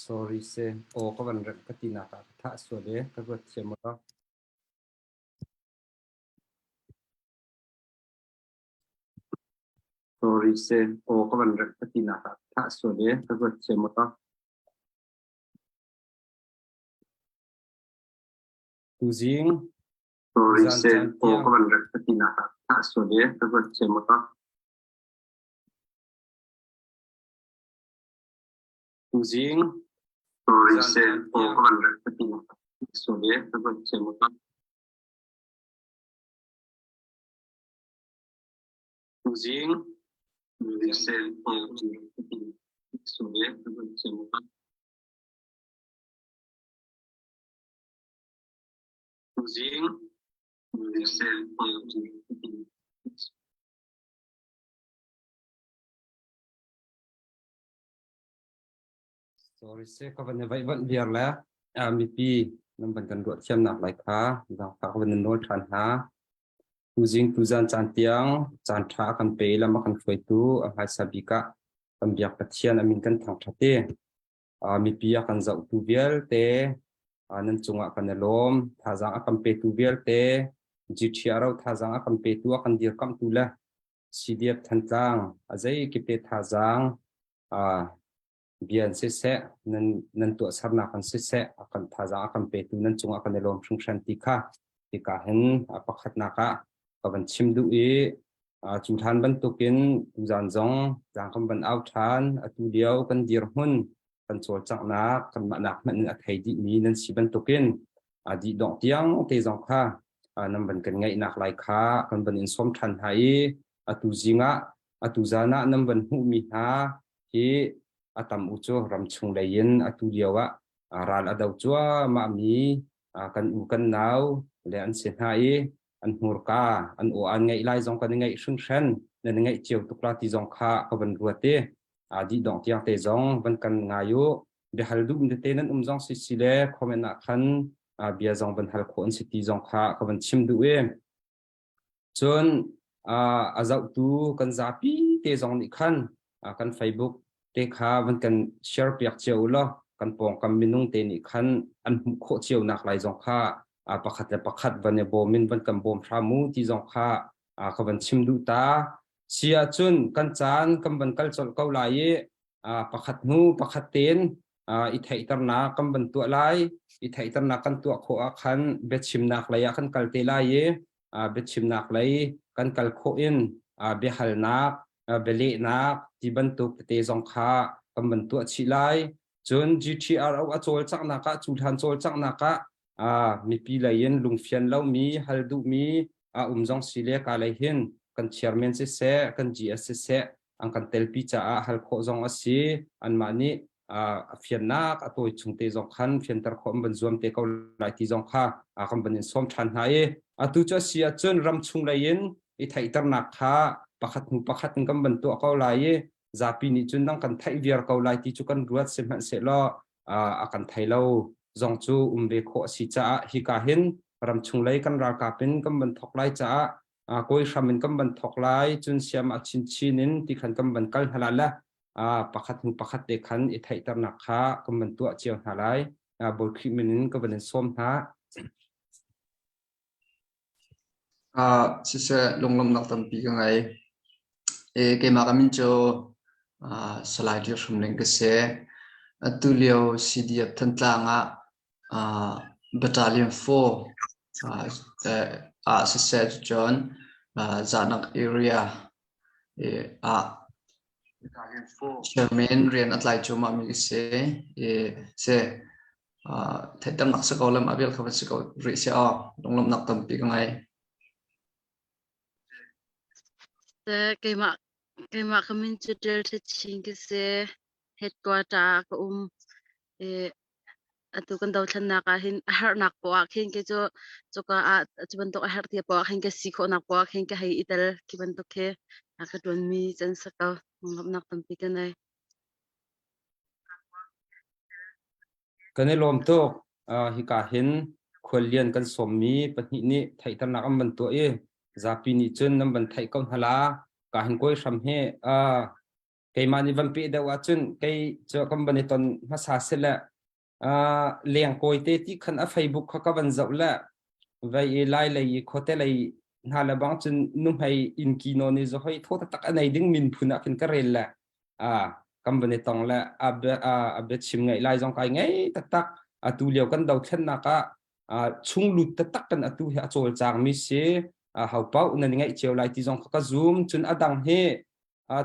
Sorry se aw ka van remh ka tinak ah ka thah sual e ka ruat thiam maw? Sorry se aw ka van remh ka tinak ah ka thah sual e ka ruat thiam maw? Tuzing Sorry zan se caan aw tiang ka van remh ka tinak ah ka thah sual e ka ruat thiam maw? Tuzing Sorry zan se caan aw tiang ka van remh ka tinak ah ka thah sual e ka ruat thiam maw? Tuzing Sorry zan se caan aw tiang ka van remh ka tinak ah ka thah sual e ka ruat thiam maw? Tuzing Sorry se aw ka van remh ka tinak Sorry se ka van i vaihvanh viar le mipi nan van kan ruah thiamnak lai kha zaangfah ka van in nawl ṭhan hna. Tuzing tuzan caan tiang caan ṭha a kan pe i lam a kan hruaitu a hmaisa bik ah kan biak Pathian a min kan thangṭhat i mipi a kan zohtu vialte nan cungah kan i lawm. Thazaang a kan petu vialte GTRO thazaang a kan petu a kan dirkamhtu le CDF Thantlang a zeikip te thazaang bia in siseh nan nan tuahsernak in siseh a kan thazaang a kan petu nan cungah kan i lawm hringhran ti kha hika hin a pakhatnak ah ka van chim duh i cu hlan bantukin tuzan zong tlang kan van au ṭhan atu lio kan dirhmun kan cawlcanghnak kanmah nak hmanh in a thei dihmi nan si bantukin a dih dongh tiang te zong kha nan van kan ngaihnak lai kha kan van in sawm ṭhan hna i atu zing ah atu zan ah nan van hmuhmi hna hi a tam u cu ramchung lei in atu lio ah ral a do cuahmah mi kan u kan nau le an si hna i an hmurka an aw an ngaih lai zong kan i ngaih hringhran nan i ngaih cio tuk la ti zong kha ka van ruat i dih dong tiang te zong van kan ngai u biahal duh tete nan um zong si si le comment ah khan bia zong van hal khawh an si ti zong kha ka van chim duh i cun a zohtu kan zapi te zong nih khan kan Facebook te kha van kan share piak cio u law kan pawngkam minung te nih khan an hmuh khawh cio nak lai zong kha pakhat le pakhat van i bawm in van kan bawm hram u ti zong kha ka van chim duh ta. Si ahcun kan caan kan van kal colh ko lai i pakhat hnu pakhat tein i theihternak kan van tuah lai. I theihternak kan tuah khawh ah khan biachimnak lei ah kan kal te lai i biachimnak lei kan kal khawh in biahalnak, bialehnak ti bantuk tete zong kha kan van tuah chih lai. Cun GTRO a cawlcanghnak ah, cu hlan cawlcanghnak ah mipi lei in lungfian lomi, hal duhmi a um zong si le ka lei hin kan chairman siseh, kan GS siseh an kan telpi caah hal khawh zong a si. Anmah nih a fiannak a tawi chung te zong khan fianter khawh an van zuam te ko lai ti zong kha kan van in sawm ṭhan hna i atu cu a si ahcun ram chung lei in i theihternak kha pakhat hnu pakhat in kan van tuah ko lai i zapi nih cun dang kan theih viar ko lai ti cu kan ruat sihmanhsehlaw a kan thei lo zong cu um ve khawh a si caah hika hin ramchung lei kan ralkap in kan van thok lai caah kawi hram in kan van thok lai cun siam a chinchin in ti khan kan van kal hna la pakhat hnu pakhat te khan i theihternak kha kan van tuah cio hna lai. Bawi Khrih min in ka van in sawm hna. Siseh lunglawmhnak tampi ka ngei. Keimah ka min cu Salai Ṭio Hrum Ling ka si. Atu lio CDF Thantlang ah Battalion 4 ah siseh cucun Zahnak area ah chairman rian a tlai cuahmah mi ka si. Si theihternak si ko le mah vial kha van si ko rih seh aw lunglawmhnak tampi ka ngei. Keimah keimah ka min cu Ṭial Ṭha Chin ka si. Headquarter ah ka um. I atu kan dothlennak ah hin a herhnak poah ah khin kei cu cuka ah cu bantuk a herh ti poah ah khin ka si khawhnak poah ah khin ka hei i tel khi bantuk khi a ka ṭuanmi can si ko. Lunglawmhnak tampi ka nei. Kan i lawm tuk. Hika hin khuallian kan sawmmi pahnih nih theihternak an van tuah i zapi nih cun nan van theih ko hna la. Ka hin kawi hram hi. Keimah nih van peh deuh ahcun kei cu kan van i ton hmasa sile leng kawi te ti khan a Facebook kha ka van zoh le vei i lai lei i khuate lei hna le bang cun nuhmei inn ki nawn i zohoi thaw taktak a nei ding min phun ah khin ka rel le a kan van i tong le a a biachim ngaih lai zong kai ngei taktak. Atu lio kan dothlennak ah chunglut taktak kan atu hi a cawlcang mi si hau pau nan ngaih cio lai ti zong kha ka zum. Cun adang hi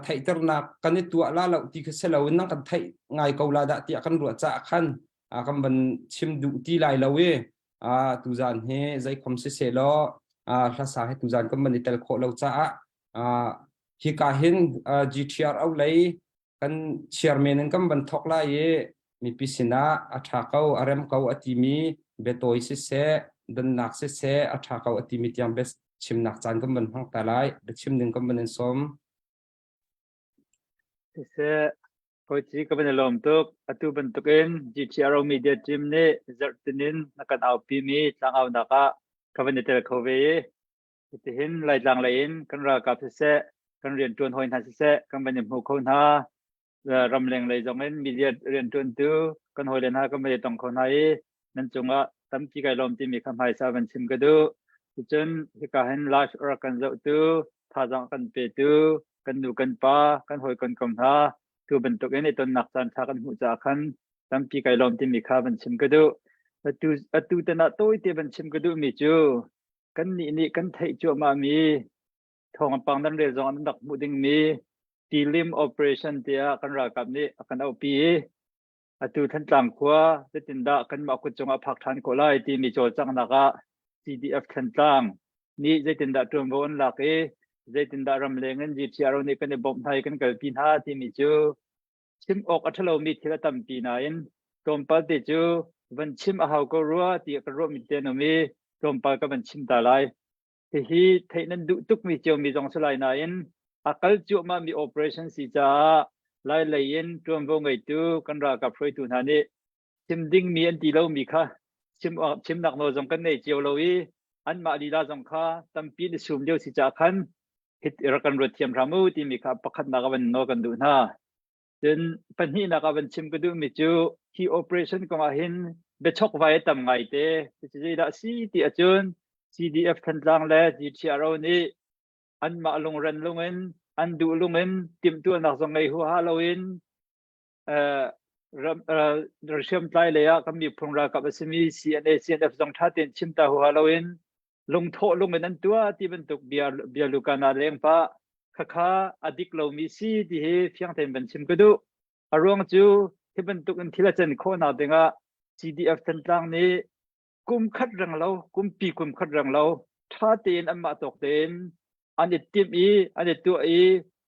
theihternak kan i tuah la lo ti kha si lo in nang kan theih ngai ko la dah tiah kan ruah caah khan kan van chim duh ti lai lo i tuzan hi zeikhom si seh law hlasa hi tuzan kan van i tel khawh lo caah hika hin GTRO lei kan chairman in kan van thok lai i mipi sinah a ṭha ko a rem ko a timi biatawi siseh donnak siseh a ṭha ko a timi tiang bia chimnak caan kan van hmang ta lai. Biachim ding kan van in sawm. Siseh, Hawici ka van i lawm tuk. Atu bantukin GTRO Media Team nih zarhtin in na kan aupimi tlangaunak ah ka van i tel kho ve i hitihin Laitlang lei in kan ralkap siseh, kan rianṭuan hawi hna siseh, kan van i hmu kho hna. Ramleng lei zong in media rianṭuantu kan hawile hna kan van i tong kho hna i nan cungah tampi kai lawm timi kha hmaisa van chim ka duh. Cucun hika hin live rak kan zohtu, thazaang kan petu, kan nu kan pa, kan hawi kan kom hna, tu bantuk in i tonnak caan ṭha kan hmuh caah khan tampi kai lawm timi kha van chim ka duh. Atu atu tan ah tawite van chim ka duhmi cu kannih nih kan theih cuahmahmi thawngpang nan rel zong an rak hmuh dingmi Tilim operation tiah kan ralkap nih a kan auhpi i atu Thantlang khua zeitindah kanmah kut cungah phak ṭhan khawh lai timi cawlcanghnak ah CDF Thantlang nih zeitindah ṭuanvo an lak i zeitindah ramleng in GTRO nih kan i bawmh hna i kan kalpi hna timi cu chim awk a ṭhalomi thil a tampi nain tlawmpal te cu van chim a hau ko rua ti ka ruahmi te an um i tlawmpal ka van chim ta lai. Hihi theih nan duh tukmi ciomi zong si lai nain a kal cuahmahmi operation si caah Lai lei in ṭuanvo ngeitu kan ralkap hruaitu hna nih chim dingmi an ti lomi kha chim chimnak nawl zong kan nei cio lo i anmah lila zong kha tampi in i sum lio si caah khan hit rak kan ruat thiam hram u timi kha pakhatnak ah van nawl kan duh hna. Cun pahnihnak ah van chim ka duhmi cu hi operation kong ah hin biachokvai a tam ngaite. Cucu zeidah a si ti ahcun CDF Thantlang le GTRO nih anmah lungren lungin an duh lungin timhtuahnak zong ngei huaha loin hriamtlai lei ah kan miphun ralkap a simi CNA CNF zong ṭha tein chim ta huaha loin lungthawh lungin an tuah ti bantuk bia bia lukan ah leng pah khakha a dik lomi si ti hi fiang tein van chim ka duh. A ruang cu hi bantuk in thil a can khawhnak dingah CDF Thantlang nih kum khat reng lo, kumpi kum khat reng lo ṭha tein anmah tawk tein an i timh i an i tuah i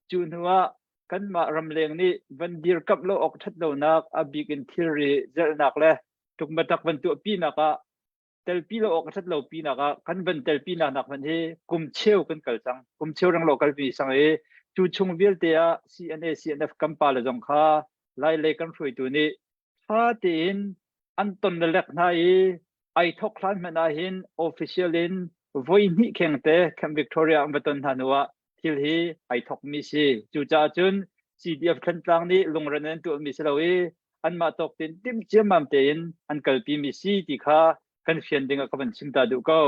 cu hnu ah kanmah ramleng nih van dirkamh lo awk ṭhat lonak a bik in thilri zelhnak le ṭukmaṭak van tuahpinak ah telpi lo awk a ṭhat lo pinak ah kan van telpi nak nak hmanh hi kum cheu kan kal cang. Kum cheu rang lo kalpi sang i cu chung vialte ah CNA CNF kan pa le zong kha lai lei kan hruaitu nih ṭha tein an ton le lek hna i ai thok hlan hmanh ah hin official in voi hnih kheng te Camp Victoria an va ton hna hnu ah thil hi ai thok mi si. Cucaah cun CDF Thantlang nih lungren an tuah mi si lo i anmah tawk tein timh ciammam tein an kalpi mi si ti kha kan fian ding ah ka van chim ta duh ko.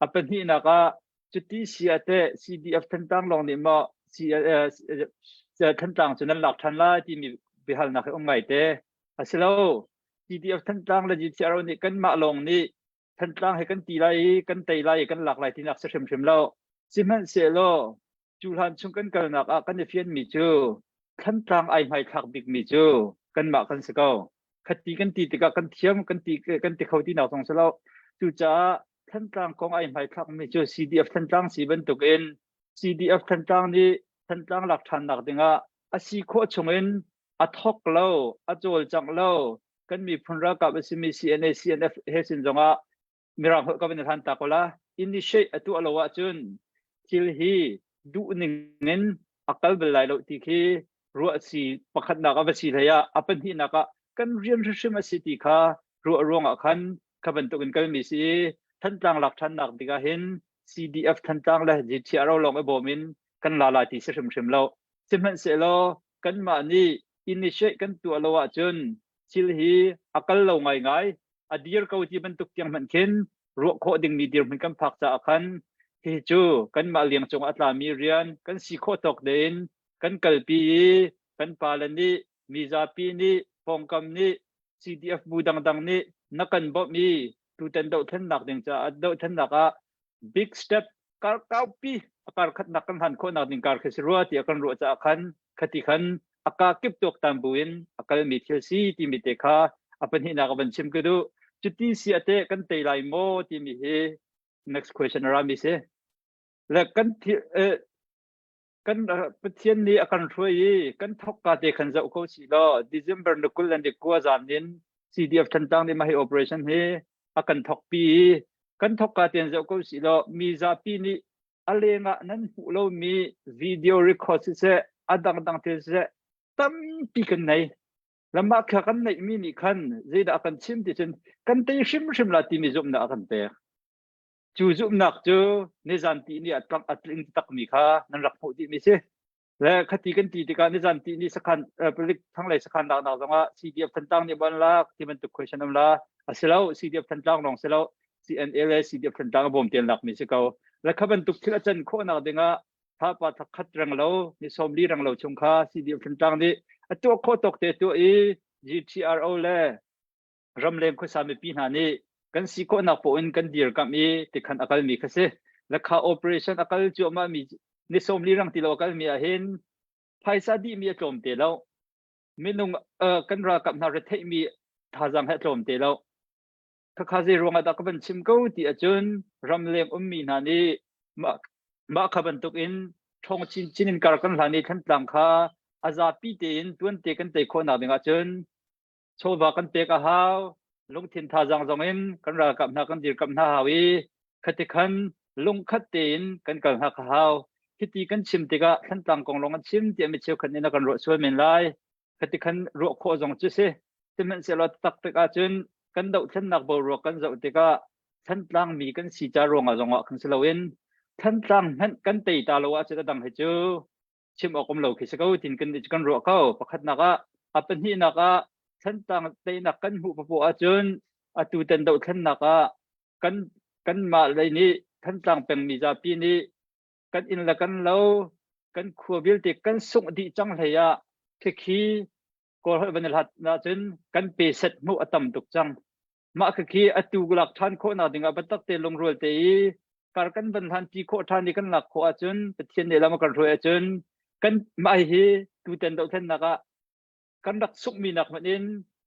A pahnihnak ah cuti si ah teh CDF Thantlang lawng nih maw Thantlang cu nan lak ṭhan lai timi biahalnak hi um ngai te. A si lo. CDF Thantlang le GTRO nih kanmah lawng nih Thantlang he kan ti lai i kan tei lai i kan lak lai tinak si hrimhrim lo. Sihmanhsehlaw cu hlan chung kan kalnak ah kan i fianmi cu Thantlang ai hmaithlak bikmi cu kanmah kan si ko. Khati kan ti tikah kan thiam kan ti kan ti kho tinak zong si lo. Cucaah Thantlang kong ai hmaithlakmi cu CDF Thantlang si bantukin CDF Thantlang nih Thantlang lak ṭhannak dingah a si khawh chungin a thok lo, a cawlcangh lo, kan miphun ralkap a simi CNA, CNF he sin zongah Mirang holh ka van i hlan ta ko la. Initiate a tuah lo ahcun thil hi duh ning in a kal bal lai lo ti khi ruah si pakhatnak a va si hlei ah a pahnihnak ah kan rian hrimhrim a si ti kha ruah ruangah khan kha bantuk in kalmi si i Thantlang lak ṭhannak tikah hin CDF Thantlang le GTRO lawng i bawm in kan la lai ti si hrimhrim lo. Sihmanhsehlaw. kanmah nih initiate kan tuah lo ahcun thil hi a kal lo ngaingai a dir ko ti bantuk tiang hmanh khin ruah khawh dingmi dirhmun kan phak caah khan hihi cu kanmah liang cung a tlami rian kan si khawh tawk tein kan kalpi i kan pale nih mizapi nih pawngkam nih CDF bu dangdang nih na kan bawmh i tutan dohthlennak ding caah dohthlennak ah big step kar kaupi a kar khatnak kan hlan khawhnak ding kar khi si rua tiah kan ruah caah khan khati khan a ka kip tuaktan buin a kalmi thil si timi te kha a pahnihnak a van chim ka duh. Cuti si ate kan tei lai maw timi hi next question a rami si. Le kan kan Pathian nih a kan hruai i kan thok ka te khan zoh ko si law December ni 20 le ni kua zan in CDF Thantlang nih mah hi operation hi a kan thok pi i kan thok ka ten zoh ko si law mi zapi nih a lengah nan hmuh lomi video record siseh a dangdang thil siseh tampi kan nei lamah kha kan neihmi nih khan zeidah a kan chim ti cun kan tei hrimhrim la timi zumhnak a kan pek cu zumhnak cu nizan ti ni a tlang a tling takmi kha nan rak hmuh dihmi si Le khati kan ti tikah nizan ti ni sakhan palik thanglei sakhan laknak zongah CDF Thantlang nih ban lak ti bantuk question um la asilo CDF Thantlang lawng silo CNA le CDF Thantlang a bawm tel nak mi si ko le kha bantuk thil a can khawhnak dingah thapa thakhat reng lo ni sawmli reng lo chung kha CDF Thantlang nih a tuah khawh tawk te tuah i GTRO le ramleng khuasa mipi hna nih kan si khawhnak poh in kan dirkamh i tikhan a kalmi kha si. Lakha operation a kal cuahmah mi ni sawmli rang ti lo a kalmi ah hin phaisa dihmi a tlawm te lo. Minung uh, kan ralkap hna retheihmi thazaang he a tlawm te lo. Khakha zei ruangah dah ka van chim ko ti ahcun ramleng ummi hna nih mah mah kha bantuk in ṭhawng chinchin in kar kan hlan i Thantlang kha a zapi tein tuante kan tei khawhnak ding ahcun chawva kan pek a hau lungthin thazaang zong in kan ralkap hna kan dirkamh hna hau i khati khan lungkhat tein kan kal hna kha hau hiti kan chim tikah Thantlang kong lawng an chim tiah mi cheukhat nih na kan ruah sual men lai khati khan ruah khawh zong cu si sihmanhsehlaw tak tik ahcun kan dohthlennak boruak kan zoh tikah Thantlang mi kan si ca ruangah zongah kan si loin Thantlang hmanh kan tei ta lo ahcun a dang hi cu chim awk um lo khi si ko tin kan kan ruah ko pakhatnak ah a pahnihnak ah Thantlang teinak kan hmuh papoh ahcun atu tan dohthlennak ah kan kanmah lei nih Thantlang peng mizapi nih kan inn le kan lo kan khua vialte kan sungh dih cang hlei ah khikhi kawl holh van i hlat ahcun kan pe set hmuh a tam tuk cang Mah khakhi atu lak ṭhan khawhnak dingah biatak te lungrual te i kar kan van hlan pi khawh ṭhan i kan lak khawh ahcun Pathian nih lam a kan hruai ahcun kan mah hi tutan dohthlennak ah kan rak sunghmi nak hmanh in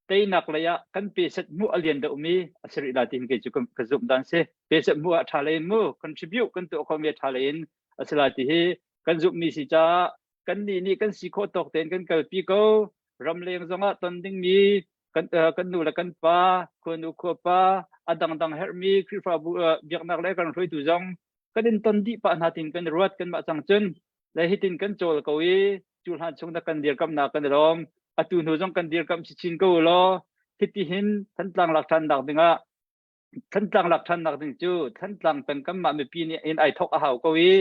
teinak lei ah kan peset hmuh a lian deuhmi a si rih la tiin kei cu ka zumh dan si. Peset hmuh ah ṭha lei in mu contribute kan tuah khawhmi a ṭha lei in a si lai ti hi kan zumhmi si caah kan nih nih kan si khawh tawk tein kan kalpi ko ramleng zongah ton dingmi kan kan nu le kan pa khuanu khuapa a dangdang herhmi Khrihfabu biaknak le kan hruaitu zong kan in ton dih pah hna tin kan ruat kan mah cang cun le hitin kan cawl ko i cu hlan chung na kan dirkamnak kan i lawm atu hnu zong kan dirkamh chin ko law hiti hin Thantlang lak ṭhan nak dingah Thantlang lak ṭhan nak ding cu Thantlang peng kan mah mipi nih in ai thok a hau ko i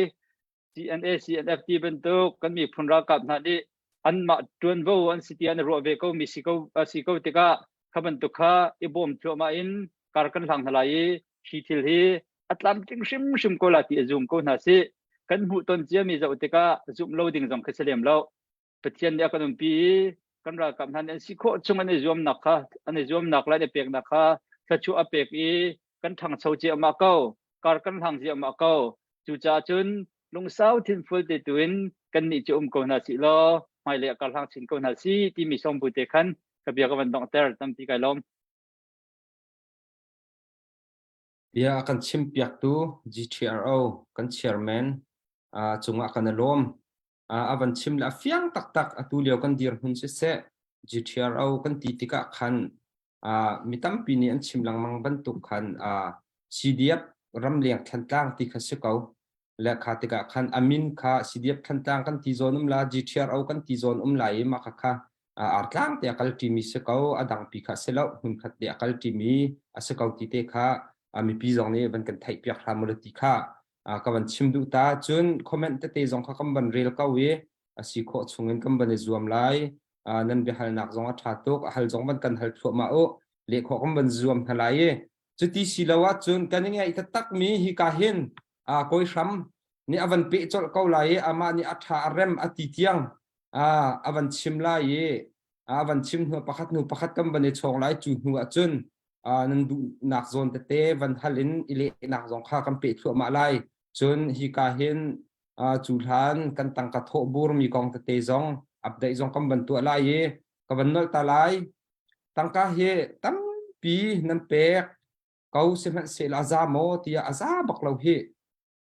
CNA, CNF ti bantuk kan miphun ralkap hna nih anmah ṭuanvo an si tiah an ruah ve ko mi si ko si ko tikah kha bantuk kha i bawm thluahmah in kar kan hlang hna lai i hi thil hi a tlamtling hrimhrim ko la ti a zum ko hna si kan hmuh ton ciami zoh tikah zumh lo ding zong khi si lem lo Pathian nih a kan umpi i kan ralkap hna nih an si khawh chung an i zuamnak kha an i zuamnak le an i peknak kha thluachuah a pek i kan ṭhangcho ciahmah ko kar kan hlang ziahmah ko cucaah cun lungsau thinfual te tu in kannih cu um ko hna sih law hmailei ah kar hlang chin ko hna si timi sawmbu te khan ka bia ka van donghter tampi kai lawm. Bia a kan chimpiaktu GTRO kan chairman uh, cungah kan i lawm. A van chim le a fiang taktak atu lio kan dirhmun siseh GTRO kan ti tikah khan mi tampi nih an chim lengmang bantuk khan CDF ramleng Thantlang ti kha si ko le kha tikah khan amin kha CDF Thantlang kan ti zawn um la GTRO kan ti zawn um lai i mah kha kha artlang te a kal ṭimi si ko a dangpi kha si lo hmunkhat te a kal ṭimi a si ko ti te kha mipi zong nih van kan theih piak hram u ti kha ka van chim duh ta cun comment tete zong kha kan van rel ko i. A si khawh chungin kan van i zuam lai. Nan biahalnak zong a ṭha tuk. A hal zong van kan hal thluahmah u. Leh khawh kan van zuam hna lai i cuti si lo ahcun kan i ngaih taktakmi hika hin kawi hram nih a van peh colh ko lai i amah nih a ṭha a rem a ti tiang a van chim lai i a van chim hnu pakhat hnu pakhat kan van i chawng lai. Cu hnu ahcun nan duhnak zawn tete van hal in i lehnak zong kha kan peh thluahmah lai. Cun hika hin cu hlan kan tangka thawh burmi kong tete zong update zong kan van tuah lai i ka van nolh ta lai. Tangka hi tampi nan pek ko sihmanhsehlaw a za maw tiah a za bak lo hi.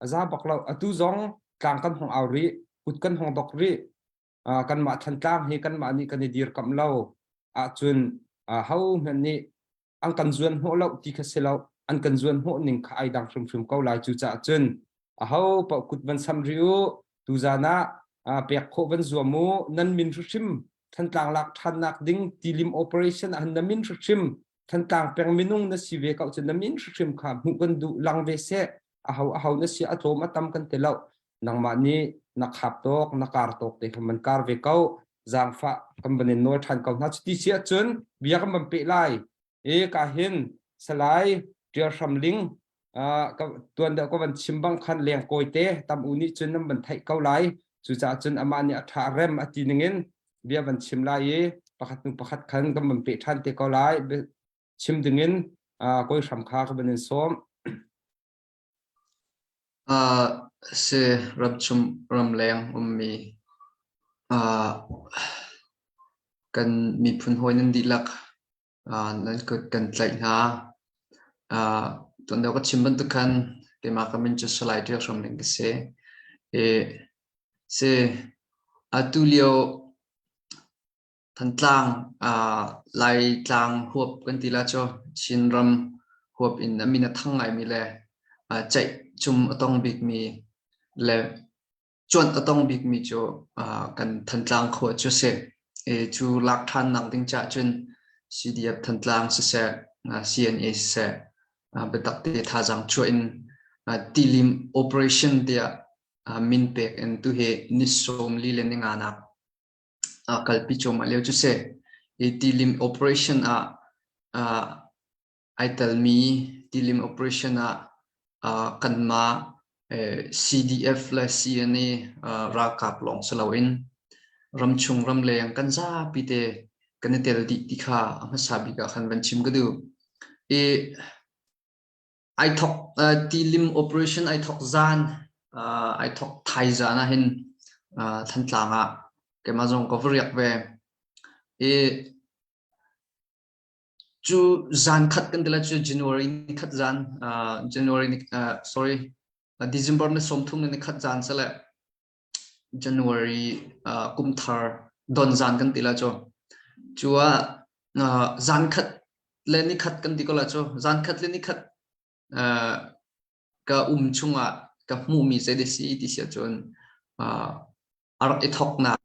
A za bak lo. Atu zong tlang kan hong au rih, kut kan hong dok rih. Kanmah Thantlang hi kanmah nih kan i dirkamh lo ahcun ho hmanh nih an kan zuan hnawh lo ti kha si lo, an kan zuan hnawh ning kha ai dang hrimhrim ko lai. Cucaah cun aho paoh kut van sam rih u, tuzan ah pek khawh van zuam u. Nan min hrimhrim Thantlang lak ṭhannak ding tilim operation ah na min hrimhrim, Thantlang peng minung na si ve ko cun na min hrimhrim kha hmuh kan duh, lang ve seh. Aho aho na si, a tlawm a tam kan ti lo, nangmah nih na khap tawk na kar tawk te kha man kar ve ko. Zaangfah kan van in nawl ṭhan ko hna. Cuti si ahcun bia kan van peh lai e. Ka hin Salai Ṭial Hram Ling, tuan deuh ka van chim bang khan lengkawi te tam u nih cun nan van theih ko lai. Cucaah cun amah nih a ṭha rem a ti ningin bia van chim lai i pakhat hnu pakhat khan kan van peh ṭhan te ko lai. Chim dingin kawi hram kha ka van in sawm. Si ramchung ramleng ummi kan miphun hawi nan dihlak nan kut kan tlaih hna. Tuan deuh ka chim bantuk khan keimah ka min cu Salai Ṭial Hram Ling ka si. I si atu lio Thantlang, Laitlang huap kan ti la cu Chinram huap in a min a thang ngaimi le ceihcum a tong bikmi le cuanh a tong bikmi cu kan Thantlang khua cu a si. I cu lak ṭhannak ding caah cun CDF Thantlang siseh, CNA siseh, biatak te thazaang chuah in tilim operation tiah min pek in tuhi ni 44 le ni nga nak kalpi cuahmah lio cu si. Hi tilim operation ah ai telmi, tilim operation ah kanmah CDF le CNA ralkap lawng si loin ramchung ramleng kan zapi te kan i tel dih ti kha a hmasa bik ah khan van chim ka duh. I Ai thok tilim operation ai thok zan ai thok thai zan ah hin Thantlang ah keimah zong ka va riak ve. I cu zan khat kan ti lai cu January ni khat zan January ni sorry December ni 30 ni khat zan sale January kum thar don zan kan ti la cu. Cu ah zan khat le ni khat kan ti ko la cu. Zan khat le ni khat ka um chungah ka hmuhmi zei si ti si ahcun a rak i thawknak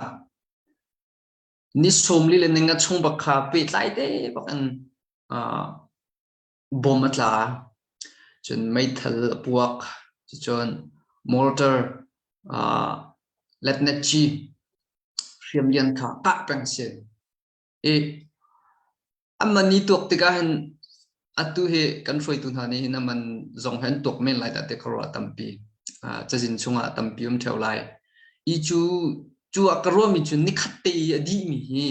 ni 40 le ni nga chung bak kha pehtlai te bak in bom a tla. Cun meithal a puak. Cucun mortar letnetci hriamlian kha kah peng si. I an man i tuak tikah hin atu hi kan hruaitu hna nih hin a man zong hi an tuak men lai dah ti ka ruah tampi. Cazin chungah tampi um ṭheo lai. I cu cu ah ka ruahmi cu nikhat te i a dihmi hi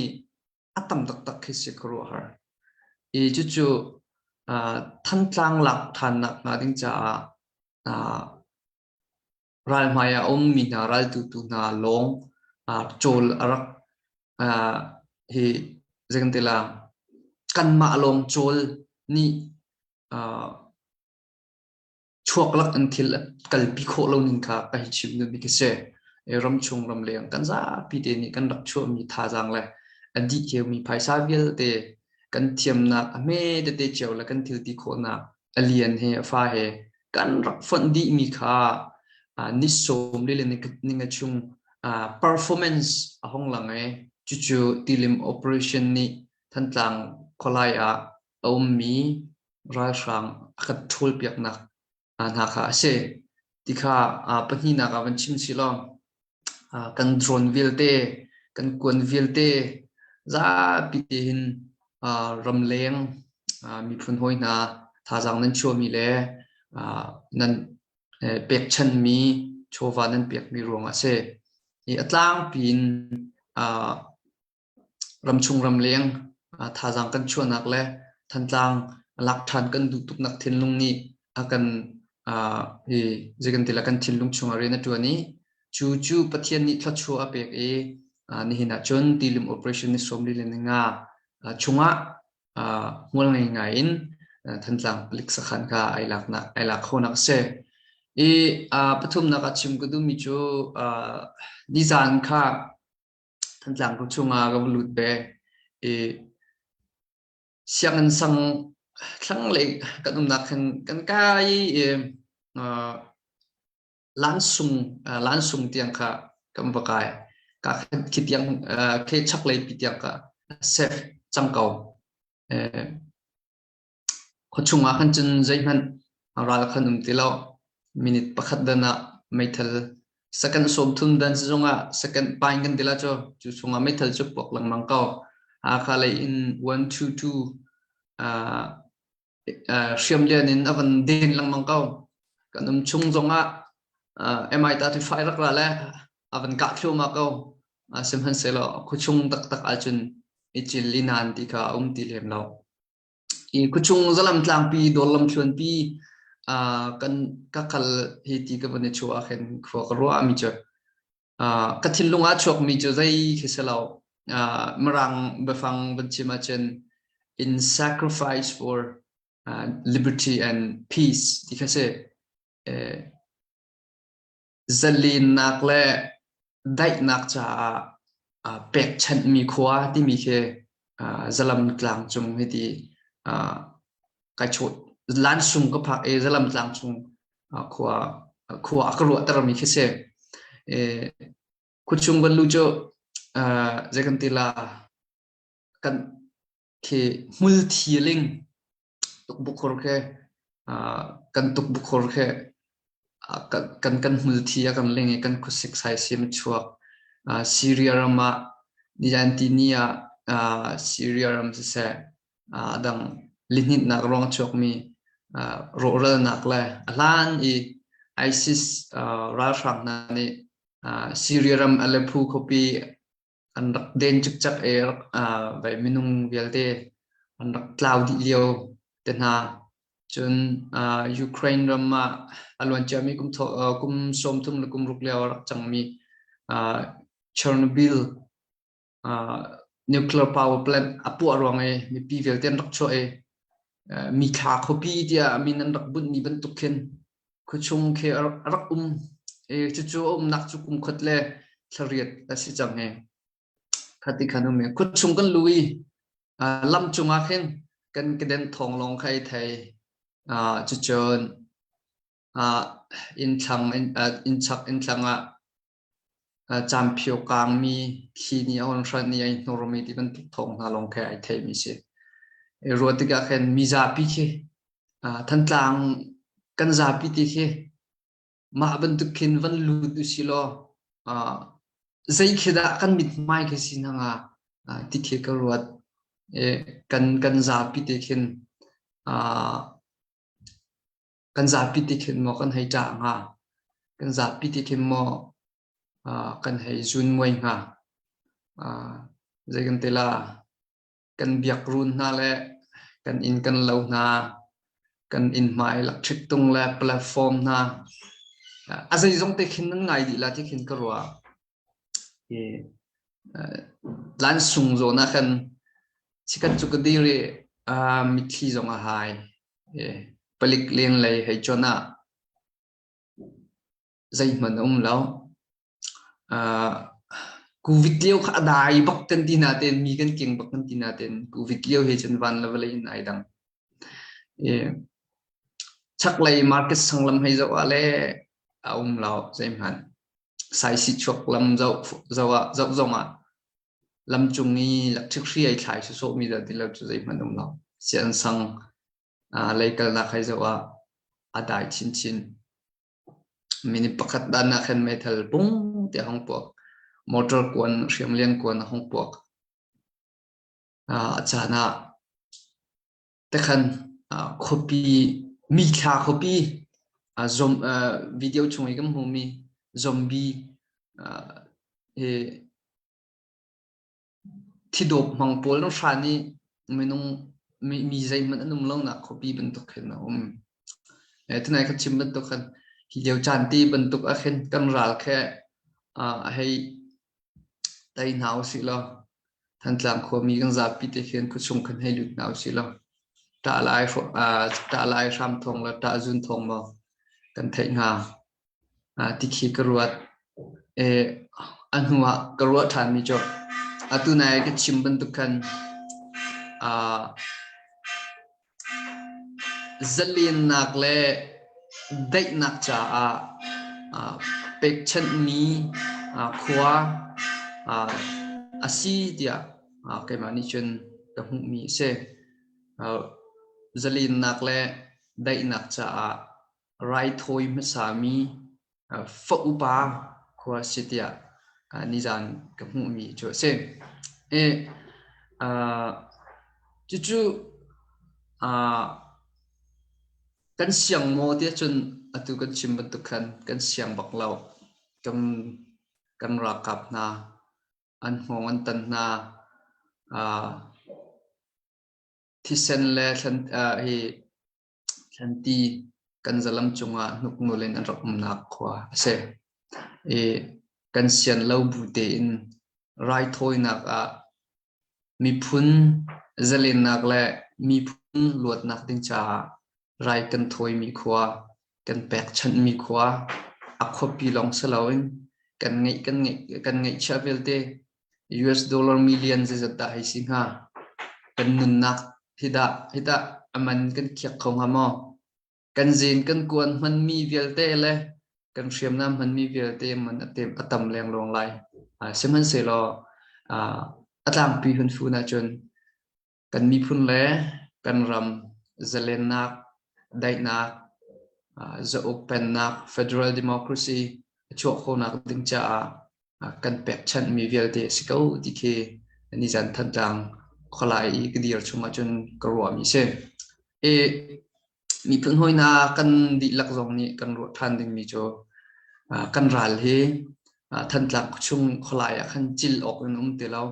a tam taktak khi si ka ruah har. I cucu Thantlang lak ṭhannak hnga ding caah ralhmai ah a ummi hna raltutu hna lawng cawl a rak hi zei kan ti la kanmah lawng cawl nih chuaklak in thil a kalpi khawh lo ning kha ka hei chim duhmi khi si. Ramchung ramleng kan zapi te nih kan rak chuahmi thazaang le a dih ceumi phaisa vialte kan thiamnak a hme tete cio le kan thil ti khawhnak a lian he a fa he kan rak fonh dihmi kha ni 40 le ni nga chung performance a hong lang i cucu tilim operation nih Thantlang khualai ah a ummi ralhrang a kan ṭhawlpiaknak hna kha a si. Ti kha pahnihnak ah van chim si law. Kan drone vialte, kan kuan vialte zapi te hin ramleng miphun hawi hna thazaang nan chuahmi le nan pekchanhmi chawva nan pekmi ruangah a si. I a tlangpi in ramchung ramleng thazaang kan chuahnak le Thantlang lak ṭhan kan duh tuknak thinlung nih a kan hi zei kan ti la kan thinlung chungah rian a ṭuan i cu cu Pathian nih thluachuah a pek i nihin ah cun tilim operation ni 45 chungah hmual ngei ngai in Thantlang palik sakhan kha ai laknak ai lak khonak a si. I pathumnak ah chim ka duhmi cu nizan kha Thantlang khua chungah ka va lut ve i sianginn sang thlanglei kan umnak khan kan kai i lansung lansung tiang kha kan va kai. Ka khi tiang khi chaklei pi tiang kha safe cang ko. Khuachung ah khan cun zeihmanh ral khan um ti lo. Minute pakhat dan ah meithal second 30 dan zong ah second paing kan ti la cu cu chungah meithal cu puak lengmang ko. Hakha lei in 122 uh, uh, hriam lian in a van den lengmang ko. Kan um chung zong ah uh, MI35 rak ra le a van kah thluahmah ko. Uh, sihmanhsehlaw khuachung taktak ahcun i cil i naan ti kha a um ti lem lo. I khuachung zalam tlangpi dawr lamthluanpi kan ka kal hi ti ka van i chuah ah khin khua ka ruah mi cu ka thinlung ah chuak mi cu zei khi si lo. Mirang biafang van chim ahcun in sacrifice for liberty and peace ti kha si. Zalennak le daihnak caah pekchanhmi khua timi khi zalam tlang cung hiti kai chawt lansung ka phak i zalam tlang cung khua khua a ka ruahtermi khi si. Khuachung van lu cu zei kan ti la kan khi hmulthi ling tukbukhur khi kan tukbukhur khi kan kan hmulthi a kan ling i kan khuasik saisim a chuak. Syria ram ah nizan tini ah Syria ram siseh a dang lihninhnak ruang chuakmi rawhralnak le a hlan i ISIS ralhrang hna nih Syria ram Aleppo khuapi an rak den cikcek i vai minung vialte an rak tlau dih lio te hna. Cun Ukraine ram ah a luan ciami kum kum 30 le kum ruk lio a rak cangmi Chernobyl nuclear power plant a puah ruang i mipi vialte an rak chuah i mithla khuapi tiah min an rak bunhmi bantuk khin khuachung khi a rak um i cucu a umnak cu kum khat le thlariat a si cang i khati khan um i khuachung kan lu i lam cungah khin kan keden thawng lawng kha i thei cucun inn thlang inn chak inn thlang ah Camphio kaangmi thli nih a hun hranh i ai hnurmi ti bantuk thawng hna lawng khi ai theimi si. I ruah tikah khin mizapi khi Thantlang kan zapi ti khi mah bantuk khin van lut usih law zei khi dah kan mithmai khi si hna hnga ti khi ka ruat. Kan kan zapi te khin kan zapi ti khin maw kan hei ṭah hnga? Kan zapi ti khin maw kan hei zun muai hnga? Zei kan ti la? Kan biakruun hna le kan inn kan lo hna, kan inn hmai electric tung le platform hna a zeizong te khin nan ngai dih la ti khin ka ruah. Tlansung zawn ah khan chikat cu ka dir i mitthli zong a hai. Palik len lei hei cuanh ah zeihmanh a um lo. Covid lio kha a dai bak kan ti nain mi kan king bak kan ti nain Covid lio he cun van le vawlei in ai dang. Chaklei market sang lam hei zoh ah le a um lo zeihmanh. Saisih chuak lam zoh zoh ah zoh zong ah lamcung i electric hri ai thlai sawsawhmi dah ti lo cu zeihmanh um lo. Siansang lei kalnak hei zoh ah a dai chinchin. Minute pakhat dan ah khan meithal pung tiah hong puak. Motor kuan hriamlian kuan a hung puak. A caan ah Tekhan khuapi mithla khuapi video chung i kan hmuhmi zombie hi thidawp hmang pawl an hran i minung mi zeihmanh an um lonak khuapi bantuk khin a um. Tunai ka chim bantuk khan hi lio caan ti bantuk ah khin kan ral khe a hei tei hna usih law Thantlang khuami kan zapi te khin khuachung khan hei lut hna usih law ṭah lai ṭah lai hram thawng le ṭah zun thawng maw kan theih hnga ti khi ka ruat. A hnu ah ka ruah ṭhanmi cu atu nai ka chim bantuk khan Zalennak le daihnak caah pekchanhmi khua a si tiah keimah nih cun ka hmuhmi a si. Zalennak le daihnak caah raithawi hmasami fa upa khua a si tiah nizan ka hmuhmi cu a si. Cucu kan siang maw tiah cun atu kan chim bantuk khan kan siang bak lo. Kan, kan ralkap hna an hngawng an tan hna. Thisen le thlan, hi Thlanti kan zalam cungah hnuknul in an rak umnak khua a si. I kan sian lo bu tein raithawinak ah miphun zalennak le miphun luatnak ding caah rai kan thawimi khua, kan pekchanhmi khua, a khuapi lawng si loin kan ngeih kan ngeih kan ngeihchiah vialte US dollar million zeizat dah hei si hnga? Kan nunnak hi dah hi dah a man kan khiak kho hnga maw? Kan zin kan kuan hmanmi vialte le kan hriamnam hmanmi vialte man a tem a tam lengluang lai. Sihmanhsehlaw a tlangpi hun fun ahcun kan miphun le kan ram zalennak, daihnak, zauk pennak, federal democracy a chuah khawhnak ding caah kan pekchanhmi vialte a si ko ti khi nizan Thantlang khualai i ka dir chung ahcun ka ruahmi si. I miphun hawi hna kan dihlak zong nih kan ruah ṭhan dingmi cu kan ral hi Thantlang chung khualai ah khan cil awk in um ti lo.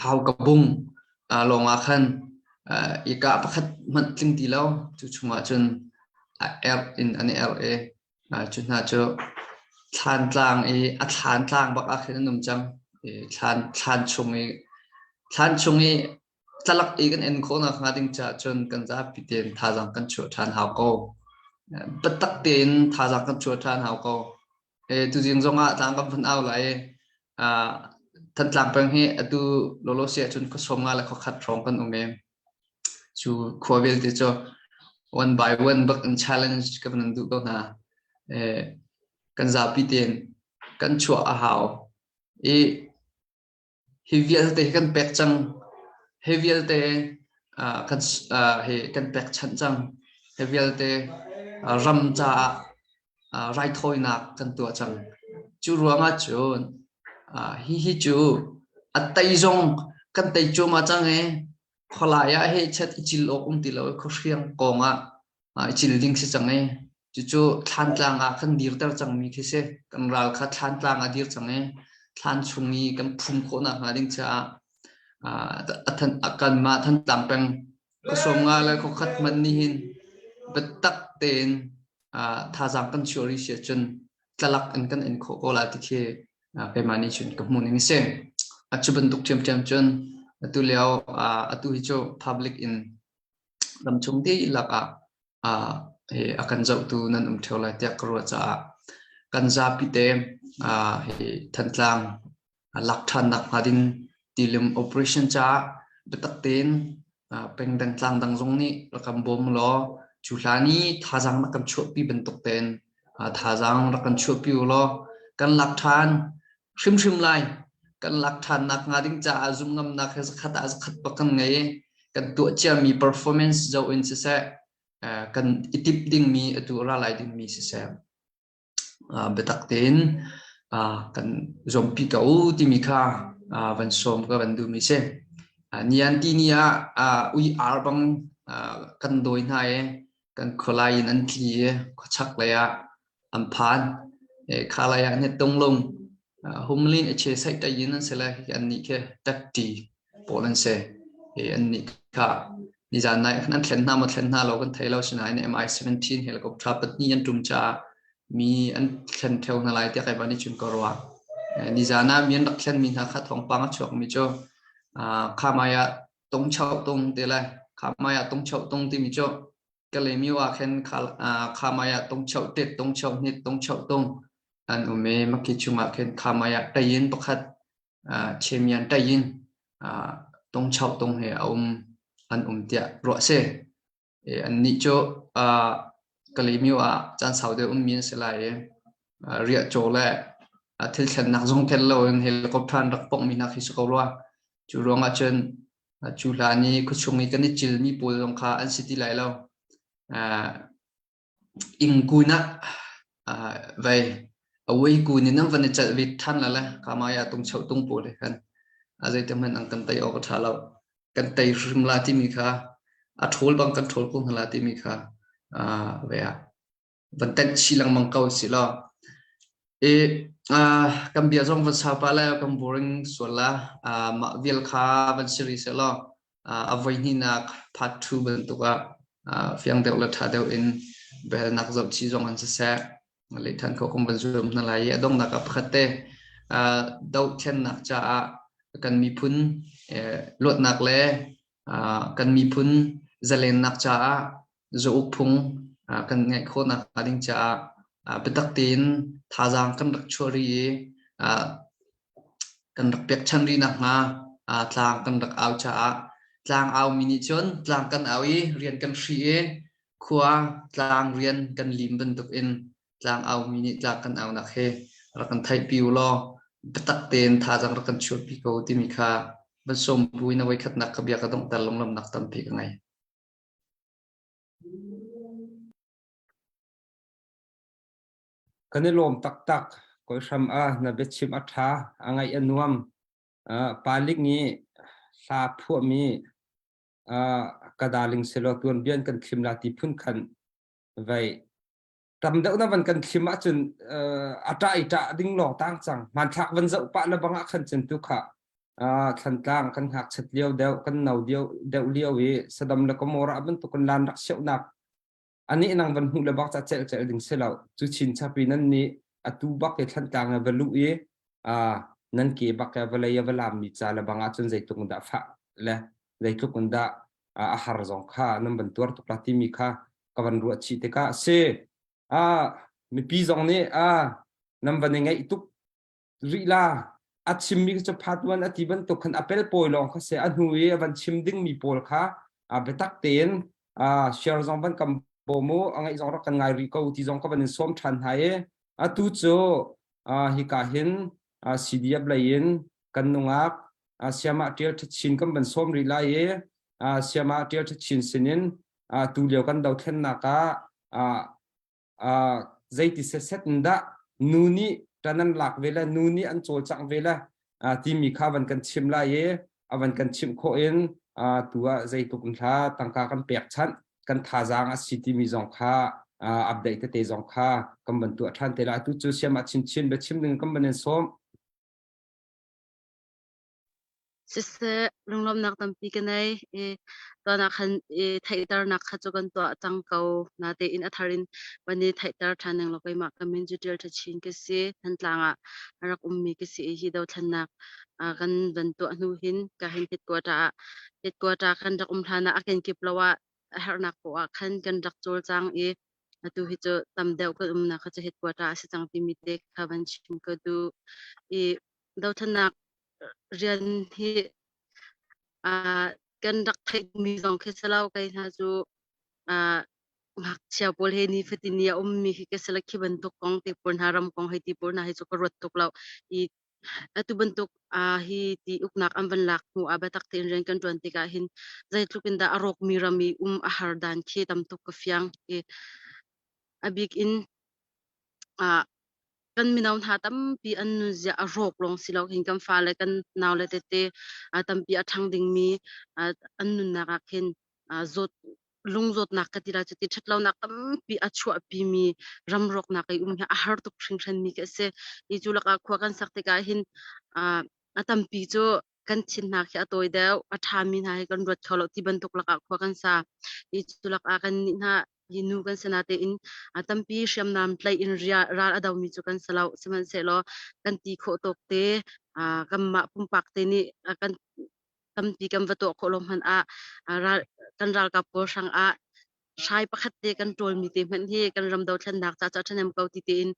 Haukabung lawng ah khan i kah pakhat hmanh tling ti lo. Cu chungah cun a erh in an i erh i cu hna cu thlantlang i a thlantlang bak ah khin an um cang. I thlan thlan chung i thlan chung i tlalak i kan en khawhnak hnga ding caah cun kan zapi tein thazaang kan chuah ṭhan hau ko. Biatak tein thazaang kan chuah ṭhan hau ko. Tuzing zongah tlang kan vun au lai i Thantlang peng hi atu lawlaw si ahcun khua sawm nga le khua khat hrawng kan um i cu khua vialte cu one by one bak in challenge ka van duh ko hna. Kan zapi tein kan chuah a hau i Hi vialte hi kan pek cang. Hi vialte kan hi kan pekchanh cang. Hi vialte ram caah raithawinak kan tuah cang. Cu ruangah cun hihi cu a tei zong kan tei cuahmah cang i khualai ah hei chat i cil awk um ti lo i khuahriang kong ah i cil ding si cang i cucu thlantlang ah kan dirter cangmi khi si. Kan ral kha thlantlang ah dir cang i thlan chung i kan phum khawhnak hnga ding caah kanmah Thantlang peng khuasawm nga le khuakhat hmanh nih hin biatak tein thazaang kan chuah rih si ahcun tlalak in kan in khawh ko lai ti khi keimah nih cun ka hmuh ning a si. Cu bantuk ṭhiamṭhiam cun atu lio atu hi cu public in ramchung dihlak ah a kan zohtu nan um ṭheo lai tiah ka ruah caah kan zapi te hi Thantlang lak ṭhannak hnga ding tilim operation caah biatak tein pengdang tlangdang zong nih rak kan bawm law cu hlan i thazaang rak kan chuahpi bantuk tein thazaang rak kan chuahpi u law kan lak ṭhan hrimhrim lai. Kan lak ṭhannak hnga ding caah zumhngamnak he zakhat ah zakhat bak kan ngei i kan tuah ciami performance zoh in siseh kan i tip dingmi atu ra lai dingmi siseh. Biatak tein kan zuampi ko u timi kha van sawm ka van duhmi si. Nian tini ah ui ar bang kan dawi hna i kan khualai in an tli i khuachak lei ah an phan. Kha lai ah hnettunglung humlin a che saih tai in an si lai an nih khi takṭi pawl an si. An nih kha nizan nai khan an thlen hna maw thlen hna lo kan thei lo sinain MI-17 helicopter pahnih an ṭum caah mi an thlen ṭheo hna lai tiah keimah nih cun ka ruah. Nizan ah mi an rak thlenmi hna kha thawngpang a chuakmi cu khamai ah tungcho tung ti le khamai ah tungcho tung timi cu Kalaymyo ah khin khamai ah tungcho tit tungcho hnit tungcho tung an um i maki chungah khin khamai ah tayin pakhat chemian tayin tungcho tung he a um an um tiah ruah si. Annih cu Kalaymyo ah caan sau deuh ummi an si lai i riahcaw le thil thlennak zong tel loin helicopter an rak pongmi hna khi si ko rua. Cu ruangah cun cu hlan i khuachung i kan i cilmi pawl zong kha an si ti lai lo. Ingkun ah vei awei kun in an van i celh ve ṭhan la le kamai ah tungcho tung pawl he khan a zeitik hmanh an kan tei awk a ṭha lo. Kan tei hrim la timi kha a ṭhawl bang kan ṭhawl ko hna la timi kha vei ah van tenh chih lengmang ko si law i kan bia zong van sau pah le kan boring sual la mah vial kha van si rih seh law a voi hnihnak part 2 bantuk ah fiang deuh le ṭha deuh in biahalnak zoh chih zong an siseh leh ṭhan kho kan van zuam hna lai i a donghnak ah pakhat te dohthlennak caah kan miphun luatnak le kan miphun zalennak caah zauk phung kan ngeih khawhnak hnga ding caah biatak tein thazaang kan rak chuah rih i kan rak pekchanh rih nakhnga tlang kan rak au caah tlang aumi nih cun tlang kan au i rian kan hri i khua tlang rian kan lim bantukin tlang aumi nih tlang kan aunak hi rak kan theihpi u law biatak tein thazaang rak kan chuahpi ko timi kha van sawm buin a voikhatnak ka bia ka donghter lunglawmhnak tampi ka ngei. Kan i lawm taktak. Kawi hram ah na biachim a ṭha, a ngaih a nuam. Palik nih hla phuahmi ka darling selaw tuanbia an kan thlim la ti phun khan vei tam deuh na van kan thlim ahcun a ṭah i ṭah ding lawng tang cang. Hmanthlak van zoh pah le bang ah khan cun tu kha Thlantlang kan ngakchiat lio deuh kan no deuh lio i Sadam le Gomorrah bantuk in lan rak siohnak anih nang van hmuh le bak ca celh celh ding si lo. Cu chinchap i nan nih atu bak i Thlantlang i va luh i nan ke bak i vawlei a va lammi ca le bang ahcun zeitluk in dah fah le zeitluk in dah a har zong kha nan van tuar tuk la timi kha ka van ruah chih tikah si. Mipi zong nih nan van i ngaih tuk rih la. A chimmi cu part 1 a ti bantuk khan a pelpawi lawng kha si. A hnu i a van chim dingmi pawl kha biatak tein share zong van kan bawm u, a ngaih zong rak kan ngai rih ko ti zong ka van in sawm ṭhan hna i atu cu hika hin CDF lei in kan nungak Siamah Ṭial Ṭhachin kan van sawm rih lai i Siamah Ṭial Ṭhachin sinin tu lio kan dothlennak ah zeiti setset in dah nu nih ṭan an lak ve le nu nih an cawlcangh ve le timi kha van kan chim lai i a van kan chimh khawh in tu ah zeitluk in hla tangka kan pekchanh kan thazaang a si timi zong kha update tete zong kha kan van tuah ṭhan te lai. Atu cu siamah chinchin biachim ding kan van in sawm. Siseh, lunglawmhnak tampi ka nei i tuan ah khan i theihternak kha cu kan tuah cang ko. Natein a thar in van i theihter ṭhan ning law keimah ka min cu Ṭial Ṭha Chin ka si. Thantlang ah a rak ummi ka si i hi dothlennak kan van tuah hnu hin ka hin headquarter ah headquarter kan rak um hlan ah a kenkip lo ah a herhnak poah ah khan kan rak cawlcang i atu hi cu tam deuh kan umnak kha cu headquarter a si cang timi te kha van chim ka duh. I dothlennak rian hi kan rak theihmi zong khi si lo. Kei hna cu ngakchia pawl he nifatin i a ummi khi ka si lo. Khi bantuk kong te pawl hna, ram kong hei ti pawl hna hi cu ka ruat tuk lo. I atu bantuk hi ti uknak an van lak hnu ah biatak tein rian kan ṭuan tikah hin zeitluk in dah a rawkmi ram i um a har dan khi tam tuk ka fiang. I a bik in. Kan mino hna tampi an nunzia a rawk lawng si lo hin kan fale kan naule tete tampi a ṭhang dingmi an nunnak ah khin zawt lungzawtnak ka ti lai cu ti ṭhatlonak tampi a chuahpimi ramrawknak i um hi a har tuk hringhranmi khi a si. Hi cu lakah khua kan sak tikah hin a tampi cu kan thin hna khi a tawi deuh, a ṭhami hna hi kan ruat kho lo ti bantuk lakah khua kan sa. Hi cu lakah kan nih hna hi nu kan si natein a tampi hriamnam tlaih in ral a domi cu kan si lo. Sihmanhsehlaw kan ti khawh tawk te kanmah pumpak te nih kan tampi kan va tuah khawh lo hmanh ah ral kan ralkap pawl hrang ah hrai pakhat te kan ṭawlmi te hmanh hi kan ram dothlennak ca cu a ṭhahnem ko ti tein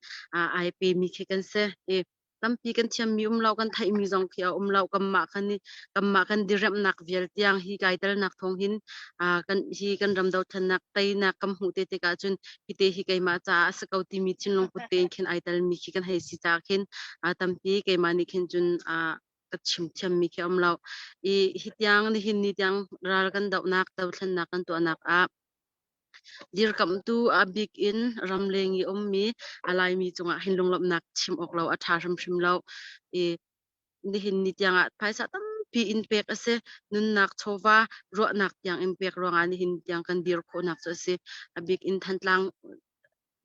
ai pemi khi kan si. I tampi kan thiammi um lo, kan theihmi zong khi a um lo. Kanmah kan i kanmah kan diremnak vial tiang hi kai telnak thawng hin kan hi kan ram dothlennak teinak kan hmuh te tikah cun hi te hi keimah caah a si ko timi thinlung put tein khin ai telmi khi kan hei si caah khin tampi keimah nih khin cun ka chim thiammi khi um lo. I hi tiang nihin ni tiang ral kan dohnak dothlennak kan tuahnak ah dirkamhtu a bik in ramleng i ummi a Laimi cungah hin lunglawmhnak chim awk lo a ṭha hrimhrim lo. I nihin ni tiangah phaisa tampi in pek a si. Nunnak chawva ruahnak tiang in pek ruangah nihin tiang kan dir khawhnak cu a si. A bik in Thantlang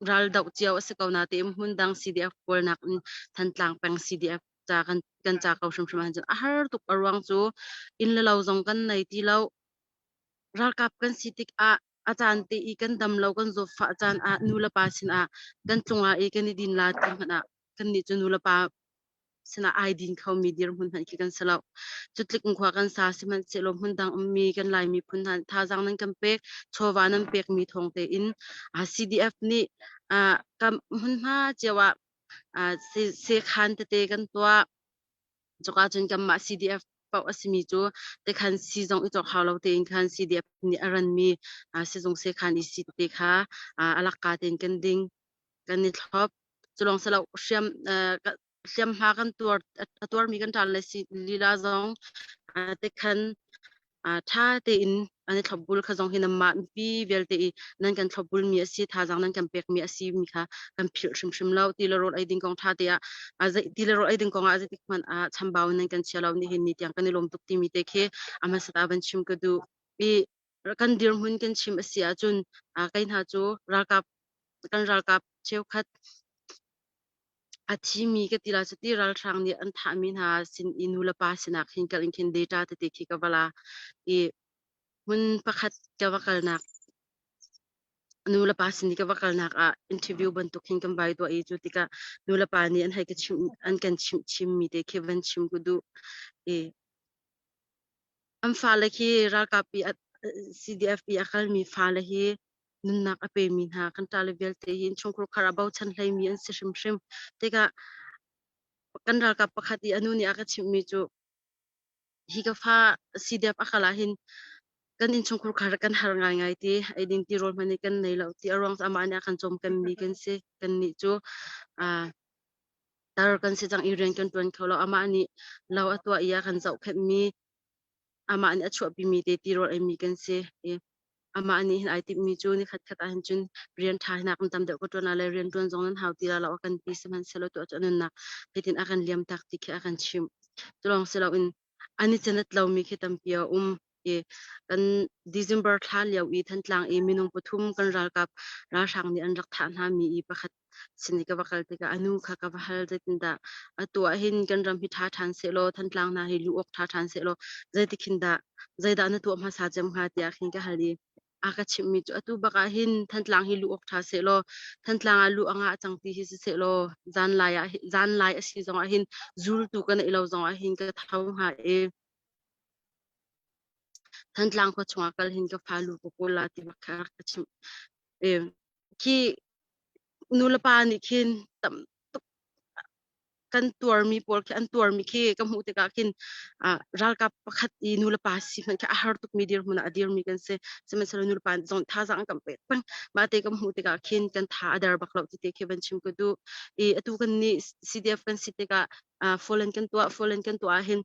raldoh cio a si ko natein hmundang CDF pawl nakin Thantlang peng CDF ca kan ca ko hrimhrim ahcun a har tuk. A ruang cu inn le lo zong kan nei ti lo. Ralkap kan si tikah a caan te i kan dam lo kan zawtfah caan ah nu le pa sinah kan tlung ah i kan i din la ti hmanh ah kannih cu nu le pa sinah ai din khomi dirhmun hmanh khi kan si lo. Cutlik in khua kan sa sihmanhsehlaw hmundang ummi kan Lai miphun hna thazaang nan kan pek, chawva nan pekmi thawng tein CDF nih kan hmunhma cio ah sekhan tete kan tuah. Cuka cun kanmah CDF paoh a simi cu tikhan sii zong i cawk hau lo tein khan CDF nih a ranmi sizung sekhan i sii tete kha a lakka tein kan ding, kan i thlop. Culawng silo hriam hliamhma kan tuar a tuarmi kan ṭal le si lila zong tikhan ṭha tein an i thlopbul kha zong hi nanmah mipi vialte i nan kan thlopbulmi a si, thazaang nan kan pekmi a si mi kha kan philh hrimhrim lo. Ti le rawl ei ding kong ṭha te ah ti le rawl ei ding kong ah zeitik hmanh ah chambau nan kan chia lo nihin ni tiang kan i lawm tuk timi te khi a hmasat ah van chim ka duh. I kan dirhmun kan chim a si ahcun kei hna cu ralkap kan ralkap cheukhat a thimi ka ti la cu ti ralhrang nih an thahmi hna sin i nu le pa sinak hin kal in khin data tete khi ka va la i hmun pakhat ka va kalnak nu le pa sin i ka va kalnak ah interview bantuk hin kan vai tuah i cu tikah nu le pa nih an hei ka chim an kan chimh chimmi te khi van chim ku duh i an fale khi ralkap i CDF i a kalmi fale hi nunnak a pemi hna kan ṭale vialte hi innchungkhur khar a bochan hleimi an si hrimhrim. Tikah kan ralkap pakhat i a nu nih a ka chimhmi cu hi ka fa CDF a kal ah hin kan innchungkhur khar kan har ngaingai ti eiding ti rawl hmanh hi kan nei lo ti a ruang cu amah nih a kan cawmkenmi kan si kannih cu tar kan si cang i rian kan ṭuan kho lo amah nih lo a tuah i a kan zohkhenhmi amah nih a chuahpimi te tirawl eimi kan si i amah nih hin ai timhmi cu nikhat khat ah hin cun rian ṭha hinak in tam deuh ka ṭuan lai rian ṭuan zong nan hau ti lai lo a kan ti sihmanhsehlaw tuah cu a nunnak hitin a kan liam tak ti khi a kan chimh cu lawng si loin an i cenat lomi khi tampi a um i kan December thla lio i Thantlang i minung pathum kan ralkap ralhrang nih an rak thah hna mi i pakhat sin i ka va kal tikah a nu kha ka va hal zeitindah atu ah hin kan ram hi ṭha ṭhan sehlaw Thantlang hna hi luh awk ṭha ṭhan sehlaw zeitikhin dah zeidah na tuah hmasa cem hnga tiah khin ka hal i a ka chimhmi cu atu bak ah hin Thantlang hi luh awk ṭha sehlaw Thantlang ah luh a ngah cang ti hi si sehlaw zanlai ah zanlai a si zong ah hin zultu ka neih lo zong ah hin ka tho hnga i Thantlang khua chungah kal hin ka fa lu ka kawl la ti bak kha rak ka chimh. Khi nulepa nih khin tam tuk kan tuarmi pawl khi an tuarmi khi ka hmuh tikah khin ralkap pakhat i nulepa si hmanh khi a har tukmi dirhmun ah a dirmi kan si. Sihmanhsehlaw nulepa zong thazaang an kan pek peng. Mah te ka hmuh tikah khin kan tha a der bak lo ti te khi van chim ka duh. I atu kan nih CDF kan si tikah fallen kan tuah fallen kan tuah ahhin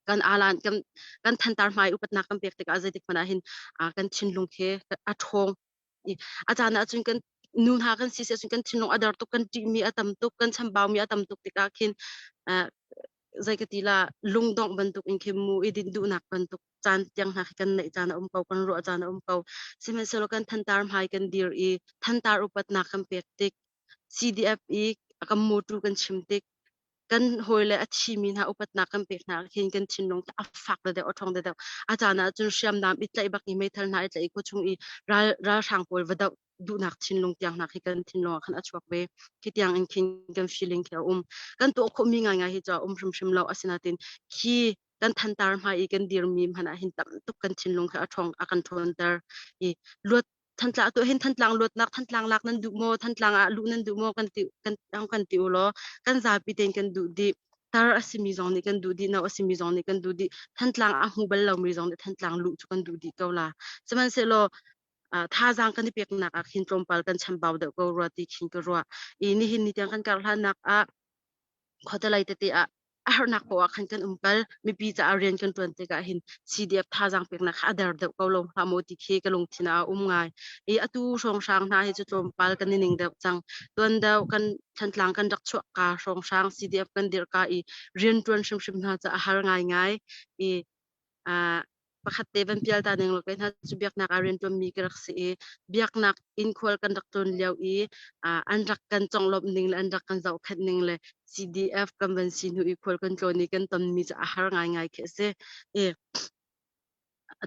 kan alan kan kan thantar hmai upatnak kan pek tikah zeitik hmanh ah hin kan thinlung khi a ṭhawng. A caan ahcun kan Nu hna kan si ahcun kan thinlung a der tuk, kan ṭihmi a tam tuk, kan chambaumi a tam tuk tikah khin zei ka ti la lungdongh bantuk in khin mu i dinh duhnak bantuk caan tiang hna khi kan neih caan a um ko, kan ruah caan a um ko. Sihmanhsehlaw kan thantar hmai kan dir i thantar upatnak kan pek tik, CDF i kan mawtu kan chim tik, kan hawile a thimi hna upatnak kan pek hna khin kan thinlung a fak deuh a ṭhawng deuh. A caan ah cun hriamnam i tlaih bak i meithal hna i tlaih i khuachung i ral ralhrang pawl va doh duhnak thinlung tiang hna khi kan thinlung ah khan a chuak ve. Khi tiang in khin kan feeling khi a um. Kan tuah khawhmi ngaingai hi cu a um hrimhrim lo. Asinain khi kan thantar hmai i kan dirmi hmanh ah hin tam tuk kan thinlung khi a ṭhawng a kan ṭhawnter i luat Thantlang tu hin Thantlang luatnak Thantlang lak nan duh maw Thantlang ah luh nan duh maw kan ti kan kan ti u law kan zapi tein kan duh dih. Tar a simi zong nih kan duh dih, no a simi zong nih kan duh dih. Thantlang a hmu bal lomi zong nih Thantlang luh cu kan duh dih ko la. Sihmanhsehlaw thazaang kan i peknak ah khin tlawmpal kan chambau deuh ko rua ti khin ka ruah. I nihin ni tiang kan kar hlannak ah khuatelei tete ah a harnak poah ah khan kan um kal. Mipi caah rian kan ṭuan tikah hin CDF thazaang peknak kha a der deuh ko lo hlah maw ti khi ka lungthin ah a um ngai. I atu hrawnghrang hna hi cu tlawmpal kan i ning deuh cang. Tuan deuh kan Thantlang kan rak chuah ka hrawnghrang CDF kan dirh ka i rian ṭuan hrimhrim hna cu a har ngaingai. I pakhat te van pial ta ning law kei hna cu biaknak ah rianṭuanmi ka rak si i biaknak inn khual kan rak ṭuan lio i an rak kan conglawmh ning le an rak kan zohkhenh ning le CDF kan van si hnu i khual kan tlawn i kan tonmi cu a har ngaingai khi a si. I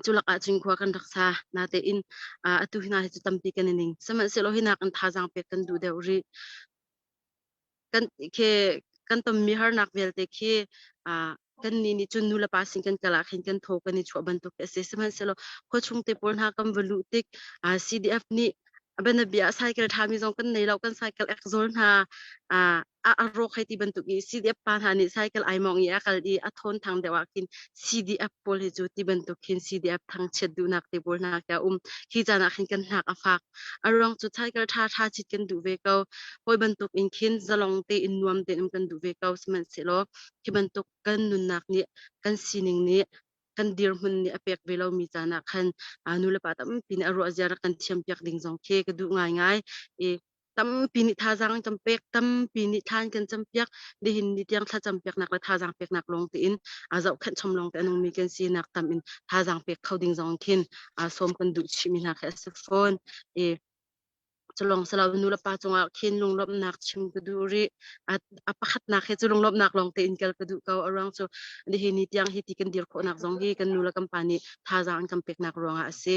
cu lakah cun khua kan rak sa. Natein atu hna hi cu tampi kan i ning. Sihmanhsehlaw hi nakin thazaang pek kan duh deuh rih. Kan khi kan tonmi harnak vialte khi kannih nih cun nulepa sin kan kal ah khin kan thaw kan i chuah bantuk khi a si. Sihmanhsehlaw khuachung te pawl hna kan va luh tik CDF nih bianabia ah cycle ṭhami zong kan nei lo, kan cycle ek zawl hna a rawk hei ti bantuk i CDF pa hna nih cycle ai mawng i a kal i a thawn thang deuh ah khin CDF pawl hi cu ti bantuk khin CDF thangchiat duhnak te pawl hna khi a um. Khi caan ah khin kan hnak a fak. A ruang cu cycle ṭha ṭha cit kan duh ve ko. Hawi bantuk in khin zalong tein nuam tein um kan duh ve ko. Sihmanhsehlaw khi bantuk kan nunnak nih kan sining nih kan dirhmun nih a pek ve lomi caan ah khan nulepa tampi nih a ruah zia rak kan thiampiak ding zong khi ka duh ngaingai. I tampi nih thazaang an kan pek, tampi nih thla an kan campiak. Nihin ni tiang thlacam piaknak le thazaang peknak lawng tein zohkhenh chom lawng te a nungmi kan sinak tam in thazaang pek kho ding zong khin sawm kan duh chihmi hna khi a si fawn. I Culawng silo nulepa cungah khin lunglawmhnak chim ka duh rih. A pakhatnak hi cu lunglawmhnak lawng tein kal ka duh ko. A ruang cu nihin ni tiang hi ti kan dir khawhnak zong hi kan nu le kan pa nih thazaang an kan peknak ruangah a si.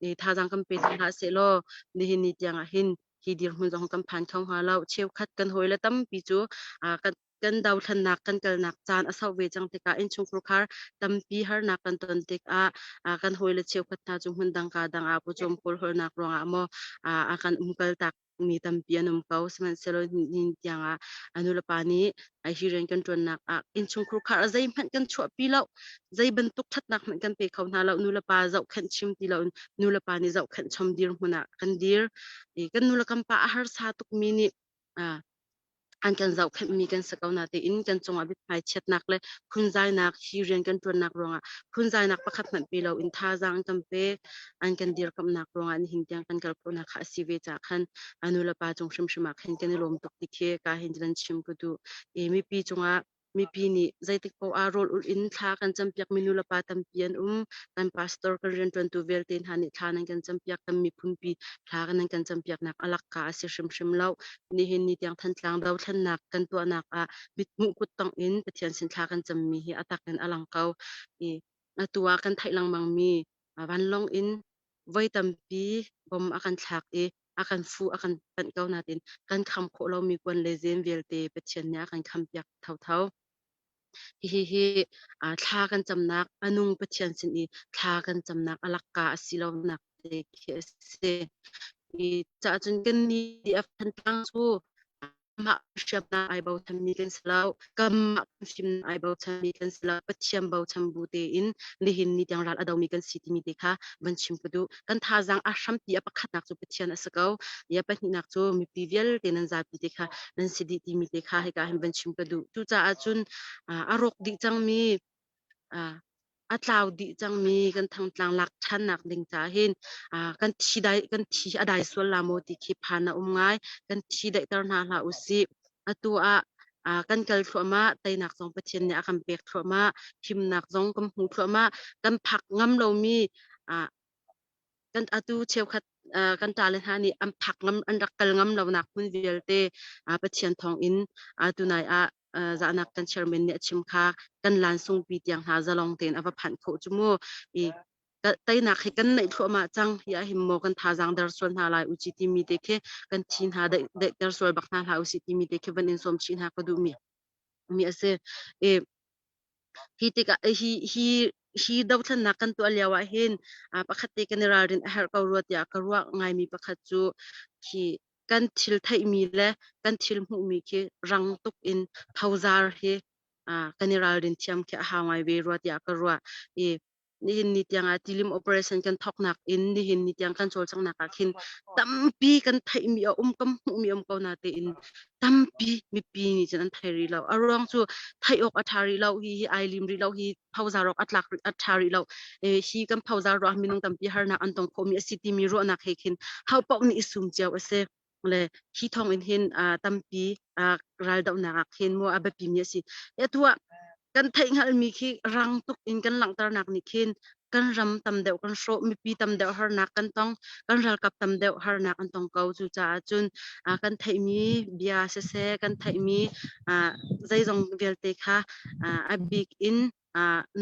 I thazaang kan pe hna hlah sehlaw nihin ni tiang ah hin hi dirhmun zong kan phan kho hnga lo. Cheukhat kan hawile tampi cu kan kan dothlennak kan kalnak caan a sauh ve cang tikah innchungkhar khar tampi harnak kan ton tikah kan hawile cheukhat hna cu hmun dang ka dang ah pawcawm kawlhawlnak ruangah maw a kan umkal tak mi tampi an um ko. Sihmanhsehlaw nihin tiang ah a nulepa nih hi rian kan ṭuannak ah innchungkhar khar zeihmanh kan chuahpi lo, zei bantuk ṭhatnak hmanh kan pe kho hna lo. Nulepa zohkhenh chim ti lo in nulepa nih zohkhenh chom dirhmun ah kan dir. Kan nule kan pa a harsa tukmi nih an kan zohkhenhmi kan si ko natein kan cungah mithmai chiatnak le phunzainak hi rian kan ṭuannak ruangah phunzainak pakhat hmanh pe loin thazaang an kan pek, an kan dirkamhnak ruangah nihin tiang kan kal khawhnak kha a si ve caah khan nu le pa cung hrimhrim ah khin kan i lawm tuk ti khi ka hin van chim ka duh. I mipi cungah mipi nih zeitik paoh ah rawl ulh in thla kan campiakmi nulepa tampi an um. Kan pastor, kan rianṭuantu vialte hna nih thla nan kan campiak, kan miphunpi thla nan kan campiaknak a lakka a si hrimhrim lo. Nihin ni tiang Thantlang dothlennak kan tuahnak ah mithmuh kuttongh in Pathian sin thla kan cammi hi a tak in a lang ko. I atu ah kan theih lengmangmi vanlawng in voi tampi bom a kan thlak i a kan fuh a kan panh ko nain kan kham khawh lomi kuan le zen vialte Pathian nih a kan khampiak thotho. Hihi hi thla kan camnak a nung Pathian sin i thla kan camnak a lakka a si lonak te khi a si. I caah cun kan nih a Thantlang cu Mah hriamnam ai bochanmi kan si lo. Kanmah kan fimnak ai bochanmi kan si lo. Pathian bochan bu tein nihin ni tiang ral a domi kan si timi te kha van chim ka duh. Kan thazaang a hrampi a pakhatnak cu Pathian a si ko. I a pahnihnak cu mipi vialte nan zapi te kha nan si dih timi te kha hika hin van chim ka duh. Cucaah cun a rawk dih cangmi. A tlau dih cangmi kan thangtlang lak ṭhannak ding caah hin kan thi dai kan thi a dai sual la maw ti khi phan a um ngai. Kan thi daihter hna hlah usih. Atu ah kan kal thluahmah, teinak zong Pathian nih a kan pek thluahmah, himnak zong kan hmu thluahmah. Kan phak ngam lomi kan atu cheukhat kan ṭale hna nih an phak ngam an rak kal ngam lonak hmun vialte Pathian thawng in tunai ah zahnak kan chairman nih a chim kha kan lan sungpi tiang hna zalong tein a va phanh khawh cu mu. I teinak hi kan neih thluahmah cang hi ah hin maw kan thazaang der sual hna lai uci timi te khi kan thi hna daihter sual bak hna hlah usih timi te khi van in sawm chih hna ka duhmi mi a si. I hi tikah hi hi hi dothlennak kan tuah lio ah hin pakhat te kan i ralrin a herh ko rua tiah ka ruah ngaimi pakhat cu khi kan thil theihmi le kan thil hmuhmi khi rang tuk in phozar hi kan i ralrin thiam khi a hau ngai ve rua tiah ka ruah. I nihin ni tiang ah tilim operation kan thawknak in nihin ni tiang kan cawlcanghnak ah khin tampi kan theihmi a um kan hmuhmi um ko na tein tampi mipi nih cun an thei rih lo. A ruang cu theih awk a ṭha rih lo, hi hi ai lim rih lo, hi phozar awk a tlak a ṭha rih lo. Hi kan phozar ruah minung tampi harnak an tong khawhmi a si timi ruahnak he khin ho paoh nih i sum cio a si. Le hi thawng in hin tampi raldohnak ah khin mu a biapi mi a si. Atu ah kan theih hngalhmi khi rang tuk in kan langhternak nih khin kan ram tam deuh kan hrawh, mipi tam deuh harnak kan tong, kan ralkap tam deuh harnak an tong ko. Cucaah cun kan theihmi bia siseh, kan theihmi zeizong vialte kha a bik in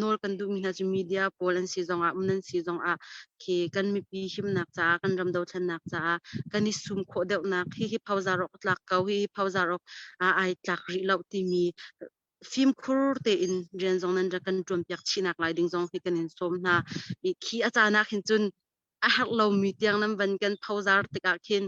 nawl kan duhmi hna cu media pawl an si zongah, um nan si zongah khi kan mipi himnak caah, kan ram dothlennak caah kan i sum khawh deuhnak hihi phozar awk tlak ko, hihi phozar awk ai tlak rih lo timi fimkhur tein rian zong nan rak kan ṭuanpiak chihnak lai ding zong hi kan in sawm hna. I khi a caan ah khin cun a herh lomi tiang nan van kan phozar tikah khin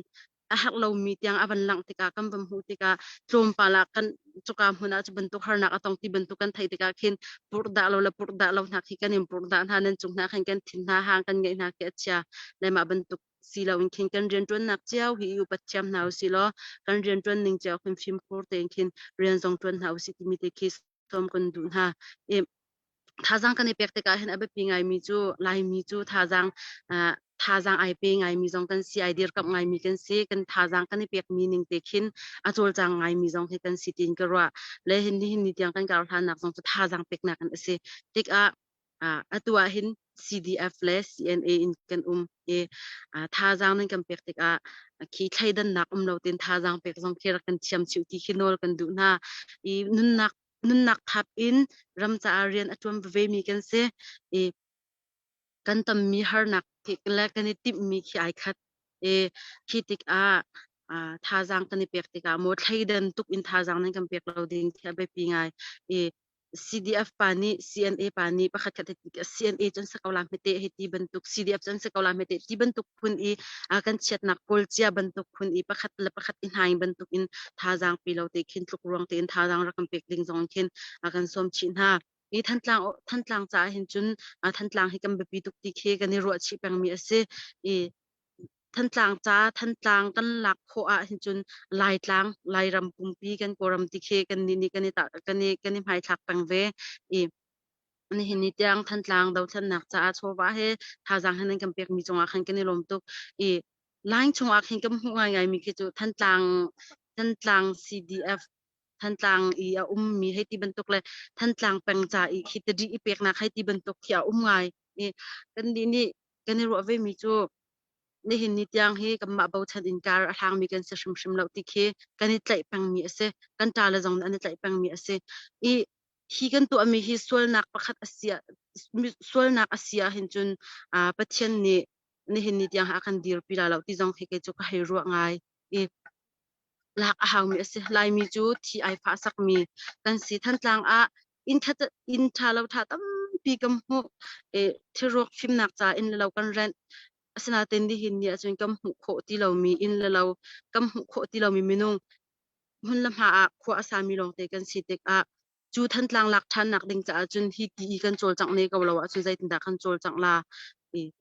a herh lomi tiang a van langh tikah kan van hmuh tikah tlawmpal ah kan cuka hmun ah cu bantuk harnak a tong ti bantuk kan theih tikah khin purhdah lo le purhdah lo hna khi kan in purhdah hna nan cung hna khin kan thin hna hang kan ngeih hna khi a chia le mah bantuk si loin khin kan rianṭuannak cio hi i upat thiam hna usih law kan rianṭuan ning cio khin fimkhur tein khin rian zong ṭuan hna usih timi te khi sawm kan duh hna. I thazaang kan i pek tikah hin a biapi ngaimi cu Laimi cu thazaang thazaang ai pe ngaimi zong kan si, ai dirkamh ngaimi kan si, kan thazaang kan i pekmi ning te khin a cawlcang ngaimi zong hi kan si tiin ka ruah. Le hin nihin ni tiang kan kar hlannak zong cu thazaang peknak in a si. Tikah atu ah hin CDF le CNA in kan um i thazaang nan kan pek tikah khi thleidannak um lo tein thazaang pek zong khi rak kan thiam chih ti khi nawl kan duh hna. I nunnak nunnak thap in ram caah rian a ṭuan veve mi kan si i kan tammi harnak le kan i timhmi khi ai khat i khi tikah thazaang kan i pek tikah maw thleidan tuk in thazaang nan kan pek lo ding khi a biapi ngai i CDF pa nih CNA pa nih pakhat khat CNA cun sa ko la hmete hei ti bantuk CDF cun sa ko la hmete ti bantuk phun i kan chiatnak kawl cia bantuk phun i pakhat le pakhat i hnaing bantuk in thazaang pi lo te khin tluk ruang tein thazaang rak kan pek ding zong khin a kan sawm chih hna. I Thantlang Thantlang caah hin cun Thantlang hi kan biapi tuk ti khi kan i ruah chih pengmi a si. I Thantlang ca Thantlang kan lak khawh ah hin cun Laitlang Lairam pumpi kan Kawlram ti khi kan nih nih kan i kan i kan i hmaithlak peng ve. I nihin ni tiang Thantlang dothlennak caah chawva he thazaang he nan kan pekmi cungah khan kan i lawm tuk. I line chungah khin kan hmuh ngaingai mi khi cu Thantlang Thantlang CDF Thantlang i a ummi hei ti bantuk le Thantlang peng ca i khi tadi i peknak hei ti bantuk khi a um ngai. I kan nih nih kan i ruah ve mi cu nihin ni tiang hi kanmah bochan in kar a hlangmi kan si hrimhrim lo ti khi kan i tlaih pengmi a si. Kan ṭa le zong nih an i tlaih pengmi a si. I hi kan tuahmi hi sualnak pakhat a si sualnak a si ahhin cun Pathian nih nihin ni tiang a kan dirpi la lo ti zong khi kei cu ka hei ruah ngai. I lak a haumi a si. Laimi cu thi ai fah sakmi kan si. Thantlang ah inn ṭha inn ṭha lo ṭha tampi kan hmuh. I thilruak fimnak ca inn le lo kan rent. Asinain nihin ni ahcun kan hmuh khawh ti lomi inn le lo, kan hmuh khawh ti lomi minung hmun le hma ah khua a sami lawngte kan si tikah cu Thantlang lak ṭhannak ding caah cun hi ti i kan cawlcangh ne ko lo ahcun zeitindah kan cawlcangh la? I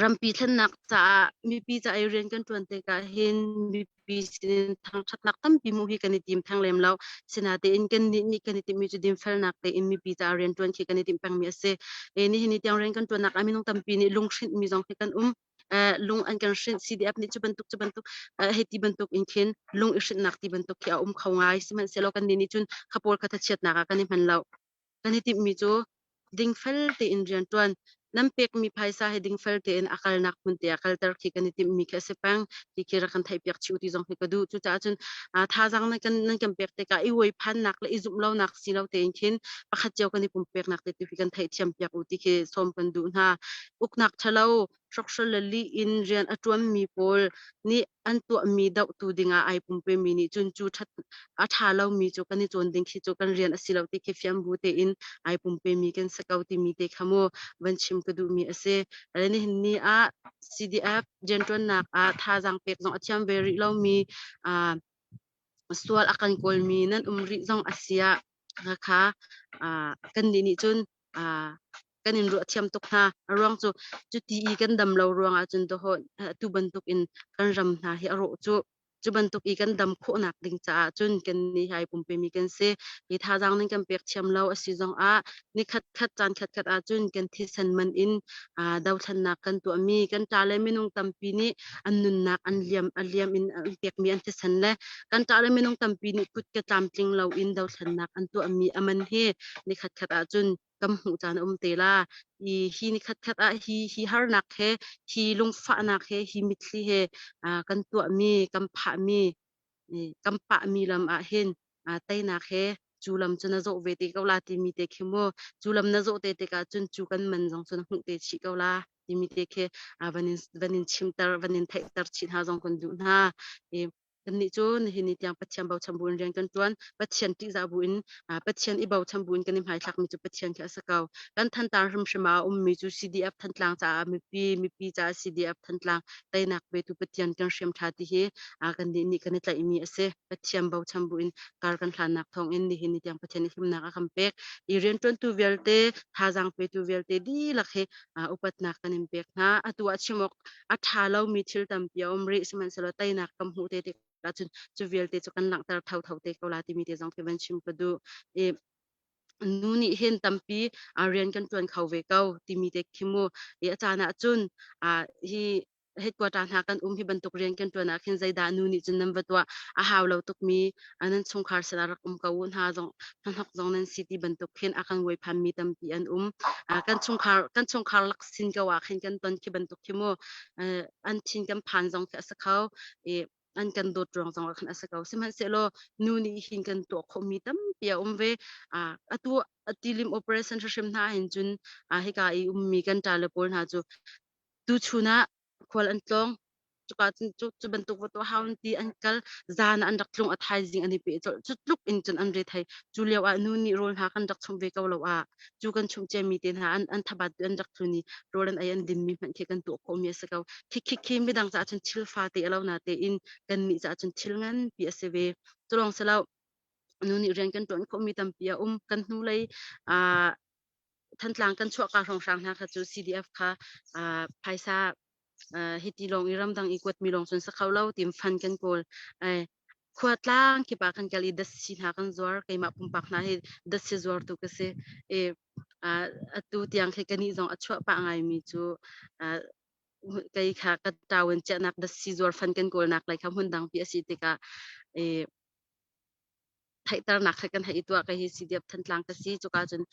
Rampi thlennak caah mipi ca i rian kan ṭuan tikah hin mipi sinin thangṭhatnak tampi hmuh hi kan i tim theng lem lo. Sinatein kannih nih kan i timhmi cu dinfelnak tein mipi caah rian ṭuan khi kan i timh pengmi a si. E, nihin ni tiang rian kan ṭuannak ah minung tampi nih lunghrinhmi zong hi kan um. Lung an kan hrinh CDF nih cu bantuk cu bantuk hei ti bantuk in khin lung i hrinhnak ti bantuk khi a um kho ngai. Sihmanhsehlaw kannih nih cun kha pawl kha thachiatnak ah kan i hman lo. Kan i timhmi cu dingfel tein rianṭuan, nan pekmi phaisa hi dingfel tein a kalnak hmun te ah kalter khi kan i timhmi khi a si peng ti khi rak kan theihpiak chih u ti zong hi ka duh. Cucaah cun thazaang nan kan nan kan pek tikah i uaiphannak le i zumh lonak si lo tein khin pakhat cio kan i pumpeknak te tu hi kan theihthiam piak u ti khi sawm kan duh hna. Uknak ṭhalo hrokhrawl le lih in rian a ṭuanmi pawl nih an tuahmi dohtu dingah ai pumpemi nih cun cu ṭhat a ṭha lomi cu kan i cawn ding khi cu kan rian a si lo ti khi fiang bu tein ai pumpemi kan si ko timi te kha mu van chim ka duhmi a si. Le nihin ni ah CDF rianṭuannak ah thazaang pek zong a thiam ve rih lomi sual a kan kawlmi nan um rih zong a si ah kha kannih nih cun kan in ruah thiam tuk hna. A ruang cu cuti i kan dam lo ruangah cun dawhawh tu bantuk in kan ram hna hi a rawh cu. Cu bantuk i kan dam khawhnak ding caah cun kan nih hi pumpemi kan si. Hi thazaang ning kan pek thiam lo a si zongah ni khat khat caan khat khat ahcun kan thisen man in dothlennak kan tuahmi kan ṭa le minung tampi nih an nunnak an liam a liam in an pekmi an thisen le kan ṭa le minung tampi nih kut ke tlamtling lo in dothlennak an tuahmi a man hi ni khat khat ahcun kan hmuh caan a um te la. I hi ni khat khat ah hi hi harnak he hi lungfahnak he hi mitthli he kan tuahmi kan phahmi kan pahmi lam ah hin teinak he cu lam cu na zawh ve te ko la timi te khi mu cu lam na zawh te tikah cun cu kan man zong cu na hmuh te chih ko la timi te khi van in van in chimter van in theihter chih hna zong kan duh hna. Kannih cu nihin ni tiang Pathian bochan buin rian kan ṭuan. Pathian ṭihzah buin, Pathian i bochan buin kan i hmaithlakmi cu Pathian khi a si ko. Kan Thantlang hrimhrim ah a ummi cu CDF Thantlang caah mipi, mipi caah CDF Thantlang teinak petu Pathian kan hriam ṭha ti hi kannih nih kan i tlaihmi a si. Pathian bochan buin kar kan hlannak thawngin nihin ni tiang Pathian i himnak a kan pek. I rianṭuantu vialte, thazaang petu vialte dihlak hi upatnak kan in pek hna. Atu ah chim awk a ṭha lomi thil tampi a um rih sihmanhsehlaw teinak kan hmuh te tik ahcun cu vialte cu kan langhter thotho te ko la timi te zong khi van chim ka duh. I nu nih hin tampi rian kan ṭuan kho ve ko timi te khi mu i a caan ah cun hi headquarter hna kan um hi bantuk rian kan ṭuan ah khin zeidah nu nih cun nan va tuah a hau lo tukmi nan chungkhar sinah rak um ko u hna zong hnahnok zong nan si ti bantuk khin a kan vuaiphanmi tampi an um. Kan chungkhar kan chungkhar lak sin ko ah khin kan ton khi bantuk khi mu an thin kan phan zong khi a si kho i an kan dawt ruang zong ah khan a si ko. Sihmanhsehlaw nu nih hin kan tuah khawhmi tampi a um ve. Atu tilim operation hrimhrim hna hin cun hika i ummi kan ṭale pawl hna cu tuchun ah khual an tlawng cuka cun cu cu bantuk va tuah hau an ti an kal zan an rak tlung a thaizing an i peh colh cu tluk in cun an re thei cu lio ah nu nih rawl hna kan rak chumh ve ko lo ah cu kan chumh ciami te hna an an thabat an rak tlun i rawl an ei an din mi hmanh khi kan tuah khawh mi a si ko khi khi khi midang caah cun thil fa te a lo na te in kan nih caah cun thil nganpi a si ve cu lawng si lo nu nih rian kan ṭuan khawh mi tampi a um kan hnulei Thantlang kan chuahka hrawnghrang hna kha cu CDF kha phaisa hiti lawng i ramdang i kuatmi lawng cun si kho lo tim fan kan kawl. Khua tlang kip ah kan kal i datsi hna kan zuar. Keimah pumpak hna hi datsi zuartu ka si. I atu tiang khi kanih zong a chuah pah ngaimi cu kei kha ka tawin chiahnak datsi zuar fan kan kawlnak lei kha hmun dangpi a si tikah i theihternak kha kan hei i tuah ka hi CDF Thantlang ka si cuka cun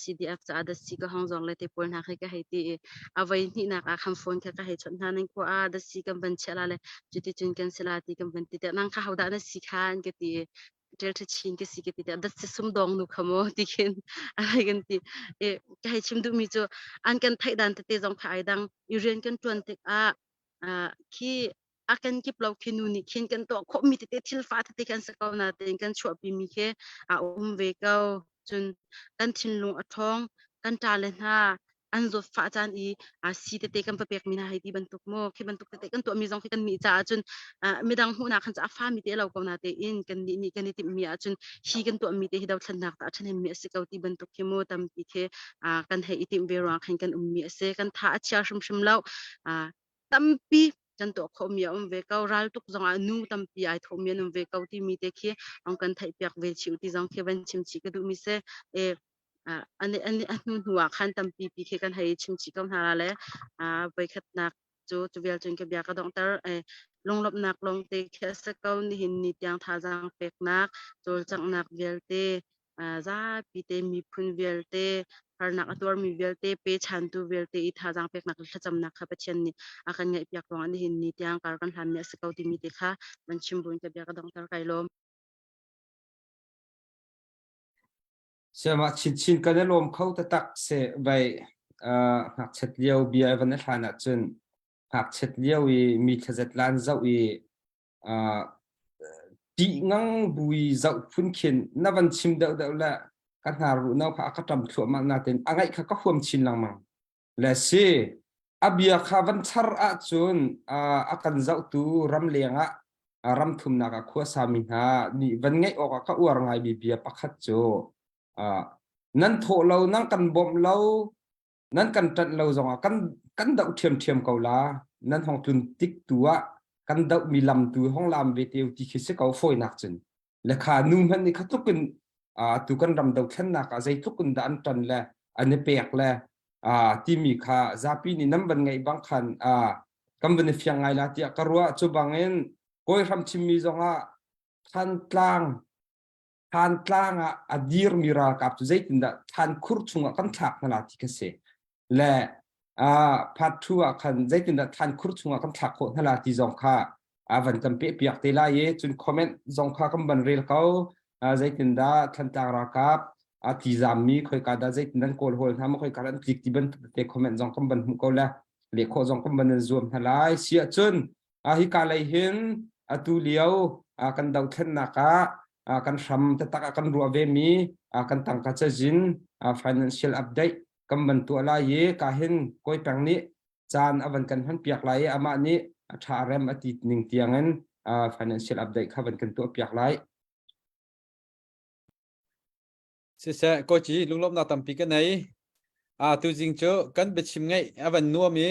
CDF caah dasi ka hong zong le te pawl hna khi ka hei ti i a voi hnihnak ah khan phone kha ka hei chawnh hna nan khua ah dasi kan van chiah la le cuti cun kan si la ti kan van ti te nang kha hodah na si kha an ka ti i ṭel ṭha chin ka si ka ti te dasi sumdong nu kha maw ti khin a hei kan ti i ka hei chim duhmi cu an kan theih dan tete zong kha ai dang i rian kan ṭuan tikah khi a kan kip lo khi nu nih khin kan tuah khawhmi tete thil fa tete kan si ko natein kan chuahpimi khi a um ve ko. Cun kan thinlung a ṭhawng, kan ṭale hna An zawtfah caan i sii tete kan va pek mi hna hei ti bantuk maw khi bantuk tete kan tuah mi zong khi kan nih caah cun midang hmuhnak khan a fa mi te lo ko na te in kan nih nih kan i timh mi ahcun hi kan tuah mi te hi dothlennak ta a ṭhahnem mi a si ko ti bantuk khi mu tampi khi kan hei i timh ve ruang khan kan um mi a si. Kan tha a chia hrimhrim lo. Tampi kan tuah khawh mi a um ve ko. Ral tuk zong ah nu tampi ai thawh mi an um ve ko ti mi te khi ong kan theih piak ve chih ti zong khi van chim chih ka duh mi si. E an a hnu hnu ah khan tampi pi khi kan hei chim chih ko hna la le voikhatnak cu cu vial cun ka bia ka donghter. Lunglawmhnak lawng te khi a si ko. Nihin ni tiang thazaang peknak cawlcanghnak vialte, zapi te miphun vialte, harnak a tuarmi vialte, pechantu vialte i thazaang peknak le thlacamnak kha Pathian nih a kan ngaihpiak ruangah nihin ni tiang kar kan hlanmi a si ko timi te kha van chim buin ka bia ka donghter. Kai lawm. Siamah chinchin kan i lawm kho taktak se vai ngakchiat lio bia van i hlan ahcun ngakchiat lio i mi thlazet lan zoh i ṭih ngang bu i zoh phun khin na van chim deuhdeuh le ka hnar ruh no kha a ka ṭam thluahmah natin a ngaih kha ka huam chin lengmang. Le si, a bia kha van char ahcun a kan zohtu ramleng ah ram thumnak ah khuasami hna nih van ngaih awkah ka uar ngaimi bia pakhat cu nan thawh lo, nan kan bawmh lo, nan kan ṭanh lo zongah kan kan doh ṭhiamṭhiam ko la. Nan hong tlun tik tu ah kan dohmi lam tu hong lam ve te ti khi si ko fawinak cun. Le kha nu hmanh nih kha tluk in tu kan ram dothlennak ah zeitluk in dah an ṭan le an i pek le timi kha zapi nih nan van ngaih bang khan kan van i fiang ngai la tiah ka ruah. Cu bangin kawi hram chimmi zongah Thantlang Thantlang ah a dirmi ralkap cu zeitindah thlankhur chungah kan thlak hna la ti kha si le part 2 ah khan zeitindah thlankhur chungah kan thlak khawh hna la ti zong kha a van kan peh piak te lai i cun comment zong kha kan van rel ko. Zeitindah Thantlang ralkap a ti zammi khoika dah zeitin an kawl hawl hna ma khoika an tlik ti bantuk te comment zong kan van hmuh ko le leh khawh zong kan van zuam hna lai si ahcun hika lei hin atu lio kan dothlennak ah kan hram taktak ah kan ruah ve mi kan tangka cazin financial update kan van tuah lai i ka hin kawi peng nih caan a van kan hman piak lai i amah nih a ṭha rem a ti ning tiangin financial update kha van kan tuah piak lai. Siseh, Koci lunglawmhnak tampi ka nei. A tuzing cu kan biachim ngeih a van nuam i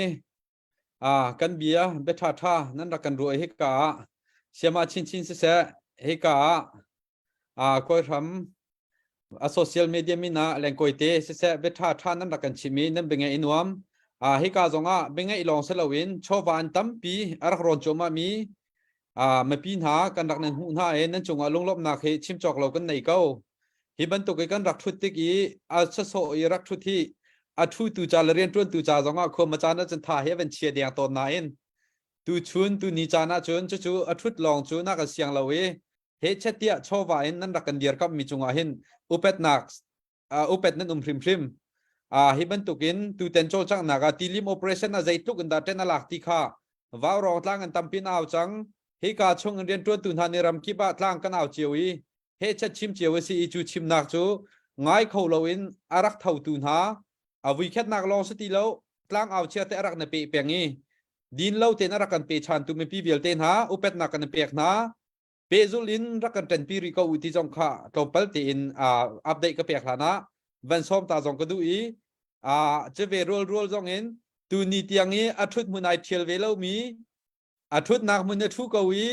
a kan bia bia ṭha ṭha nan rak kan ruah hi ka ah siama chinchin siseh hika ah a kawihram a social media min ah lengkawi te siseh bia ṭha ṭha nan rak kan chim i nan bia i nuam. A hika zongah bia ngeih lawng si loin chawva an tampi a rak rawn cuahmah mi a mipi hna kan rak nan hmuh hna i nan cungah lunglawmhnak hi chim cawk lo kan nei ko. Hi bantuk i kan rak ṭhut tik i a sawsawh i rak ṭhut hi a ṭhutu ca le rianṭuantu ca zongah khua ma caan ah cun tha hi a van chia deng tawn nain tuchun tuni caan ah cun cucu a ṭhut lawng cu na kan siang lo i hechet tiah chawva in nan rak kan dirkamh mi cungah hin upatnak upat nan um hrimhrim. Hi bantukin tuten cawlcanghnak ah tilim operation ah zeitluk in dah ṭen a lak ti kha vaurawng tlang an tampin au cang. Hika chung in rianṭuantu hna nih ramkip ah tlang kan au cio i hechet chim cio a si i cu chimnak cu ngai kho loin a rak thotu hna a vuikhatnak lawng si ti lo, tlang au chia te a rak na pe peng i din lo tein a rak kan pe ṭhantu mipi vialte hna upatnak kan pek hna. Pehzulh in rak kan ṭanpi rih ko u ti zong kha tlawmpal tein update ka pek hlan ah van sawm ta zong ka duh i cu ve rual rual zong in tuni tiang i a ṭhut hmun ai ṭhial ve lomi, a ṭhutnak hmun a ṭhu ko i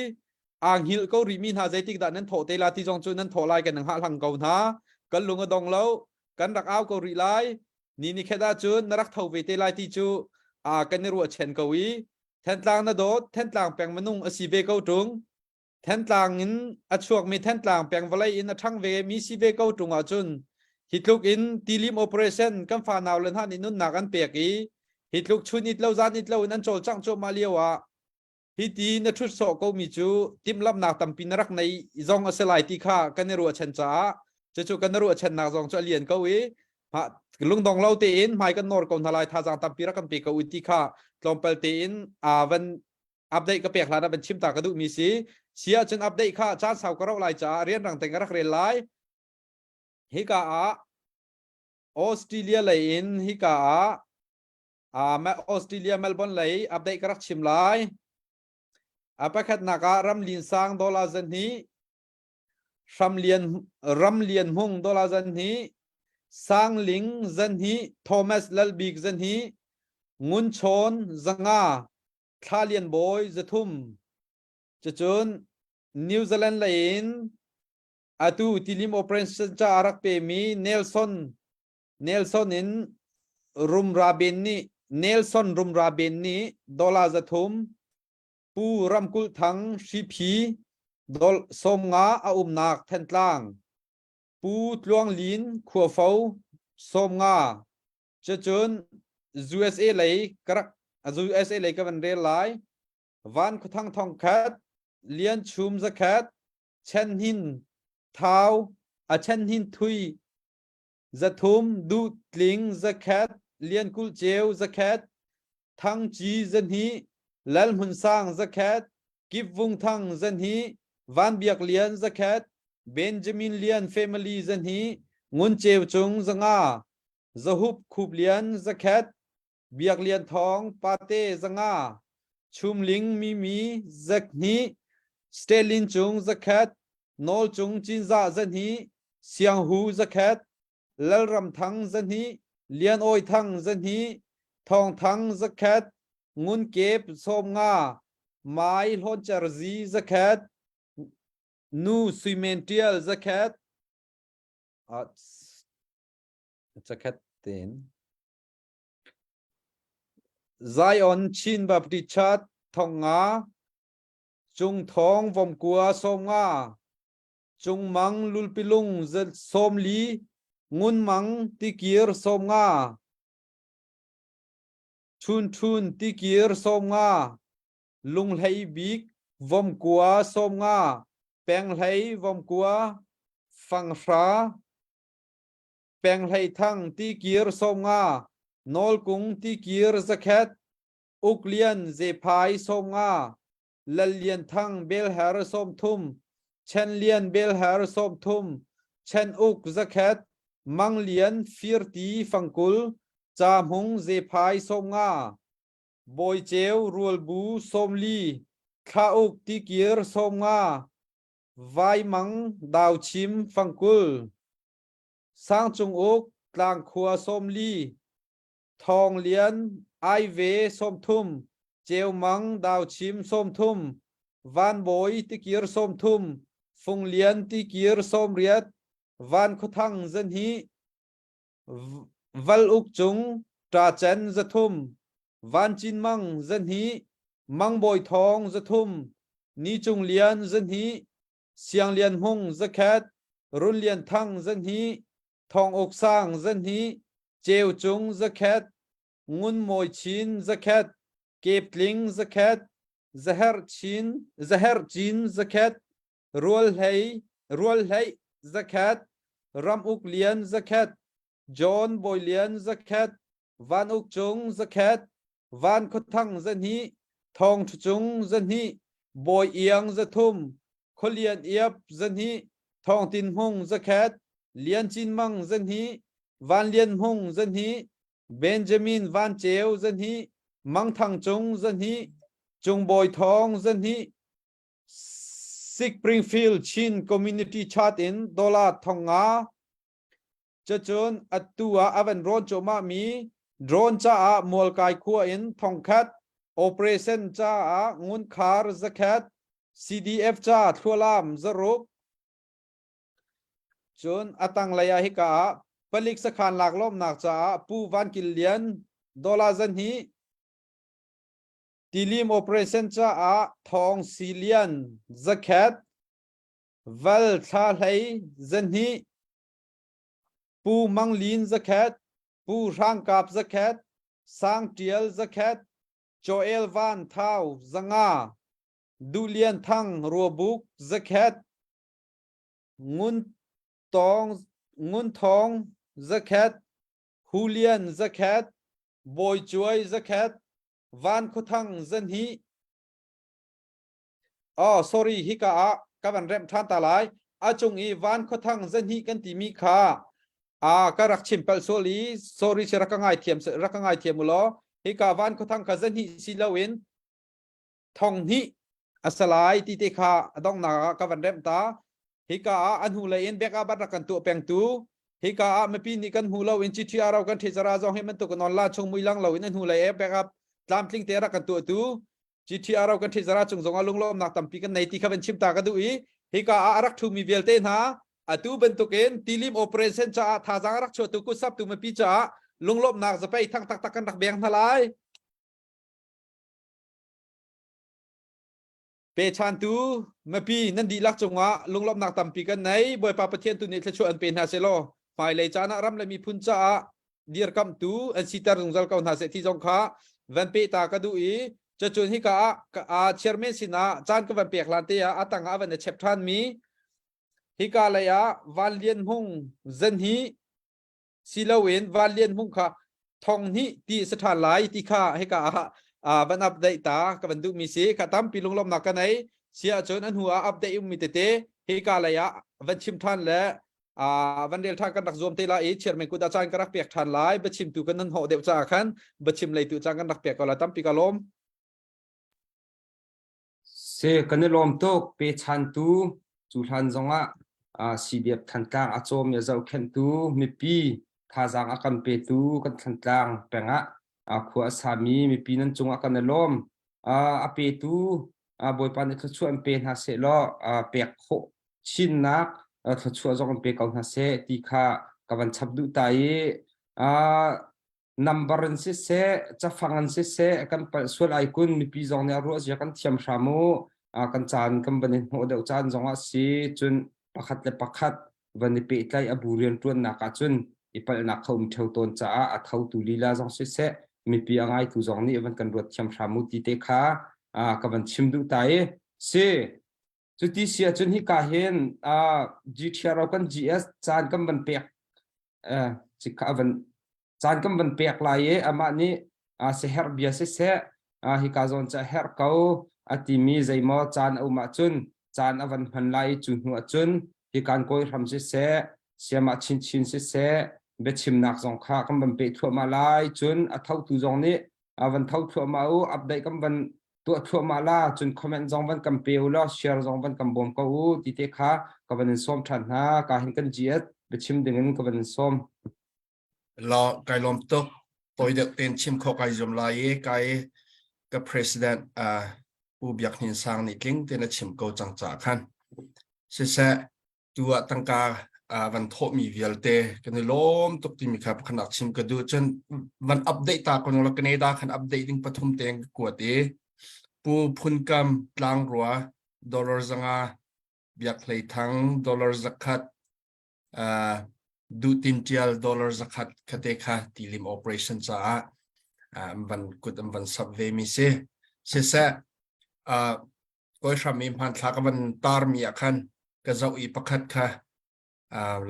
aa hngilh ko rihmi hna zeitik dah nan thawh te la ti zong cu nan thawh lai kan hngah hlang ko hna. Kan lung a dong lo, kan rak au ko rih lai. Ni ni khat ahcun na rak tho ve te lai ti cu kan i ruahchan ko i Thantlang na dawt, Thantlang peng minung a si ve ko ṭung. Thantlang in a chuakmi, Thantlang peng vawlei in a ṭhang ve mi si ve ko ṭung ahcun hi tluk in tilim operation kan fanau le hna nih nunnak an pek i hi tluk chun it lo zan it lo in an cawlcangh cuahmah lio ah hi ti na ṭhut sawh ko mi cu timhlamhnak tampi na rak nei zong a si lai ti kha kan i ruahchan caah cucu kan i ruahchannak zong cu a lian ko i lungdong lo tein hmai kan nawr ko hna lai. Thazaang tampi rak kan pe ko u ti kha tlawmpal tein van update ka pek hlan ah van chim ta ka duh mi si. Si ahcun update kha caan sau ka rauh lai caah rianrang tein ka rak rel lai. Hika ah Australia lei in hika ah. Australia Melbourne lei update ka rak chim lai. A pakhatnak ah Ramlin Sang dollar zan hi, Ram Lian Hmung dollar zan hi, Sang Ling zan hi, Thomas Lalbik zan hi, Ngun Chawn zanga, Thla Lian Bawi zathum. Cucun New Zealand lei in atu tilim operation ca a rak pemi Nelson Nelson in Rumra Ben nih Nelson Rumra Ben nih dollar 300 Pu Ramkulh Thang Hriphi dol 50 a umnak Thentlang Pu Tluang Lin Khuafo 50 cucun USA lei ka rak USA lei ka van rel lai Van Khuathang thong khat Lian Chum zakhat Chen Hin Thau a Chen Hin Thui 300 Duh Tling zakhat Lian Kulh Ceu zakhat Thang Ci 200 Lal Hmun Sang zakhat Kip Vung Thang 200 Van Biak Lian zakhat Benjamin Lian family 200 Ngun Ceu Cung 500 Zahup Khup Lian zakhat Biak Lian Thawng Pate 500 Chum Ling Mimi 200 Stalin Cung zakhat Nawl Cung Cinzah 200 Siang Hu zakhat Lalram Thang 200 Lian Awi Thang 200 Thawng Thang zakhat Ngun Kep 50 Mai Hlawn Cer Zi zakhat Nu Sui Men Tial zakhat zakhat ten Zion Chin Baptist Church 500 Cung Thawng Vomkua 50 Cung Mang Lulpilung 40 Ngun Mang Tikir 50 Chun Chun Tikir 50 Lunghlei Bik Vomkua 50 Penghlei Vomkua Fanghra Penghlei Thang Tikir 50 Nawlkung Tikir 100 Uk Lian Zephai 50 Lal Lian Thang Belher 30 Chen Lian Belher 30 Chen Uk 100 Mang Lian Firti Fangkul Ca Hmung Zephai 50 Bawi Ceu Rual Bu 40 Thla Uk Tikir 50 Vai Mang Dau Chim Fangkul Sangcung Uk Tlangkhua 40 Thawng Lian Aive 30 Ceu Mang Dau Chim 30 Van Bawi Tikir 30 Fung Lian Tikir 80 Van Khuathang 2 Val Uk Cung Ṭa Cen 300 Van Cin Mang 200 Mang Bawi Thawng 300 Ni Cung Lian 200 Siang Lian Hmung 100 Run Lian Thang 200 Thawng Uk Sang 200 Ceu Cung 100 Ngun Mawi Chin 100 Kep Tling 100 Zaher Chin Zaher Cin 100 Rual Hlei Rual Hleih 100 Ram Uk Lian 100 John Bawi Lian 100 Van Uk Cung 100 Van Khuathang 200 Thawng Ṭhu Cung 200 Bawi Iang 300 Khualian Iap 200 Thawng Tin Hmung 100 Lian Cin Mang 200 Van Lian Hmung 200 Benjamin Van Ceu 200 Mang Thang Cung 200 Cung Bawi Thawng 200 Springfield Chin Community Chart in dollar 500 Cucun atu ah a van rawn cuahmah mi drone caah Mualkai khua in 1000, operation caah Ngunkhar 100, CDF ca Thlualam 600, cun a tanglei ah hika ah palik sakhan lak lawmnak caah Pu Van Kil Lian dollar 200, Tilim operation caah Thawng Si Lian 100, Val Thla Hlei 200, Pu Mang Lin 100, Pu Hrang Kap 100, Sang Tial 100, Joel Van Thau 500, Duh Lian Thang Ruabuk 100, Ngun Tawng Ngun Thawng 100, Hu Lian 100, Bawi Cuai 100, Van Khuathang 200. Oh, sorry, hika ah ka van remh ṭhan ta lai. A cung i Van Khuathang 200 kan timi kha a ka rak chim palh sual i sorry si rak ka ngai thiam rak ka ngai thiam u law. Hika Van Khua Thang kha zahnih si loin thong hnih a salai ti te kha a donghnak ah ka van remh ta. Hika ah a hnu lei in bek ah bat rak kan tuah pengtu hika ah mipi nih kan hmu lo in GTRO kan thezara zong hi bantuk in online chung mui lang lo in a hnu lei e back up tlamtling te rak kan tuah tu GTRO kan thezara cung zong ah lunglawmnak tampi kan nei ti kha van chim ta ka duh i hika ah a rak thumi vialte hna atu bantukin tilim operation caah thazaang a rak chuahtu kutsaptu mipi caah lunglawmhnak zapei thang taktak kan rak beng hna lai. Pechantu mipi nan dihlak cungah lunglawmhnak tampi kan nei. Bawipa Pathian tu nih thluachuah an pe hna selaw hmailei caan ah ram le miphun caah dirkamhtu an siter zungzal ko hna seh ti zong kha van pe ta ka duh i cacun hika ah chairman sinah caan ka van pek hlan te ah a tang ah van i chep ṭhan mi hika lei ah Van Lian Hmung zan hi si loin Van Lian Hmung kha thong hnih ti si ṭhan lai ti kha hika ah van update ta ka van duhmi si kha tampi lunglawmhnak ka nei si ahcun a hnu ah update ummi tete hika lei ah van chim ṭhan le van rel ṭhan kan rak zuam te lai i chairman kut ah caan ka rak pek ṭhan lai biachimtu kan nan hawh deuh caah khan biachim leitu caan kan rak pek ko lai tampi ka lawm. Si kan i lawm tuk. Pechantu cu hlan zongah CDF Thantlang a cawmi a zohkhenhtu mipi thazaang a kan petu kan Thantlang peng ah khua a sami mipi nan cungah kan i lawm. A petu Bawipa nih thluachuah in pe hna sehlaw pek khawh chinnak thluachuah zong in pe ko hna seh ti kha ka van chap duh ta i number in siseh cafang in siseh kan palh sual ai kun mipi zong nih a ruah zia kan thiam hram u kan caan kan van i hnawh deuh caan zong ah si cun pakhat le pakhat van i pehtlaih a bu rianṭuannak ah cun i palhnak kha um ṭheo tawn caah a thotu lila zong siseh mipi a ngaitu zong nih van kan ruat thiam hram u ti te kha ka van chim duh ta i si cuti si ahcun hika hin GTRO kan GS caan kan van pek cikha van caan kan van pek lai i amah nih seherh bia siseh hika zawn ca herh ko a timi zeimaw caan a um ahcun caan a van hman lai i cu hnu ahcun hikan kawi hram siseh siamah chinchin siseh biachimnak zong kha kan van peh thluahmah lai cun a thotu zong nih a van tho thluahmah u update kan van tuah thluahmah la cun comment zong van kan pe u law share zong van kan bawm ko u ti te kha ka van in sawm ṭhan hna ka hin kan GS biachim ding in ka van in sawm La kai lawm tuk toi deuh ten chim kho kai zum lai i kai ka president uh, Pu Biak Hnin Sang nih tling ten a chim ko cang ca khan siseh tu ah tangka van thawhmi vialte kan i lawm tuk timi kha pakhat chim ka duh cun van update ta kono la Canada khan update ding pathum teng ka kuat i pu phunkam tlangrua dollar zanga biak hlei thang dollar zakhat duhtin tial dollar zakhat khate kha tilim operation caah an van kut an van sap ve mi si siseh kawi hram i hmanthlak a van tarmi ah khan ka zoh i pakhat kha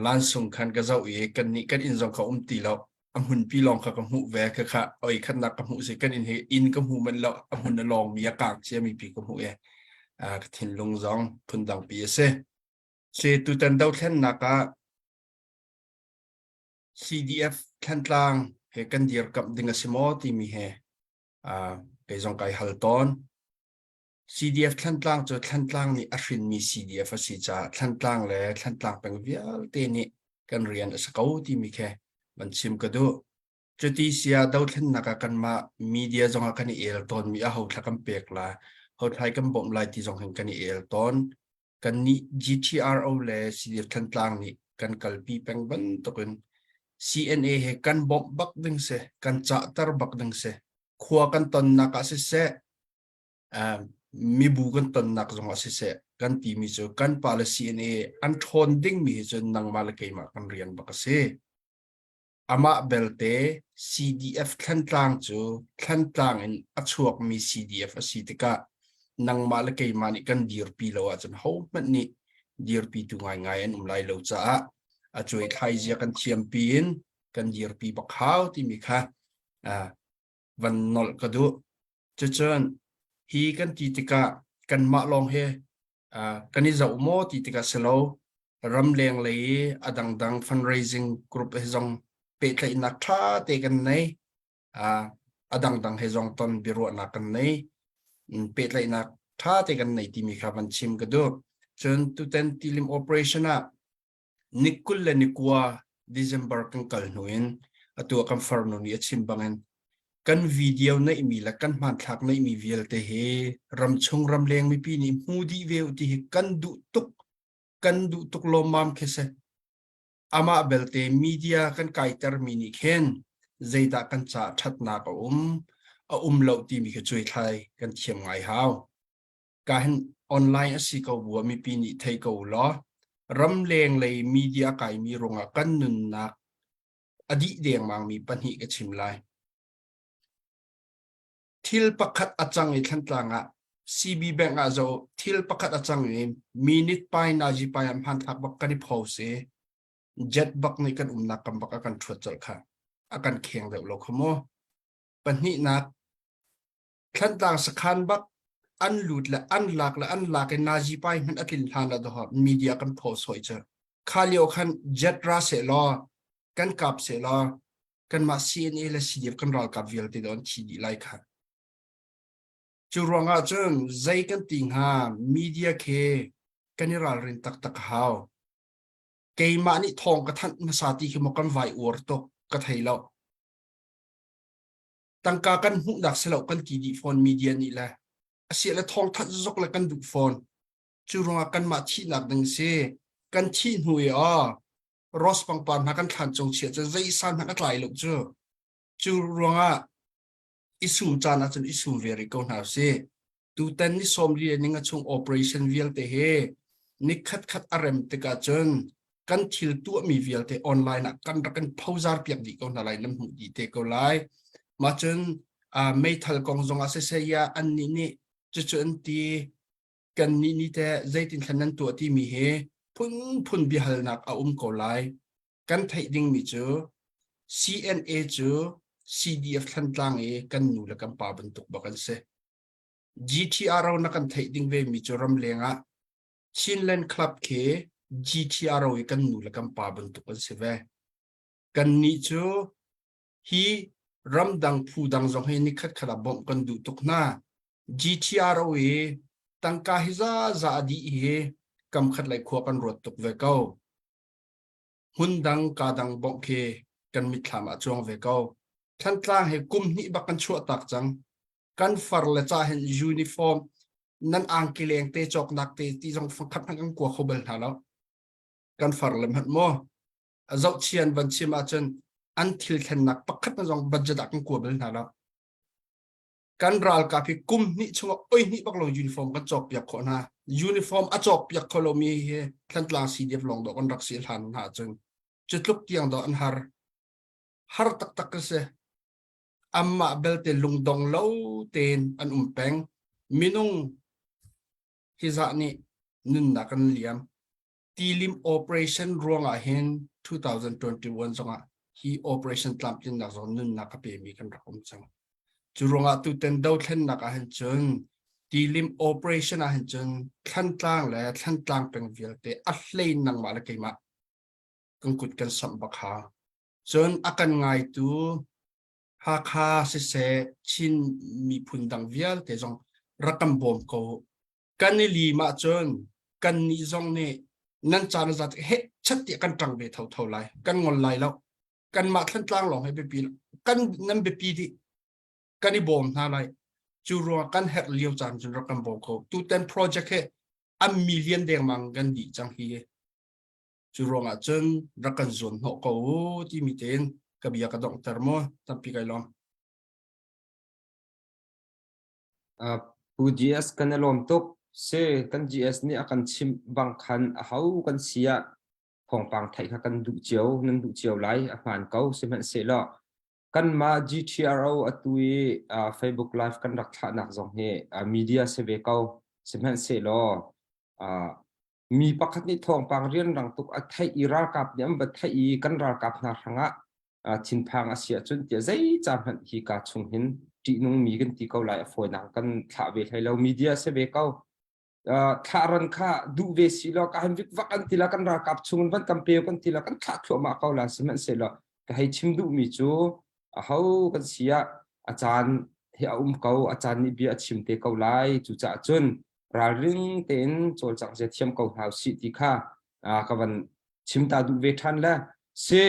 lansung khan ka zoh i kan nih kan inn zong kha um ti lo a hmunpi lawng kha ka hmuh ve kha kha oi khatnak ka hmuh si kan inn hi inn ka hmu man lo a hmun a lawng mi a kang cia mi pi ka hmuh e ka thinlung zong phundang pi a si si tutan dothlennak ah CDF Thantlang he kan dirkamh ding a si maw timi he kei zong kai hal tawn CDF Thantlang cu Thantlang nih a hrinmi CDF a si caah Thantlang le Thantlang peng vialte nih kan rian a si ko timi khi van chim ka duh. Cuti sia dothlennak ah kanmah media zongah kan i el tawnmi a hothla kan pek lai, hothlai kan bawmh lai ti zong hin kan i el tawn. Kannih GTRO le CDF Thantlang nih kan kalpi peng bantukin CNA he kan bawmh bak ding si, kan cahter bak ding si. Khua kan tonnak ah siseh, mibu kan tonnak zongah siseh kan timi cu kan pa le CNA an ṭhawn dingmi hi cu nangmah le keimah kan rian bak a si. Amah belte CDF Thlantlang cu Thlantlang in a chuakmi CDF a si tikah nangmah le keimah nih kan dirpi lo ahcun hohmanh nih dirpitu ngaingai an um lai lo caah a cuai thlai zia kan thiampi in kan dirpi bak hau timi kha van nolh ka duh. Cucun hi kan ti tikah kanmah lawng hi kan i zoh maw ti tikah si lo ramleng lei i a dangdang fundraising group he zong pehtlaihnak ṭha te kan nei. A dangdang he zong ton biaruahnak kan nei. Pehtlaihnak ṭha te kan nei timi kha van chim ka duh. Cun tutan tilim operation ah ni 29 December kan kal hnu in atu ah kan farnu nih a chim bangin kan video neihmi le kan hmanthlak neihmi vialte hi ramchung ramleng mipi nih hmu dih ve u ti hi kan duh tuk kan duh tuk lawmmam khi si. Amah belte media kan kaitermi nih khin zeidah kan caah ṭhatnak a um, a um lo timi khi cuaithlai kan thiam ngai hau. Ka hin online a si ko bu ah mipi nih thei ko law ramleng lei media kaimi ruangah kan nunnak a dih dengmangmi pahnih ka chim lai. Thil pakhat a cang i Thlantlang ah CB Bank ah zo thil pakhat a cang i minute pai nazi pai ah hmanthlak bak kan i post i jet bak nih kan umnak kam bak a kan ṭhuat colh kha a kan kheng deuh lo kha mu. Pahnihnak Thlantlang sakhan bak an lut le an lak le an lak i nazi pai hmanh a tlin hlan la doh media kan post hoi cu. Kha lio khan jet ra seh law kan kap seh law kanmah CNA le CDF kan ralkap vialte do an thi dih lai kha. Cu ruangah cun zei kan ti hnga media khi kan i ralrin taktak a hau. Keimah nih thawng ka thanh hmasa ti khi maw kan vai uar tuk ka thei lo. Tangka kan hmuhnak si lo kan ti dih fawn media nih le asiah le thawng thanh zok le kan duh fawn. Cu ruangah kanmah thihnak ding si kan thih hnu i aw rose pangpar hna kan thlan cung chia cu zei san hmanh a tlai lo cu cu ruangah i sum caan ahcun i sum ve rih ko hna usih tutan ni sawm li le ninga chung operation vialte hi ni khat khat a rem tikah cun kan thil tuahmi vialte online ah kan rak in phozar piak dih ko hna lai nan hmuh dih te ko lai mah cun meithal kong zong ah siseh ya an nih nih cucu an ti kannih nih teh zeitin thlen nan tuah timi hi phunphun biahalnak a um ko lai. Kan theih dingmi cu CNA cu CDF Thlantlang i kan nu le kan pa bantuk bak an si. GTRO na kan theih ding ve mi cu ramleng ah Chinland Club khi GTRO i kan nu le kan pa bantuk an si ve. Kannih cu hi ramdang phu dang zong hi nikhat khat ah bawmh kan duh tuk hna. GTRO i tangka hi za za a dih hi kam khat lei khua kan ruat tuk ve ko. Hmun dang ka dang bawmh khi kan mitthlam ah cuang ve ko. Thantlang hi kum hnih bak kan chuah tak cang. Kan far le ca hin uniform nan angki leng te cawknak te ti zong fangkhat hmanh kan kua kho bal hna lo. Kan far le hmanh maw a zohchian van chim ahcun an thil thlennak pakhat na zong budget ah kan kua bal hna lo. Kan ralkap hi kum hnih chungah oi hnih bak lo uniform kan cawk piak khawh hna. Uniform a cawk piak kho lomi hi Thantlang CDF lawng dawh kan rak si hlan hna ahcun cu tluk tiang dawh an har. Har taktak ka si. Amah belte lungdong lo tein an um peng. Minung hi zah nih nunnak an liam. Tilim operation ruangah hin 2021 zongah hi operation tlamtlinnak zong nunnak a pemi kan rak um cang. Cu ruangah tutan dothlennak ah hin cun tilim operation ah hin cun Thlantlang le Thlantlang peng vialte a hlei nangmah le keimah kan kut kan samh bak hau. Cun a kan ngaitu Hakha siseh Chin miphun dang vialte zong rak kan bawm ko Kan i lim ahcun kannih zong nih nan caan a zat heh chat tiah kan ṭang ve thotho lai. Kan ngol lai lo. Kanmah Thlantlang lawng he biapi kan nan biapi dih. Kan i bawm hna lai. Cu ruang kan herh lio caan cun rak kan bawm ko. Tutan project he a million dengmang kan dih cang hi. Cu ruangah cun rak kan zuan hnawh ko u timi tein ka bia ka donghter mu. Tampi kai lawm. Pu GS kan i lawm tuk. Si kan GS nih a kan chimh bang khan aho kan si ah thawngpang theih kha kan duh cio, nan duh cio lai, a hmaan ko. Sihmanhsehlaw kanmah GTRO atu i Facebook Live kan rak thlahnak zong hi media si ve ko. Sihmanhsehlaw mi pakhat nih thawngpang rianrang tuk a theih i ralkap nih an va theih i kan ralkap hna hrangah thinphang a si ahcun tiah zei ca hmanh hi ka chung hin ṭihnungmi kan ti ko lai a fawinak kan thlah ve hlei lo media si ve ko thlah ran kha duh ve si law ka han vik vak an ti la kan ralkap chung van kan pe kan ti la kan thlah thluahmah ko la sihmanhsehlaw ka hei chim duhmi cu aho kan si ah. A caan hi a um ko, a caan nih bia a chim te ko lai. Cucaah cun ralring tein cawlcangh zia thiam ko hna usih ti kha ka van chim ta duh ve ṭhan le si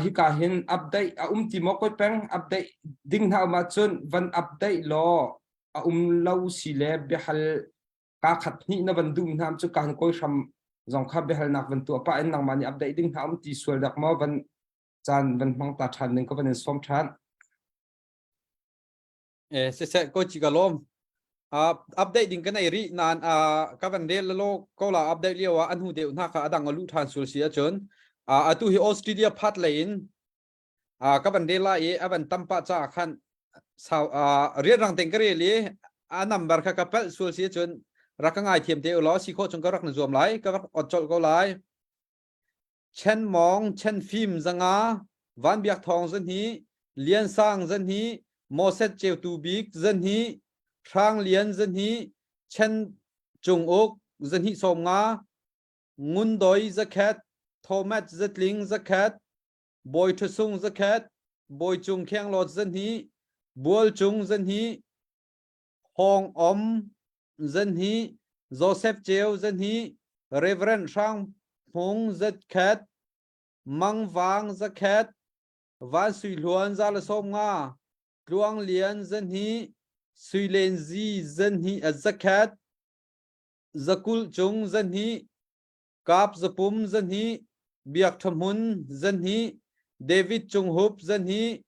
hika hin update a um ti maw koi peng update ding hna um ahcun van update law a um lo si le biahal ka khat hnih na van duh hna cu kan koi hram zong kha biahalnak van tuah pah in nangmah nih update ding hna um ti sual dak maw van caan van hmang ta ṭhan ding ka van in sawm ṭhan. Eh siseh ko chi ka lawm. Uh, update ding kan ei ri nan uh, ka van rel lo ko la update lio ah an hu deuh hna kha adang a lu than sul si ahcun uh, atu hi Australia phat lei in uh, ka van rel la i avan tampa cha khan sau uh, rian rang teng ka rel i a number kha ka pel sul si ahcun rak ka ngai thiam te u law si kho chung ka rak na zuam lai ka rak ot chol ko lai Chen Mawng, Chen Fim zanga, Van Biak Thawng zahnih, Lian Sang zahnih, Moses Ceutu Bik zahnih, Hrang Lian zahnih, Chen Cung Uk zahnih 50, Ngun Doi zakhat, Thomas Zatling zakhat, Bawi Ṭhasung zakhat, Bawi Cung Khenglawt zahnih, Bual Cung zahnih, Hawng Om zahnih, Joseph Ceu zahnih, Reverend Hrang Hmung zatkhat, Mang Vang zakhat, Van Sui Hluan za le 50, Tluang Lian zahnih, Sui Len Zi zahnih zakhat, Zakulh Cung zahnih, Kap Zapum zahnih, Biak Ṭha Hmun zahnih, David Cung Hup zahnih,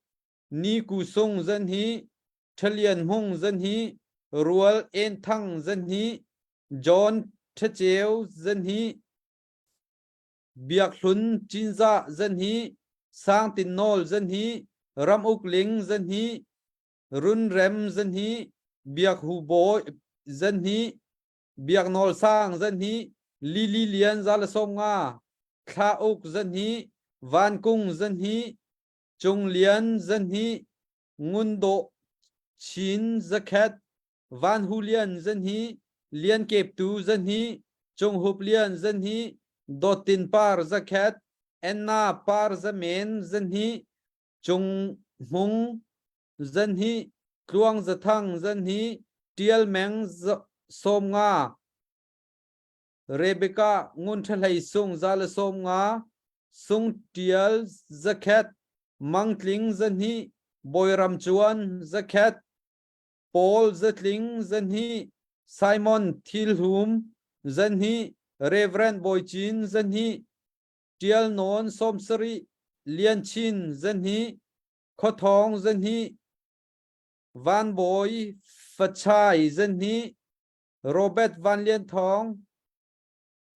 Ni Ku Sung zahnih, Ṭhalian Hmung zahnih, Rual En Thang zahnih, John Ṭhaceu zahnih, Biak Hlun Cinzah zahnih, Sang Tin Nawl zahnih, Ram Uk Ling zahnih, Run Rem zahnih, Biak Hu Bawi zahnih, Biak Nawl Sang zahnih, Lili Lian za le 50, Thla Uk zahnih, Van Kung zahnih, Cung Lian zahnih, Ngun Dawh Chin zakhat, Van Hu Lian zahnih, Lian Kep Tu zahnih, Cung Hup Lian zahnih, Dawt Tin Par zakhat, Enna Par Zamen zahnih, Cung Hmung zahnih, Tluang Zathang zahnih, Tial Meng 50, Rebecca Ngun Ṭha Hlei Sung za le 50, Sung Ṭial zakhat, Mang Tling zahnih, Bawi Ram Cuan zakhat, Paul Zatling zahnih, Simon Thil Hum zahnih, Reverend Bawi Cin zahnih, Ṭial Nawn 70, Lian Chin zahnih, Khuathawng zahnih, Van Bawi Fachai zahnih, Robert Van Lian Thawng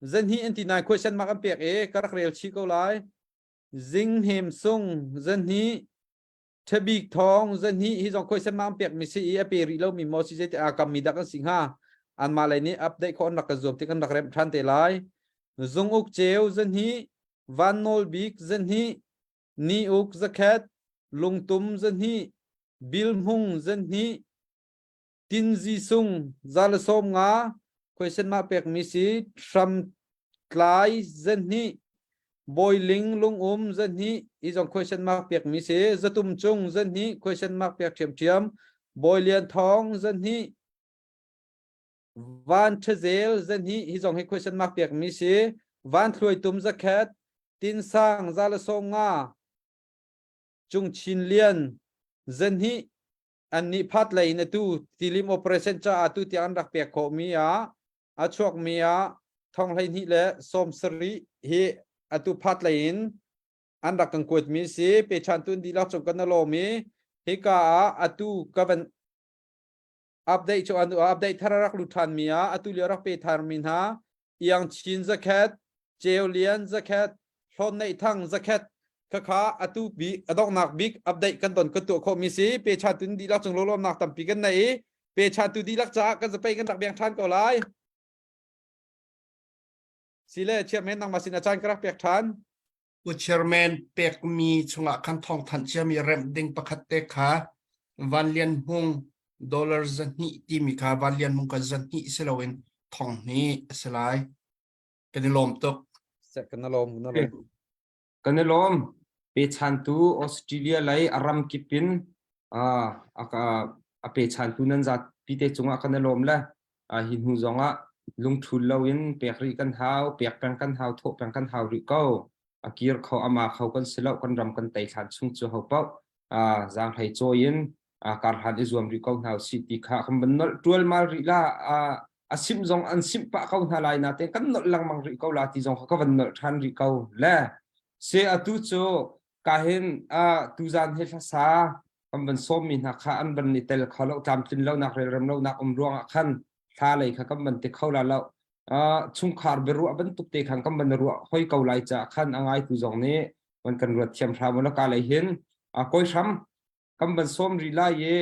zahnih an ti nai question mark an pek i ka rak rel chih ko lai. Zing Hnem Sung zahnih, Ṭhabik Thawng zahnih hi zong question mark an pek mi si i a pe rih lomi maw si zeiti aa kam mi dak an si hnga. Anmah lei nih update khawh an rak ka zuam tik an rak remh ṭhan te lai. Zung Uk Ceu zahnih, Van Nawl Bik zahnih, Ni Uk zakhat, Lungtum zahnih, Bil Hmung zahnih, Tin Zi Sung za le 50 question mark pekmi si Hram Tlai zahnih Bawi Ling Lungum zahnih hi zong question mark pekmi si Zatum Cung zahnih question mark pek ṭhiamṭhiam Bawi Lian Thawng zahnih Van Ṭhazel zahnih hi zong hi question mark pekmi si Van Thluai Tum zakhat Tin Sang za le 50 Cung Chin Lian zahnih an nih phat lei in atu tilim operation caah tu tiang an rak pek khawhmi ah a chuakmi ah thong 12 le 70 hi atu phat lei in an rak kan kuatmi si pechan tun dihlak cung kan lawm i hika ah atu ka van update cu anu update thar rak lut than mi ah atu lio rak pe thar mi hna Iang Chin zakhat Ceu Lian zakhat Hlawn Neih Thang zakhat khakha atu bi adongnak bik update kan don kan tuah khawh mi si pe cha tun dihlak cung lawlawmnak tampi kan nei i pe cha tu dihlak caah kan zapei kan rak biang than ko lai sile chairman nangmah sin a caan ka rak pek than Pu chairman pekmi chungah khan thawng thanh ciami remh ding pakhat te kha Van Lian Hmung dollar 200 timi kha Van Lian Hmung ka 200 si loin thong hnih a si lai. Kan i lawm tuk. Kan i lawm, kan i lawm. Kan i lawm. Pechantu Australia lei a ram kip in. A pechantu nan zapi te cungah kan i lawm le hi hnu zongah lungthul loin pek rih kan hau, pek peng kan hau, thawh peng kan hau rih ko. A kir kho ama kho kan si lo, kan ram kan tei hlan chung cu ho paoh zaanghlei cawi in karhlan i zuam rih ko hna usih ti kha kan van nolh ṭualmal rih la. A simh zong an simh pah ko hna lai natein kan nolh lengmang rih ko la ti zong kha ka van nolh ṭhan rih ko le se atu cu ka hin tuzan he hlasa kan van sawmmi hna kha an van i tel kho lo, tlamtlin lonak relrem lonak um ruangah khan thla lei kha kan van ti kho la lo. Chungkhar biaruah bantuk te khan kan van ruah hoi ko lai caah khan a ngaitu zong nih van kan ruat thiam hram u la. Ka lei hin koi hram kan van sawm rih lai i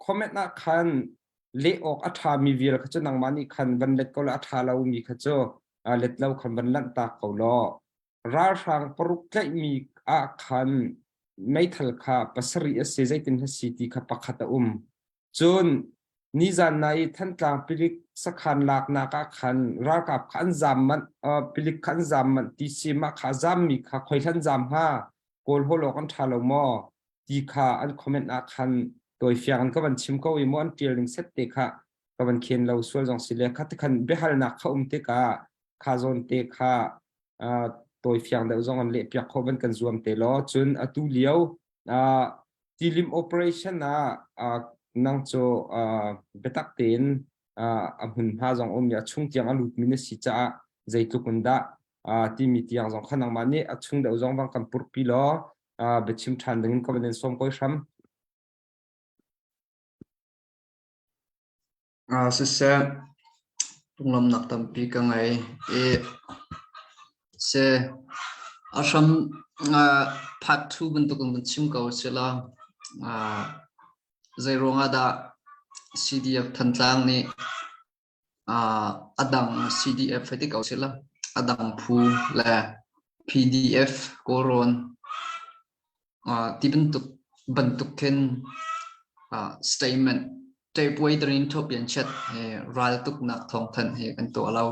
comment ah khan leh awk a ṭhami vial kha cu nangmah nih khan van let ko la, a ṭha lomi kha cu let lo khan van lanhtak ko law. Ralhrang paruk tlaihmi ah khan meithal kha pasarih a si, zeitin a si ti kha pakhat a um. Cun nizan nai i Thantlang pilik sakhan laknak ah khan ralkap kha an zaam manh, pilik kha an zaam manh ti si, mah kha a zaammi kha khoihlan zaam hnga, Kawl hawl awk an ṭha lo maw ti kha an comment ah khan tawifiang in ka van chim ko i maw an ṭial ning set te kha ka van khen lo sual zong si le kha ti khan biahalnak kha um tikah kha zawn te kha tawifiang deuh zong an leh piak khawh van kan zuam te law. Cun atu lio tilim operation ah nang cu biatak tein a hmunhma zong um i a chung tiang a lutmi na si caah zeitluk in dah timi tiang zong kha nangmah nih a chung deuh zong vang kan purpi law, biachim ṭhan dingin ka van in sawm ko hram. Siseh, lunglawmhnak tampi ka ngei i si a hram part 2 bantuk in van chim ko sila zei ruangah dah CDF Thantlang nih a dang CDF hei ti ko sila a dang phu le PDF Kawlrawn ti bantuk bantuk khin statement ṭehpuai tarin ṭhopian chat he raltuknak thawngthanh hi kan tuah lo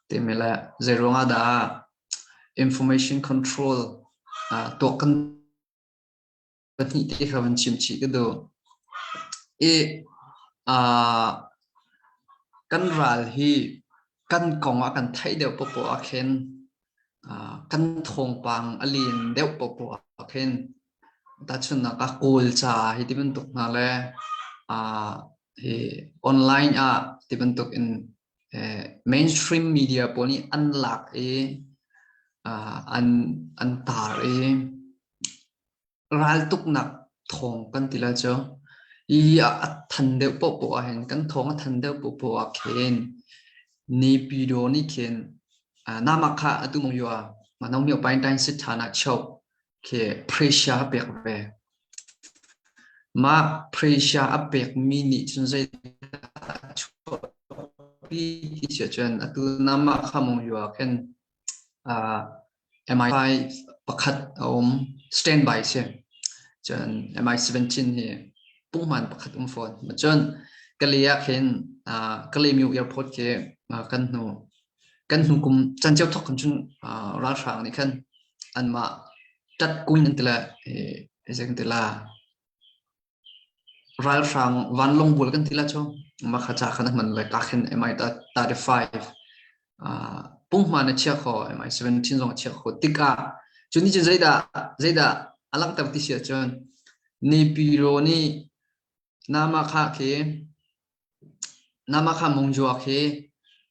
timi le zeiruangah dah information control tuah kan pahnih te kha van chim chih ka duh. I kan ral hi kan kong ah kan theih deuh popoh ah khin kan thawngpang a lin deuh popoh ah khin tahchunhnak ah Kawl ca hi ti bantuk hna le hi online ah ti bantuk in mainstream media pawl nih an lak i an an tar i Raltuknak thawng kan ti lai cu. Hi a than deuh paohpaoh ahhin kan thawng a than deuh paohpaoh ah khin Naypyidaw nih khin namah kha atu mong yua nong myo paing tain sit ṭhan ah chok khi pressure a pek ve. Mah pressure a pekmi nih cun zeidah a chuahpi ti si ahcun atu namah kha mong yua khin MI5 pakhat a um, standby si. Cun MI17 hi punghman pakhat um fawn. Cun Kalay ah khin Kalaymyo airport khi kan hnu kan hnu kum canceo thok kan cun ralhrang nih khan anmah tat kuin an ti le zei kan ti la Ralhrang vanlawng bual kan ti la cu mah kha ca khan a hman lai ka khin MI 35 punghman a chia kho MI 17 zong a chia kho tikah cu ni cun zeidah zeidah a langhter ti si ahcun Naypyidaw nih nama kha khi nama kha mungzua khi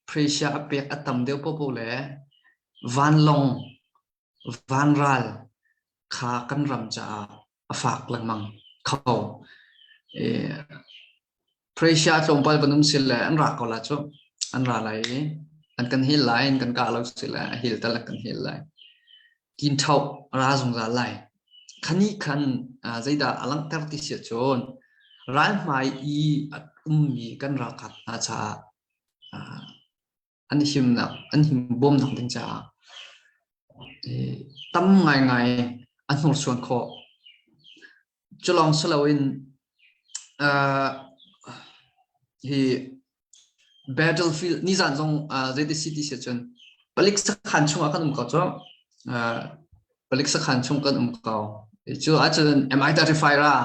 pressure a pek a tam deuh popo le vanlawng vanral kha kan ram caah a fak lengmang kho. Pressure tlawmpal van um sil le an ra ko la cu. An ra lai i an kan hil lai, an kan kah lo si le a hil tal an kan hil lai. Kin ṭhauh ra zungzal lai. Khani khan zeidah a langhter ti si ahcun ral hmai i a ummi kan ralkap hna caah an himnak an himbawmnak ding caah tam ngaingai a hnursuan khawh. Culawng si loin hi battlefield nizan zong zeiti si ti si cun palik sakhan chungah kan um ko cu palik sakhan chung kan um ko. Cu ahcun MI35 ra.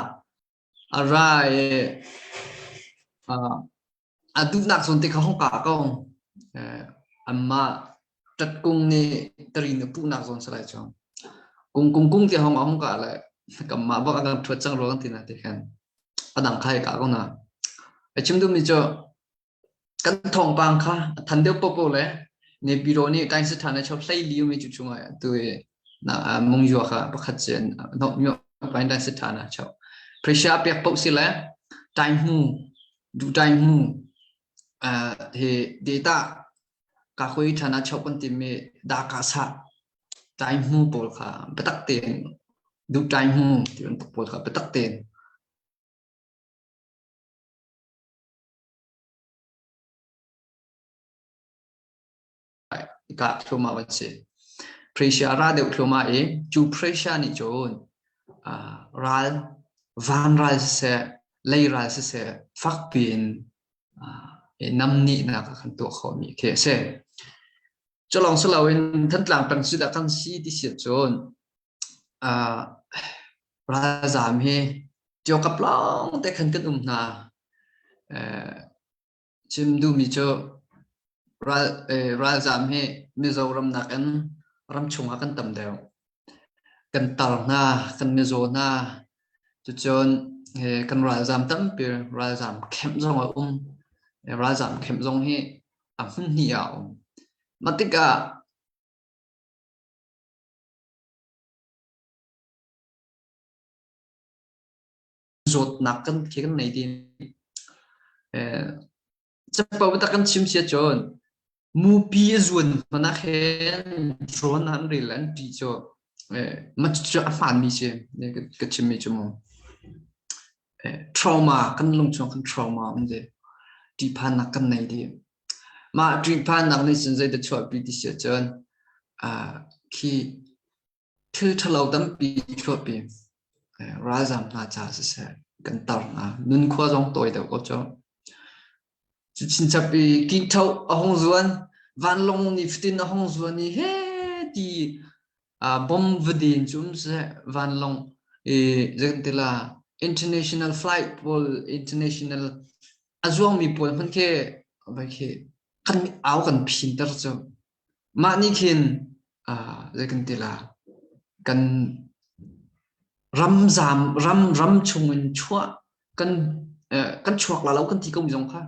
A ra i a duhnak zawn te kha hong kah ko. Anmah ṭatkung nih tarin a puhnak zawn si lai cu. Kung kung kung ti hong hong kah le kanmah bak a kan ṭhuat cang rua kan ti na ti khan a dang kha i kah ko na. A chim duhmi cu kan thawngpang kha a than deuh popo le Naypyidaw nih Tainsi ṭhan a chop hlei li mi cu chungah tu i na mungyua kha pakhat cun nok myo pain Tainsi ṭhan a chop. Pressure pek poh si le time hmu du time hmu hi data ka khoi ṭhan a chop kan timi da ka sa time hmu pawl kha biatak tein du time hmu ti bantuk pawl kha biatak tein Kah thluahmah an si. Pressure a ra deuh thluahmah i cu pressure nih cun ral, vanral siseh, leiral siseh fakpi in namnihnak a kan tuah khawhmi khi a si. Cu lawng si loin Thantlang peng si dah kan si ti si ahcun ralzaam hi Tiokap lawng te khan kan um hna. Chim duhmi cu ral, ralzaam hi Mizoram nakin ramchung ah kan tam deuh. Kan tar hna, kan mizaw hna, cucun kan ralzaam tampi, ralzaam camp zong a um. Ralzaam camp zong hi a hmun hnih ah a um. Mah tikah zawtnak kan khi kan nei ti. Capo tak kan chim sia cun mupi a zuan hmanh ah khin drone an rel an ṭih cu ma cu a hmaanmi si ka chimmi cu mu. Trauma kan lungchung kan trauma um ti. Ṭihphannak kan nei ti. Mah ṭihphannak nih cun zeidah chuahpi ti si ahcun khi Thil ṭhalo tampi chuahpi. Ralzaam hna caah siseh kan tar hna. Nunkhua zong tawi deuh ko cu. Cu chinchap i kingṭho a hung zuan, vanlawng nih fatin a hung zuan i he ti bom va den cu um siseh vanlawng i zei kan ti la international flight pawl international a zuangmi pawl hmanh khi vai khi kan au kan phinter cu. Mah nih khin zei kan ti la kan ramzaam ram ram chungin chuah kan kan chuak la lo kan ti ko mi zong kha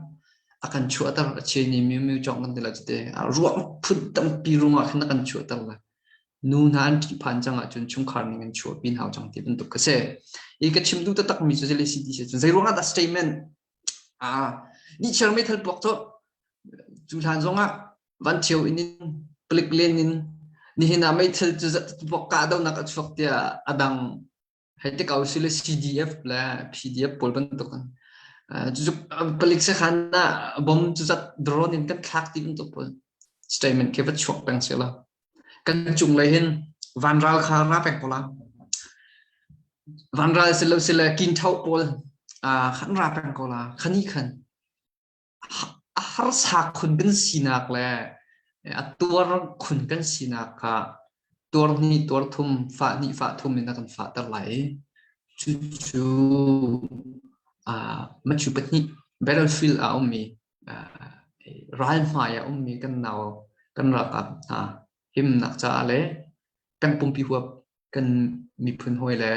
a kan chuahter a che ni miu miu chong kan ti la cute ruang phun tampi ruangah khin a kan chuahter la nu hna an ṭihphan cang ahcun chungkhar ning an chuahpi hau cang ti bantuk ka si i ka chim duh taktak mi cu zei si ti si cun zei ruangah dah statement ah ni chiar meithal puak cu cu hlan zongah van ṭhio in palik len in nihin ah meithal cu puak kahdohnak a chuak tiah a dang hei ti ko sile CDF le PDF pawl bantuk in cucu palik sakhan ah bom cu zat drone in kan thlak ti bantuk pawl statement khi va chuak peng si lo kan cung lei hin vanral kha ra peng ko la vanral silo sile kin tho pawl khan ra peng ko la khani khan A harsa khun kan sinak le a tuar khun kan sinak kha tuar hnih tuar thum fah hnih fah thum in a kan fahter lai i cucu Matthew pahnih battlefield ah a ummi ral hmai ah a ummi kan nau kan ralkap hna himnak caah le kan pumpi huap kan miphun hawi le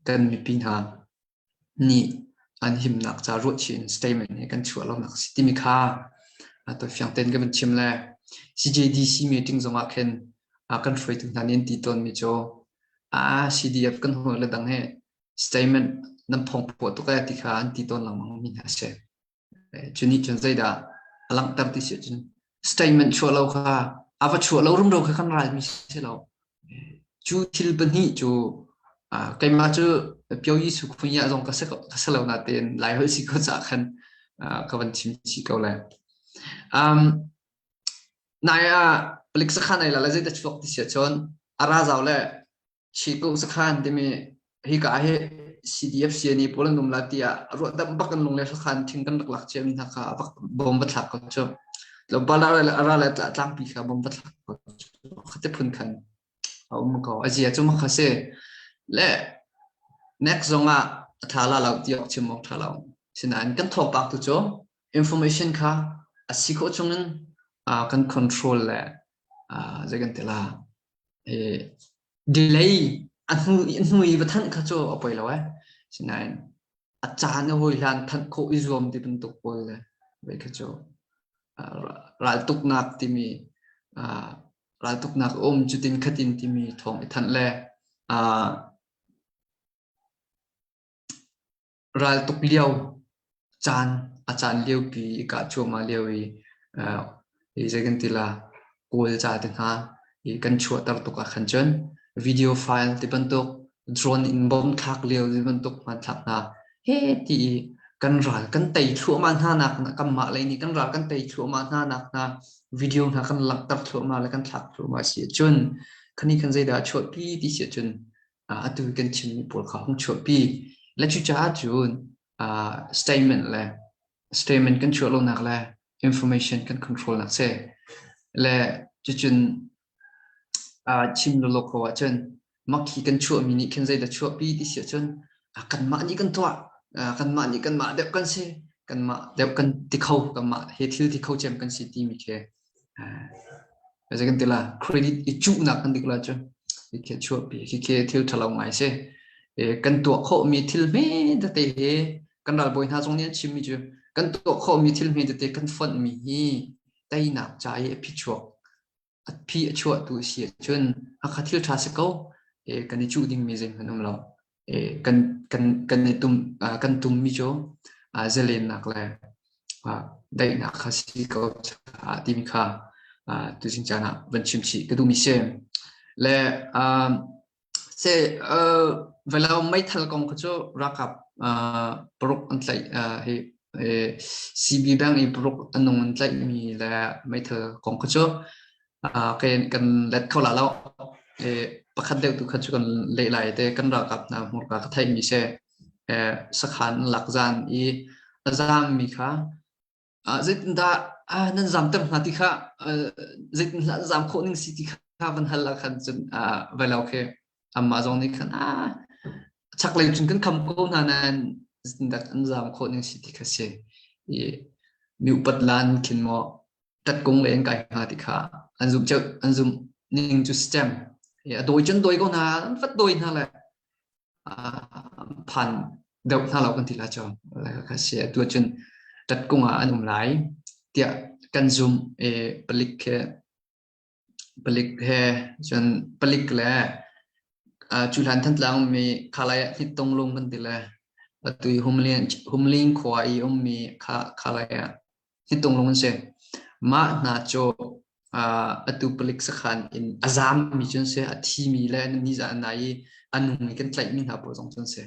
kan mipi hna nih an himnak ca ruahchih in statement hi kan chuah lonak a si timi kha atu fiang tein ka van chim le CJDC meeting zongah khin kan hruaitu hna nih an ti tawnmi cu a CDF kan hawi le dang he statement nan phawng phuah tuk ee ti kha an ti tawn lengmang mi hna a si. Cu nih cun zeidah a langhter ti si ahcun statement chuah lo kha a va chuah lo rumro kha kan ralmi si lo. Cu thil pahnih cu keimah cu Pyo Yisu Khunya zong ka si ka si lo natein Laiholh si ko caah khan ka van chim chih ko lai. Um, nai ah palik sakhan ai la le zeidah chuak ti si ahcun a ra zau le Chiko sakhan timi hika hi CDF CNA pawl an um la tiah ruahdamh bak an lung le sakhan thing kan rak lak ciami hna kha bak bom va thlak ko cu. Tlawmpal a ra le tlangpi kha bom va thlak ko cu. Khate phun khan a um ko. A zia cu makha si. Le next zong ah. A ṭha la lo ti awk chim awk ṭha lo. Sinain kan thawngpang tu cu information kha a si khawh chungin kan control le zei kan ti la delay a hnu hnu i va thanh kha cu a poi lo eh. Sinain a caan a hawi hlan thanh khawh i zuam ti bantuk pawl le vei kha cu raltuknak timi raltuknak um cutin khatin timi thawng i thanh le Raltuk lio caan a caan liopi i kah cuahmah lio i i zei kan ti la Kawl ca te hna i kan chuahter tuk ah khan cun video file ti bantuk drone in bomb thlak lio ti bantuk hmanthlak hna he ti i kan ral kan tei thluahmah hna nak kanmah lei nih kan ral kan tei thluahmah hna nak hna video hna kan langhter thluahmah le kan thlak thluahmah si ahcun khani khan zeidah a chuahpi ti si ahcun atu kan chimmi pawl kha hung chuahpi. Le cucaah cun statement le statement kan chuah lonak le information kan control nak si. Le cucun chim lawlaw ko ahcun makhi kan chuahmi nih khin zeidah chuahpi ti si ahcun kanmah nih kan tuah kanmah nih kanmah deuh kan si kanmah deuh kan ti kho kanmah he thil ti kho cem kan si timi khi Zei kan ti la credit i cuhnak kan dik la cu hi khi chuahpi khi khi thil ṭhalo ngai si. Kan tuah khawhmi thil hme tete hi kan ralbawi hna zong nih an chimmi cu kan tuah khawhmi thil hme tete kan fonhmi hi teinak ca i a phichuak a phi a chuahtu a si ahcun hakha thil ṭha si ko kan i cuh dingmi zeihmanh um lo. Kan kan kan i tum kan tummi cu zalennak le daihnak kha si ko caah timi kha tuzing caan ah van chim chih ka duhmi si. Le se velo meithal kong kha cu ralkap paruk an tlaih hi CB bank i paruk a nung an tlaihmi le meithal kong kha cu kan let kho la lo. Pakhat deuh tu kha cu kan leh lai te kan ralkap hna hmurka ka theihmi si. Sakhan an lak zan i a zaammi kha zeitindah nan zaamter hna ti kha zeitindah an zaam khawh ning si ti kha van hal ah khan cun velo khi amah zong nih khan chaklei cun kan kham ko hna nain zeitindah an zaam khawh ning si ti kha si. I mi upat lan khin maw tatkung le an kai hnga ti kha an zumh cio an zumh ning cu system a dawi cun dawi ko hna an vat dawi hna le phan deuh hna lo kan ti la cu ka si atu cun tatkung ah an um lai tiah kan zum e palik he palik he cun palik le cu hlan Thantlang ummi khalai ah Hnittong lung kan ti le atu i Humling Humling khua i ummi kha khalai ah Hnittong lung an si. Mah hna cu atu palik sakhan in a zaammi cu an si, a thimi le nizan an nai i a nung i kan tlaihmi hna pawl zong cu an si.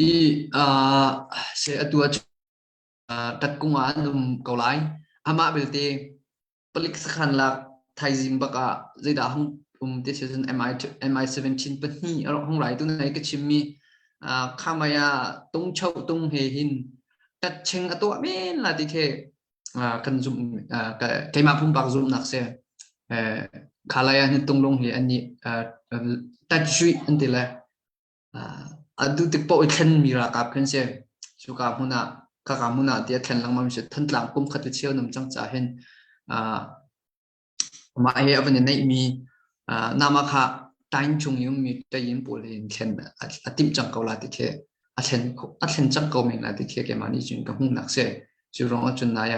I se atu ah tatkung ah an um ko lai. Amah belte palik sakhan lak thaizing bak ah zeidah hung um ti si cun MI MI17 pahnih a rak hung lai tu nai ka chimmi khamaya tung cho tung he hin tat ching a tuah men la ti khi kan zum keimah pumpak zumnak si khalaya ni tunglung hi an ni tat shui an ti le A duh tik paoh i thlenmi ralkap khi an si. Cuka hmun ah, khaka hmun ah ti a thlen lengmang mi si. Thantlang kum khat le cheu nam cang caah hin mah he a van i neihmi nama kha tain chung i ummi tayin pawl hin thlen a timh cang ko la ti khi a thlen a thlen cang ko men la ti khi keimah nih cun ka hmuhnak si. Cu ruang ah cun nai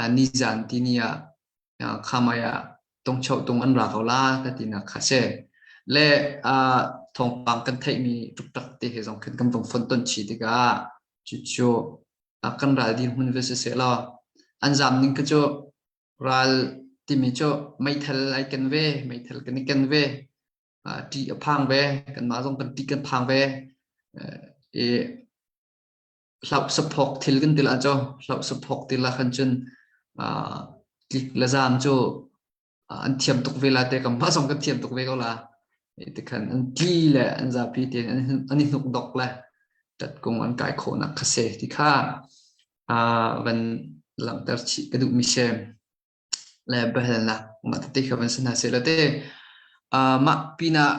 ah nizan tini ah khamai ah tungcho tung an ra ko la ka tinak kha si. Le thawngpang kan theihmi ṭukṭak te he zong khin kan vung fontonh chih tikah cucu kan ral dirhmun va si seh law an zam ning kha cu ral timi cu meithal ai ken ve meithal kan i ken ve ṭih a phang ve kanmah zong kan ṭih kan phang ve i hlauh saphawk thil kan ti la cu hlauh saphawk ti la khan cun tlik le zaam cu an thiam tuk ve la te kam mah zong kan thiam tuk ve ko la ti khan an tli le an zapi te an i hnuk dok le tatkung an kai khawh nak kha se ti kha van langhter chih ka duh mi se le biahalnak mah tete kha van si hna seh law te mah pinah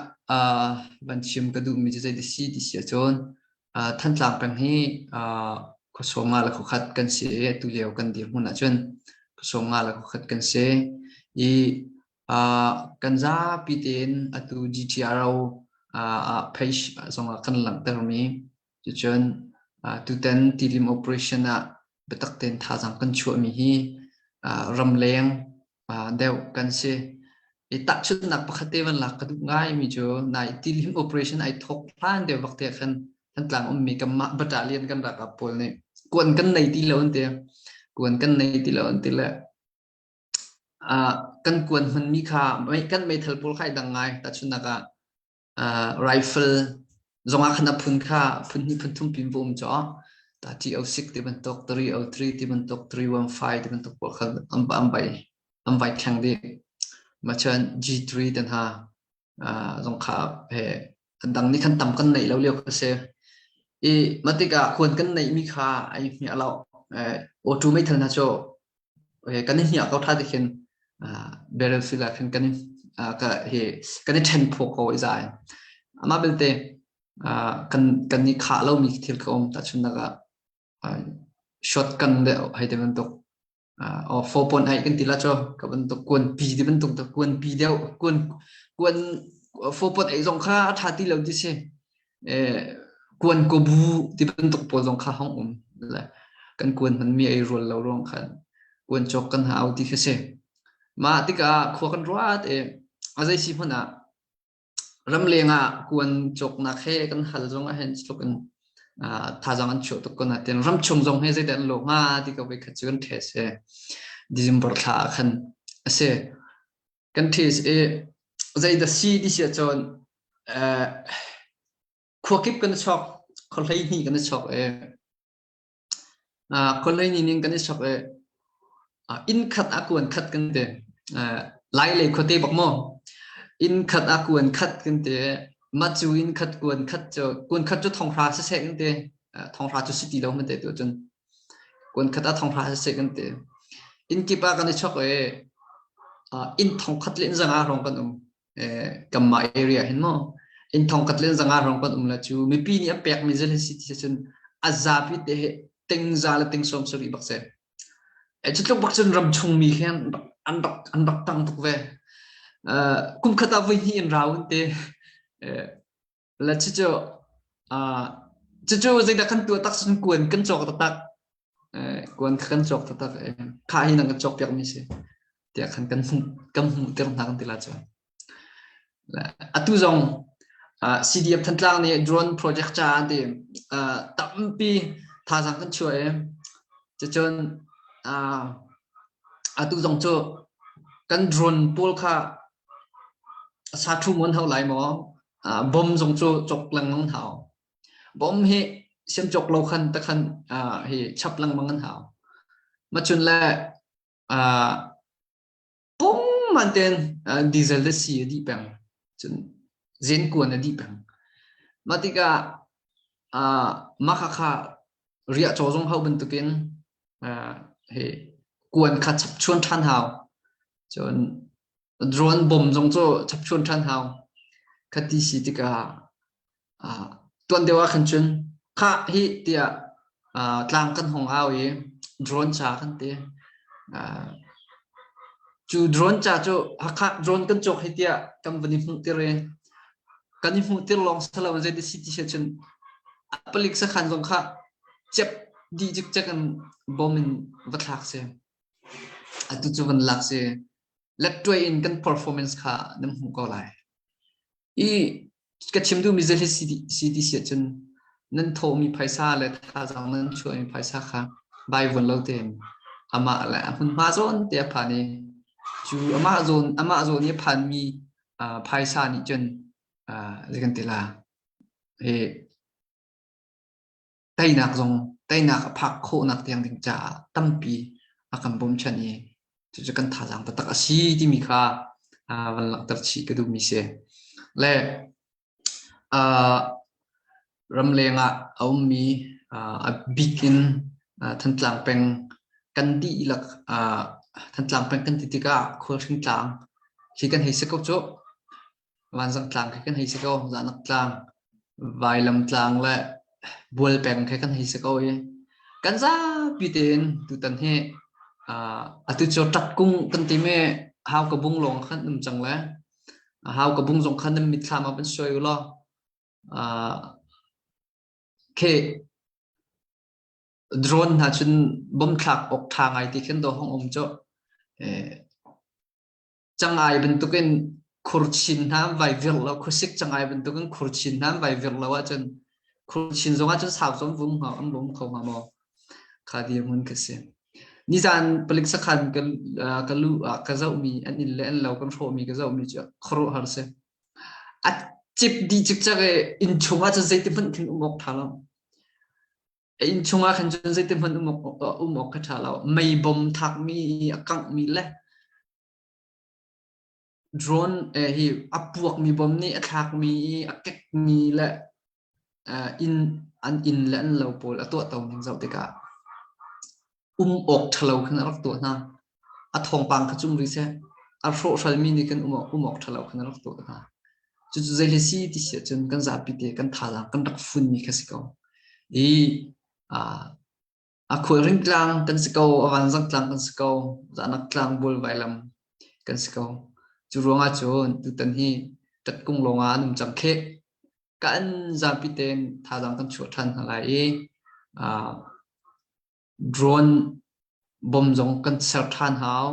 van chim ka duhmi cu zei ti si ti si ahcun. Thantlang peng hi khuasawm nga le khuakhat kan si i atu lio kan dirhmun ahcun khuasawm nga le khuakhat kan si i kan zapi tein atu GTRO page zongah kan langhtermi cucun tutan tilim operation ah biatak tein thazaang kan chuahmi hi ramleng deuh kan si. I tahchunhnak pakhat te van lak ka duh ngaimi cu nai tilim operation ai thawk hlan deuh bak te khan Thantlang ummi kanmah battalion kan ralkap pawl nih kuan kan nei ti lo an ti. Kuan kan nei ti lo an ti le kan kuan hmanmi kha kan meithal pawl kha ai dang ngai. Tahchunhnak ah rifle zongah khan a phun kha phun hnih phun thum pin va um caw ta T06 ti bantuk 303 ti bantuk 315 ti bantuk pawl kha an an vai an vai thleng dih ma chan G3 ten ha zong kha he an dang nih khan tam kan neih lo lio kha si i ma tikah khuan kan neih mi kha ai hmiah lo auto meithal hna cu kan i hniah ko tha ti khin barrel fila khin kan i ka hi kan i then phaw ko i zai amah belte kan kan i khah lomi thil kha um tahchunnak ah shotgun le hei ti bantuk oh 4.8 kan ti la cho ka bantuk kuan pi ti bantuk ta kuan pi deuh kuan kuan 4.8 zong kha a tha ti lo ti si kuan ko bu ti bantuk pawl zong kha hong um le kan kuan hmanmi ei rual lo ruang khan kuan cawk kan hau ti kha si mah tikah khua kan ruat e a zei si hmanh ah ramleng ah kuan cawknak he kan hal zong ah hin tluk in thazaang an chuah tuk ko na tin ramchung zong he zeidah an lo hnga ti ka voi khat cu kan test he December thla ah khan a si kan test i zeidah si ti si ahcun khua kip kan i chawk khua 12 kan i chawk i khua 12 ning kan i chawk i inn khat a kuan khat kan ti lai lei khuate bak maw inn khat a kuan khat kan ti mah cu inn khat kuan khat cu kuan khat cu thonghra siseh kan ti thonghra cu si ti lo man te tu cun kuan khat ah thonghra siseh kan ti inn kip ah kan i chawk i inn thong khat le inn zanga hrawng kan um kanmah area hin maw inn thong khat le zanga hrawng kan um la cu mipi nih a pekmi zel hi si ti cun a zapi te he ting za le ting sawm sarih bak se e cu tluk bak cun ram chung mi khen an rak an rak tang tuk ve kum khat ah voi hnih in rau te le cucu cucu zeidah kan tuah tak cun kuan kan cawk taktak kuan kha kan cawk taktak kha hi nan kan cawk piak mi si tiah khan kan hmuh kan hmuh ter hna kan ti la cu atu zong CDF Thantlang nih drone project ca an ti tampi thazaang kan chuah i cucun atu zong cu kan drone pawl kha Sa ṭhum an hau lai maw? Bom zong cu cawk lengmang an hau. Bom hi siam cawk lo khan takhan hi chap lengmang an hau. Macun le pungman tein diesel le si a dih peng. Cun zenkuan a dih peng. Mah tikah mah khakha riahcaw zong hau bantukin hi kuan kha chap chuan ṭhan hau. Cun Drone bom zong cu chapchuan ṭhan hau. Khati si tikah tuan deuh ah khan cun khah hi tiah tlang kan hong au i drone ca kan ti. Cu drone ca cu Hakha drone kan cawk hi tiah kan van i hmuhtir i kan i hmuhtir lawng si lo in zeiti si ti si cun palik sakhan zong kha cep dih cikcek in bom in va thlak si. Atu cu van lak si. Lettuai in kan performance kha nan hmuh ko lai. I ka chim duhmi zel hi si ti si ahcun nan thawhmi phaisa le thazaang nan chuahmi phaisa kha vaivuan lo tein amah le a hmunhma zawn te a phan i cu amah zawn amah zawn i a phanmi phaisa nih cun zei kan ti la hi Teinak zong teinak a phak khawhnak tiang ding caah tampi a kan bawmchan i cucu kan thazaang taktak a si timi kha van langhter chih ka duhmi si. Le ramleng ah a ummi a bik in Thantlang peng kan dihlak Thantlang peng kan ti tikah Khualhring tlang khi kan hei si ko cu. Vanzang tlang khi kan hei si ko. Zanak tlang, Vailam tlang le Bual peng khi kan hei si ko i kan zapi tein tutan hi atu cu ṭatkung kan timi hau ka bung lawng khan um cang le hau ka bung zong khan nan mitthlam ah van suai u law khi drone hna cun bom thlak awk ṭha ngai ti khin dawh hong um cu. Cangai bantukin khurchin hna an vai virh lo, khuasik cangai bantukin khurchin hna an vai virh lo ahcun khurchin zong ahcun sau cu an vum hnga, an vum kho hnga maw? Kha dirhmun ka si. Nizan palik sakhan ka, ka luh ah ka zohmi an inn le an lo kan hrawhmi ka zohmi cu khuaruahhar si. A cip dih cikcek i inn chung ahcun zeiti hmanh khin um awk ṭha lo. Inn chung ah khan cun zeiti hmanh um awk, um awk kha ṭha lo. Mei bom thakmi i a kanghmi le drone hi a puakmi bom nih a thlakmi i a kekmi le inn an inn le an lo pawl a tuahto ning zoh tikah um awk ṭhalo khan a rak tuah hna. A thawngpang kha cum rih seh. A hrawhhralmi nih khan um awk, um awk ṭhalo khan a rak tuah hna. Cucu zei le si ti si ahcun kan zapi te kan thazaang kan rak funmi kha si ko. I a khualring tlang kan si ko, a vanzang tlang kan si ko, zahnak tlang bual vailam kan si ko. Cu ruangah cun tutan hi ṭatkung lawngah an um cang kheh. Kan zapi tein thazaang kan chuah ṭhan hna lai i Drone bom zong kan ser ṭhan hau.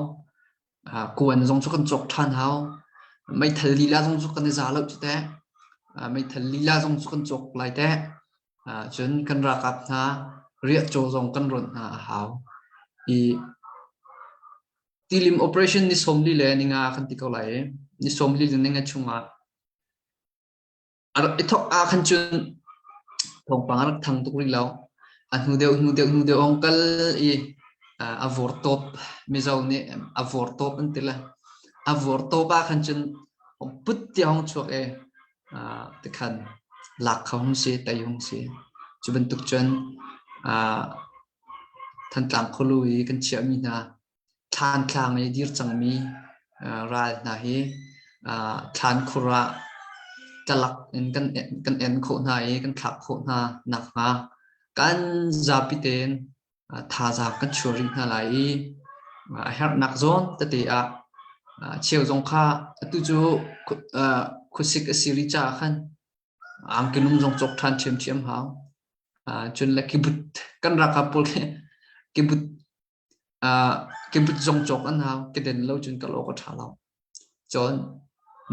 Kuan zong cu kan cawk ṭhan hau. Meithal lila zong cu kan i za lo cu teh. Meithal lila zong cu kan cawk lai teh. Cun kan ralkap hna riahcaw zong kan rawnh hna a hau. I tilim operation ni 40 le ninga kan ti ko lai i ni 40 le ninga chungah A rak i thawk ah khan cun thawngpang a rak thang tuk rih lo. A hnu deuh hnu deuh hnu deuh a hung kal i a vortawp Mizo nih a vortawp an ti le a vortawp ah khan cun put ti a hung chuak i tikhan lak kho hung si tei hung si. Cu bantuk cun Thantlang khualu i kan chiahmi hna Thlantlang i dir cangmi ral hna hi thlankhur ah talak in kan en khawh hna i kan thlak khawh hna nakhnga kan zapi tein thazaang kan chuah rih hna lai i a herhnak zawn tete ah cheu zong kha atu cu khuasik a si rih caah khan angkilum zong cawk ṭhan ṭhiamṭhiam hau. Cun le kibut kan ralkap pawl khi kibut Kebut zong cawk an hau. Keden lo cun kal awk a ṭha lo. Cun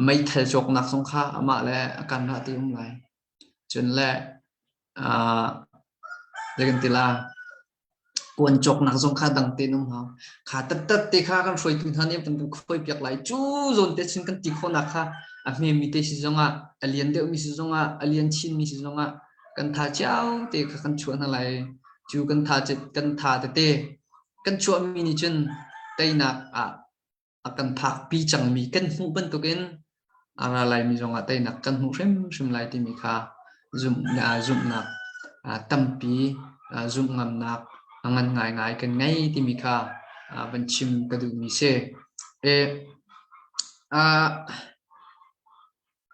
meithal cawknak zong kha amah le a kan hlah ti um lai. Cun le zei kan ti la kuan cawknak zong kha dang tein um hau. Kha tattat te kha kan hruaitu hna nih kan kan khuai piak lai. Cu zawn te cun kan ti khawhnak kha a hmemi te si zongah a lian deuhmi si zongah a lian chinmi si zongah kan tha cio te kha kan chuah hna lai. Cu kan tha kan tha tete kan chuahmi nih cun teinak ah a kan phakpi cangmi kan hmuh bantukin a ra laimi zongah teinak kan hmuh hrimhrim lai timi kha zumhnak tampi zumh ngamnak a ngan ngaingai kan ngei timi kha van chim ka duhmi si. E,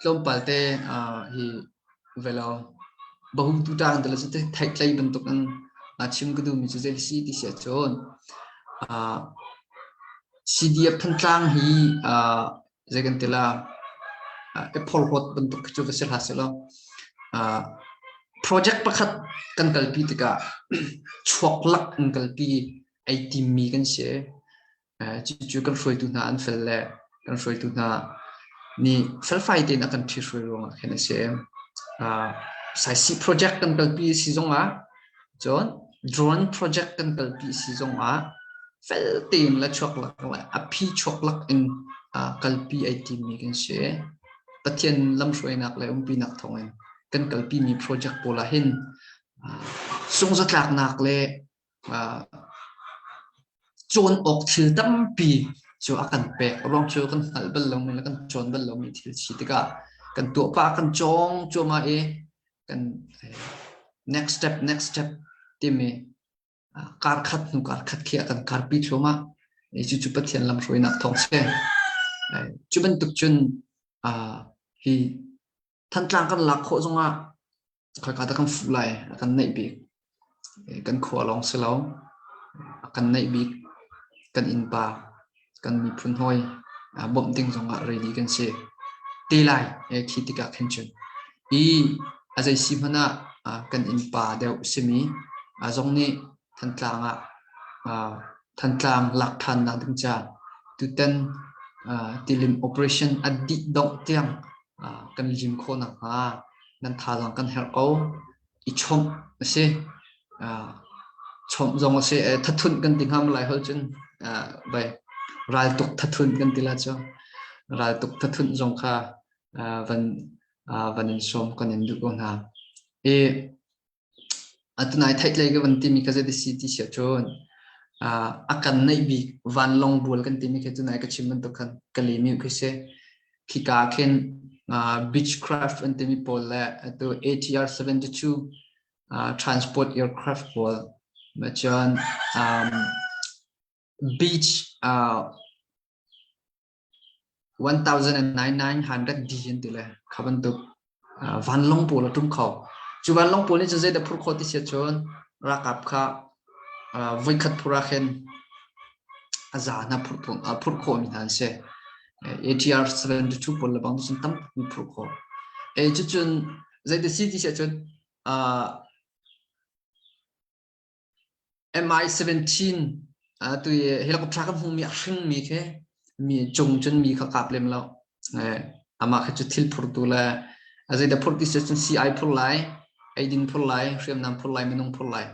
Tlawmpal te hi velo bahu tu ṭang te le cu theihtlei bantuk in chim ka duhmi cu zei si ti si ahcun CDF Thantlang hi zei kan ti la i phorhlawt bantuk khi cu va si hlah sehlaw project pakhat kan kalpi tikah chuak lak in kalpi ai timmi kan si. Cucu kan hruaitu hna an fel le kan hruaitu hna nih felfai tein a kan ṭhihruai ruangah khin a si. Saisih project kan kalpi si zongah cun drone project kan kalpi si zongah fel tein le chuak lak le a phi chuak lak in kalpi ai timmi kan si. Pathian lamhruainak le umpinak thawngin kan kalpimi project pawl ah hin sungzatlaknak le Cawn awk thil tampi cu a kan pek. A ruang cu kan hngalh bal lomi le kan cawn bal lomi thil si tikah kan tuah pah kan cawng cuahmah i kan next step next step timi kar khat hnu kar khat khi a kan karpi thluahmah. Cucu Pathian lamhruainak thawng si. Cu bantuk cun hi Thantlang kan lak khawh zongah. Khoika dah kan fuh lai? A kan naih bik. Kan khua lawng si lo. A kan naih bik. Kan innpa, kan miphun hawi bawmh ding zongah ready kan si. Te lai khi tikah khin cun. I a zei si hmanh ah kan innpa deuh simi zong nih Thantlang ah Thantlang lak ṭhannak ding ca tutan tilim operation a dih dongh tiang kan lim khawh nakhnga nan thazaang kan herh ko. I chawmh a si. Chawmh zong a si. Thathunh kan ti hnga maw lai holh cun bai raltuk thathunh kan ti la cu. Raltuk thathunh zong kha van van in sawm kan in duh ko hna. I Atunai theihtlei ka van timi kha zeiti si ti si ahcun a kan neih bik vanlawng bual kan timi khi tunai ka chim bantuk khan Kalemi khi si. Khika khin Beechcraft an timi pawl le atu ATR 72 transport aircraft pawl cun beach 1900 D an ti le kha bantuk vanlawng pawl a ṭum kho. Cu vanlawng pawl nih cun zeidah phurh khawh ti si ahcun ralkap kha voikhat phurh ah khin a za hna phurh khawhmi hna an si. ATR 72 pawl le bang cun tampi phurh khawh. E cucun zeidah si ti si ahcun Mi-17 atu i helicopter kan hmuhmi a hringmi khi mi cung cun mi kha kap lem lo. Amah khi cu thil phurtu le a zeidah phurh ti si cun sii-ai phur lai, eidin phur lai, hriamnam phur lai, minung phur lai.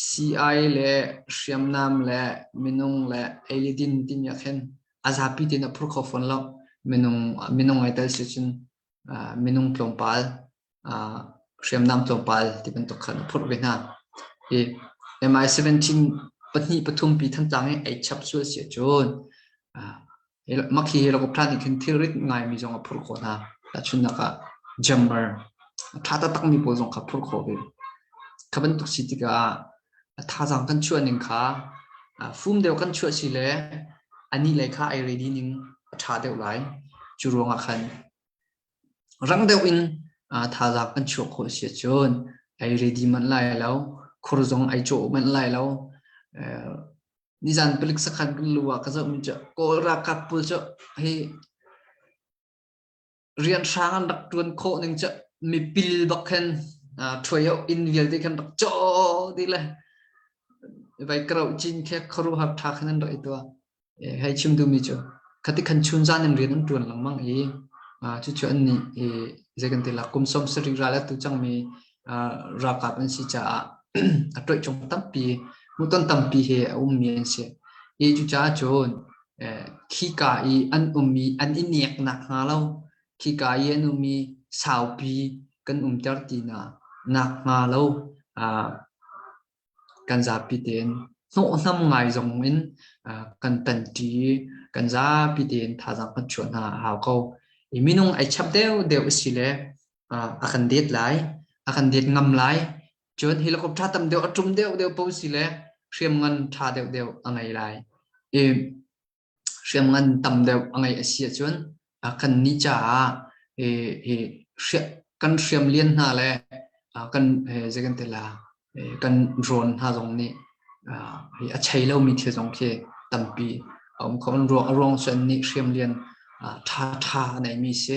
Sii-ai le hriamnam le minung le ei le din timi ah khin a zapi tein a phur kho fawn lo. Minung minung ai tel si cun minung tlawmpal hriamnam tlawmpal ti bantuk khan a phurh ve hna. Hi MI-17 pahnih pathum pi Thantlang i ei chap sual si ahcun makhi helicopter nih khin thilrit ngaimi zong a phurh khawh hna. Tahchunhnak ah jammer a ṭha taktakmi pawl zong kha phurh khawh ve. Kha bantuk si tikah thazaang kan chuah ning kha fum deuh kan chuah si le anih lei kha ai ready ning a ṭha deuh lai. Cu ruangah khan Rang deuh in thazaang kan chuah khawh si ahcun ei ready manh lai lo, khur zong ei cawh manh lai lo. Nizan palik sakhan kan lu ah ka zohmi cu Kawl ralkap pawl cu hi rianhrang an rak ṭuan khawh ning cu mipil bak khin ṭhuai inn vialte khan rak caw dih le vai karo cin khi khuaruahhar ṭha khan an rak i tuah. Hei chim duhmi cu khati khan chunzan in rian an ṭuan lengmang i cucu an nih zei kan ti la kum 70 ral a tu cangmi ralkap an si caah a ṭoihcung tampi hmuhton tampi he a ummi an si. I cucaah cun khika i an ummi an i nek nakhnga lo khika i an ummi saupi kan umter ti nakhnga lo Kan zapi tein hnawhhnam ngai zong in kan tanṭi i kan zapi tein thazaang kan chuah hna a hau ko. I minung ai chap deuhdeuh a si le a kan det lai, a kan det ngam lai. Cun helicopter tam deuh a ṭum deuhdeuh paoh si le hriamngan ṭha deuhdeuh a ngei lai. I hriamngan tam deuh a ngeih a si ahcun kannih caah kan hriam lian hna le kan zei kan ti la kan rawn hna zong nih a chei lomi thil zong khi tampi a um kho. A ruang cu annih hriam lian ṭha ṭha a neimi si.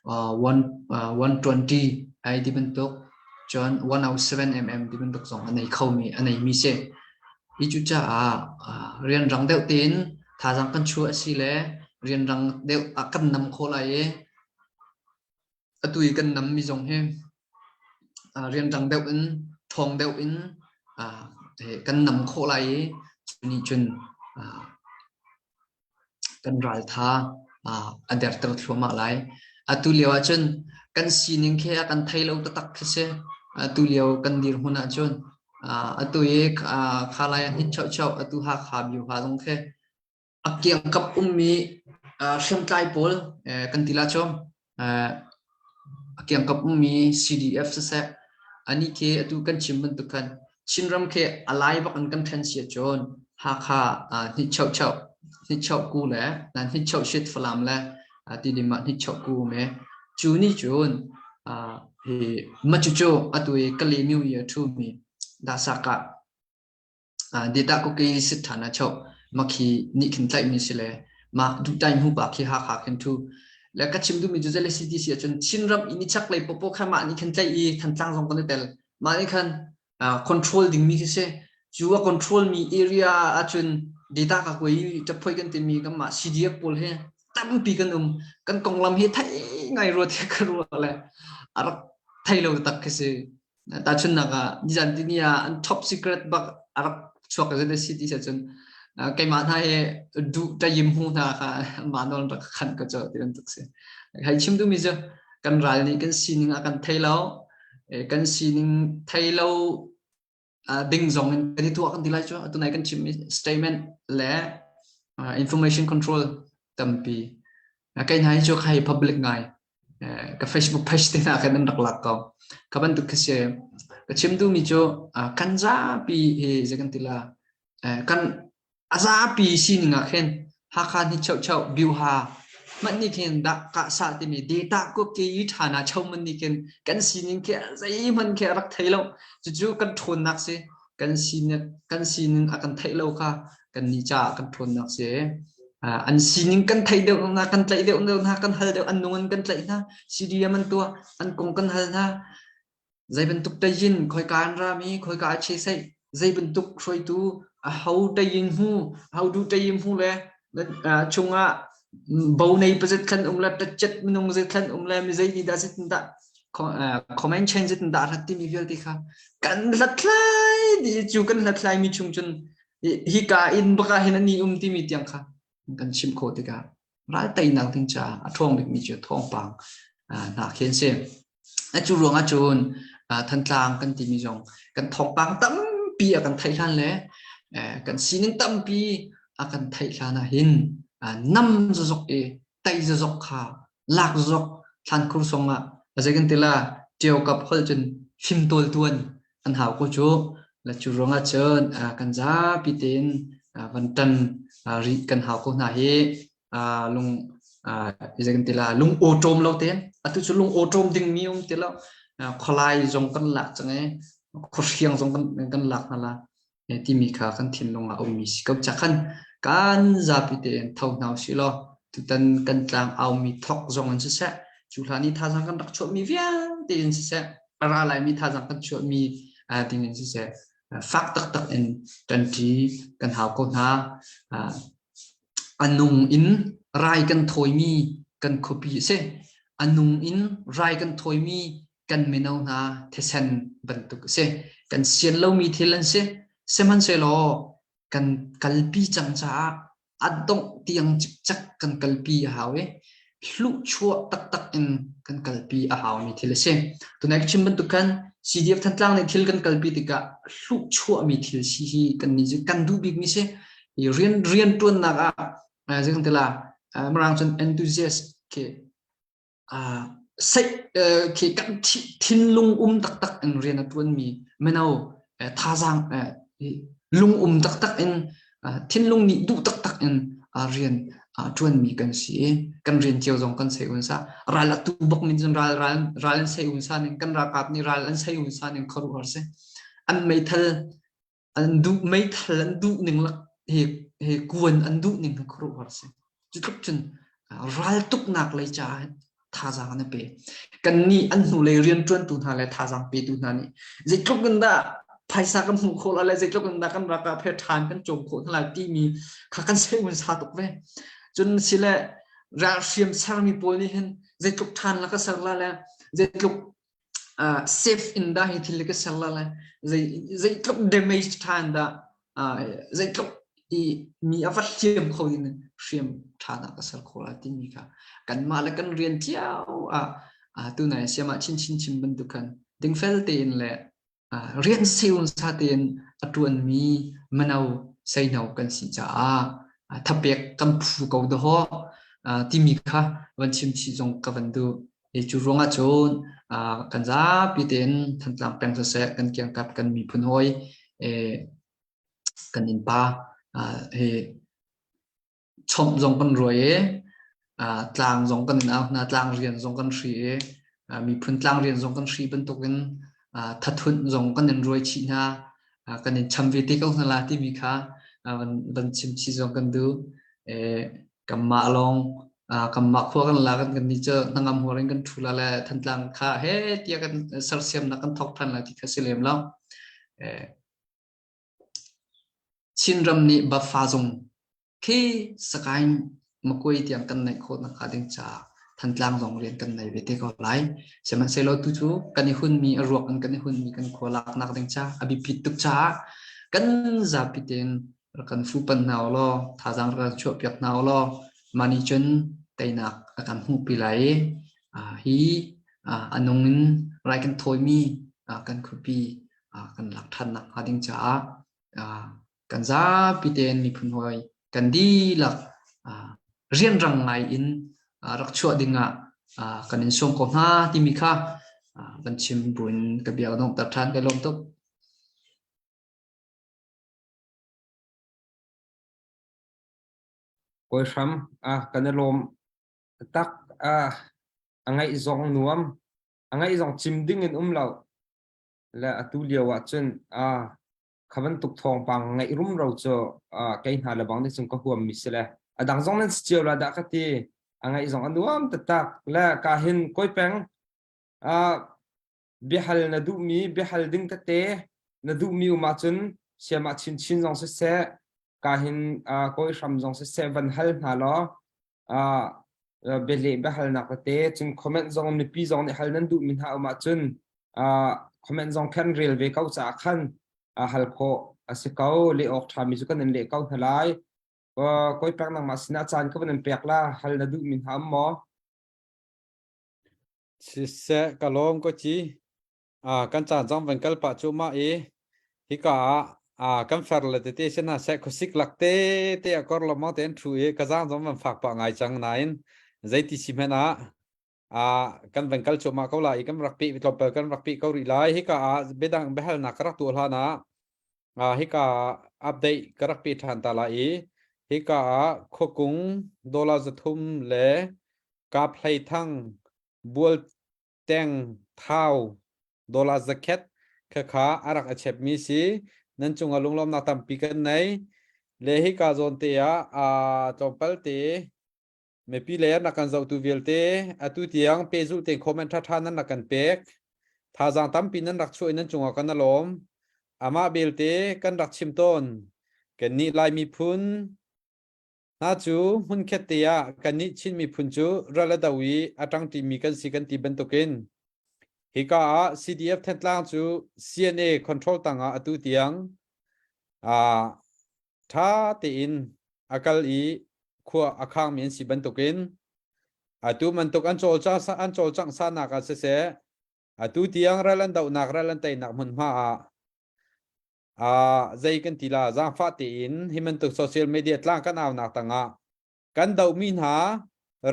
120 ai ti bantuk cun 107 mm ti bantuk zong a nei khomi a neimi si. Hi cucaah rianrang deuh tein thazaang kan chuah a si le rianrang deuh ah kan nam khawh lai i atu i kan nammi zong hi rianrang deuh in ṭhawng deuh in kan nam khawh lai i cu nih cun kan raltha a derter thluahmah lai. Atu lio ahcun kan sining khi a kan thei lo taktak khi si. Atu lio kan dirhmun ahcun atu i kha lai ah hit cheucheu atu Hakha Bioha zong khi a kiangkap ummi hriamtlai pawl kan ti la cu A kiangkap ummi CDF siseh, anih khi atu kan chim bantuk khan Chinram khi a lai bak in kan ṭhen si ahcun Hakha hnicheuh hnicheuh ku le hnicheuh shit Falam le Tidim ah hnicheuh ku um i cu nih cun. Hi mah cucu atu i Kalaymyo i a ṭhumi Dasaka data ko ke sit ṭhan ah cheu makhi nih khin tlaihmi si le mah duhtai hmu pa khi Hakha khin ṭhu le ka chim duhmi cu zei CDC ahcun Chinram i nichaklei popo kha mah nih khan tlaih i Thantlang zong kan i tel mah nih khan control dingmi khi si cu a control mi area ahcun data ka kuai i ṭaphoi kan timi kan mah CDF pawl hi tampi kan um kan konglam hi thei ngai ruat ka ruah le a rak thei lo tak khi si Tahchunhnak ah nizan tini ah an top secret bak a rak chuak ka si ti cun keimah hna hi duh tayim hu hna kha mah nawl rak khan ka cho ti bantuk si. Hei chim duhmi cu kan ral nih kan sining a kan thei lo kan sining thei lo ding zong in kan i tuah kan ti lai cu atu nai kan chimmi statement le information control tampi kai hna hi cu khai public ngai ka Facebook page te hna khan an rak lak ko. Ka bantuk khi si. Ka chim duhmi cu kan zapi hi zei kan ti la kan a zapi sining ah khin Hakha ni cheu cheu biuha man ni khin dak ka sa timi data ko ke yi thana cheu man ni khin kan sining khi zeihmanh khi rak thei lo cucu kan ṭhawnnak si kan sining kan sining a kan theih lo kha kan ni caah kan ṭhawnnak si. An sining kan theih deuh hna, kan tlaih deuh hna, kan hal deuh, an nung in kan tlaih hna, CDM an tuah, an kong kan hal hna. Zei bantuk tayin khoika an rami, khoika a che sei, zei bantuk hruaitu, a ho tayin hmu, ho du tayin hmu le chungah bo nei pazet khan um le tachet minung zet khan um le mi zei ni dah zet dah comment change zet dah rat timi vialte kha kan hlathlai di cu kan hlathlai mi chung cun hika inn baka hin an i um timi tiang kha kan chim khawh tikah ral teinak ding caah a ṭhawng bikmi cu thawngpang hna khi an si. Cu ruangah cun Thantlang kan timi zong kan thawngpang tampi a kan theih hlan le kan sining tampi a kan theih hlan ah hin nam zazok i tei zazok kha lak zazok thlankhur song ah zei kan ti la ṭio kap holh cun fimtawl tuan an hau ko cu la cu ruangah cun kan zapi tein van ṭan rih kan hau ko hna hi lung zei kan ti la lung awṭawm lo tein atu cu lung awṭawm ding mi um ti lo khualai zong kan lak cang i khuahriang zong kan kan lak hna la timi kha kan thinlung ah ummi si ko ca khan kan zapi tein tho hna usih law tutan kan tlang aumi thok zong in siseh cu hlan i thazang kan rak chuahmi vialte in siseh a ra laimi thazang kan chuahmi ding in siseh fak taktak in ṭanṭi kan hau ko hna a nung in rai kan thawimi kan khuapi a si a nung in rai kan thawimi kan mino hna thisen bantuk a si. Kan sian lomi thil an si. Sihmanhsehlaw kan kalpi cang caah a dongh tiang cikcek kan kalpi a hau i hluhchuah taktak in kan kalpi a haumi thil a si. Tunai ka chim bantuk khan CDF Thantlang nih thil kan kalpi tikah hluhchuahmi thil si hi kan nih cu kan duh bikmi si. Hi rian rian ṭuannak ah zei kan ti la mirang cun enthusiast khi khi kan thinlung um taktak in rian a ṭuanmi mino thazaang lung um taktak in thinlung nih duh taktak in rian ṭuanmi kan si i kan rian cio zong kan sei un sa ral a tu bak min cun ral ral ral an sei un sa ning kan ralkap nih ral an sei un sa ning khuaruahhar si an meithal an duh meithal an duh ning lak he he kuan an duh ning hi khuaruahhar si cu tluk cun raltuknak lei caah thazaang an pe kan nih an hnulei rianṭuantu hna le thazaang petu hna nih zeitluk in dah phaisa kan hmuh khawh lai le zeitluk in dah kan ralkap he ṭhan kan cawm khawh hna lai timi kha kan seun sa tuk ve cun sile ralhriam sermi pawl nih hin zeitluk ṭhan la ka ser la le zeitluk uh, safe in dah hi thil ka ser la le zei zeitluk damage ṭhan dah uh, zeitluk i mi a va hliam kho ding in hriam ṭha dah ka ser kho la timi kha kanmah le kan rian cio ah uh, tunai siam ah chinchin chim bantuk khan dingfel tein le rian seun sa tein a ṭuanmi mino seino kan si caah thapek kan phu ko dawh timi kha van chim chih zong ka van duh. E cu ruangah cun kan zapi tein Thantlang peng siseh kan kiangkap kan miphun hawi kan innpa hi chawmh zong kan ruai i tlang zong kan in au hna tlang rian zong kan hri i. Miphun tlangrian zong kan hri bantukin thathunh zong kan in ruai chih hna, kan in cham ve te ko hna la timi kha van, van chim chih zong kan duh. Kanmah lawng kanmah khua kan la kan kan ni cu hnangam huar in kan thu la le Thantlang kha he tiah kan sersiamnak kan thawk than la ti kha si lem lo. Chinram nih Bafa zung khi Sagaing Makwe tiang kan neih khawh nakhnga ding caah Thantlang zong rian kan nei ve te ko lai. Sihmanhsehlaw tu cu kan i hunmi a ruak in kan i hunmi kan khua laknak ding caah a biapit tuk caah kan zapi tein rak kan fuhpanh hna u law thazaang rak kan chuahpiak hna u law mah nih cun teinak a kan hmuhpi lai i hi a nung in rai kan thawimi kan khuapi kan lak ṭhan nakhnga ding caah kan zapi tein miphun hawi kan dihlak rianrang ngai in rak chuah dingah kan in sawm ko hna timi kha van chim buin ka bia ka donghter ṭhan. Ka lawm tuk. Kawi hram kan i lawm tak a ngaih zong nuam a ngaih zong chim ding in um lo le atu lio ah cun kha bantuk thawngpang ngaih rumro cu kei hna le bang nih cun ka huam mi si le a dang zong nan si cio la dah ka ti a ngaih zong a nuam taktak le ka hin koi peng biahal na duhmi biahal ding tete na duhmi um ahcun siamah chinchin zong siseh ka hin kawi hram zong siseh van hal hna law bialeh biahalnak tete cun comment zong mipi zong nih hal nan duhmi hna um ahcun comment zong khan rel ve ko caah khan hal khawh a si ko leh awk ṭhami cu kan in leh ko hna lai kawi pek nangmah sinah caan ka van in pek la hal na duhmi hna um maw Siseh ka lawm ko ci. Kan caan zong van kal pah cu mah i hika ah kan fer le tete si hna seh khuasik lak te te ah kor lawmang tein thu i ka zaang zong van fak pah ngai cang nain zeiti si hmanh ah kan van kal cuahmah ko lai i kan rak peh tlawmpal kan rak peh ko rih lai hika ah biadang biahalnak ka rak tuah hlan ah hika update ka rak pe ṭhan ta lai i hika ah khuakung dollar 300 le Kap Hlei Thang Bual Teng Thau dollar zakhet khakha a rak a chepmi si nan cungah lunglawmnak tampi kan nei le hika zawn te ah aa tlawmpal te mipi le an rak kan zohtu vialte atu tiang pehzulh tein comment ṭhaṭha nan rak kan pek thazaang tampi nan rak chuah i nan cungah kan alawm amah belte kan rak chim tawn kannih Lai miphun hna cu hmunkhat te ah kannih Chin miphun cu ral a do i a ṭangṭimi kan si kan ti bantukin hika ah CDF Thantlang cu CNA control tangah atu tiang aa ṭha tein a kal i khua a khangmi an si bantukin atu bantuk an cawlcang an cawlcangh sanak ah siseh atu tiang ral an dohnak ral an teinak hmunhma ah zei kan ti la zaangfah tein hi bantuk social media tlang kan aunak tangah kan dohmi hna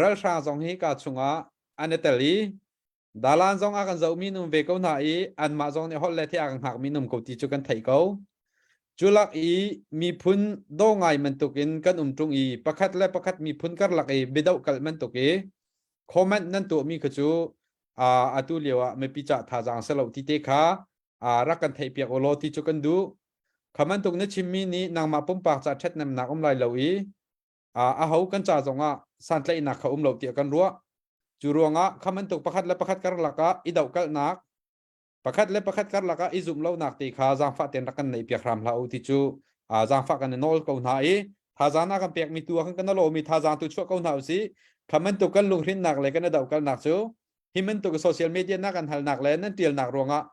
ralhrang zong hi ka chungah an i tel i Dalan zong a kan zohmi num ve ko hna i anmah zong nih holh le the a kan hngakmi num ko ti cu kan theih ko. Cu lak i miphun daw ngai bantukin kan um ṭung i pakhat le pakhat miphun karlak i biadoh kalh bantuk i comment nan tuahmi kha cu atu lio ah mipi cah thazaang si lo ti te kha rak kan theihpiak u law ti cu kan duh. Kha bantuk na chimmi nih nangmah pumpak ca ṭhatnemnak um lai lo i aho kan ca zongah santlaihnak kha um lo tiah kan ruah. Cu ruangah kha bantuk pakhat le pakhat karlak ah i dohkalhnak, pakhat le pakhat karlak ah i zumh lonak te kha zaangfah tein rak kan neih piak hram hlah u ti cu zaangfah kan i nawl ko hna i thazaang na kan pekmi tu ah khan kan lawmi thazaang tu chuah ko hna usih. Kha bantuk kan lunghrinnak le kan i dohkalhnak cu hi bantuk social media na kan halnak le nan tialnak ruangah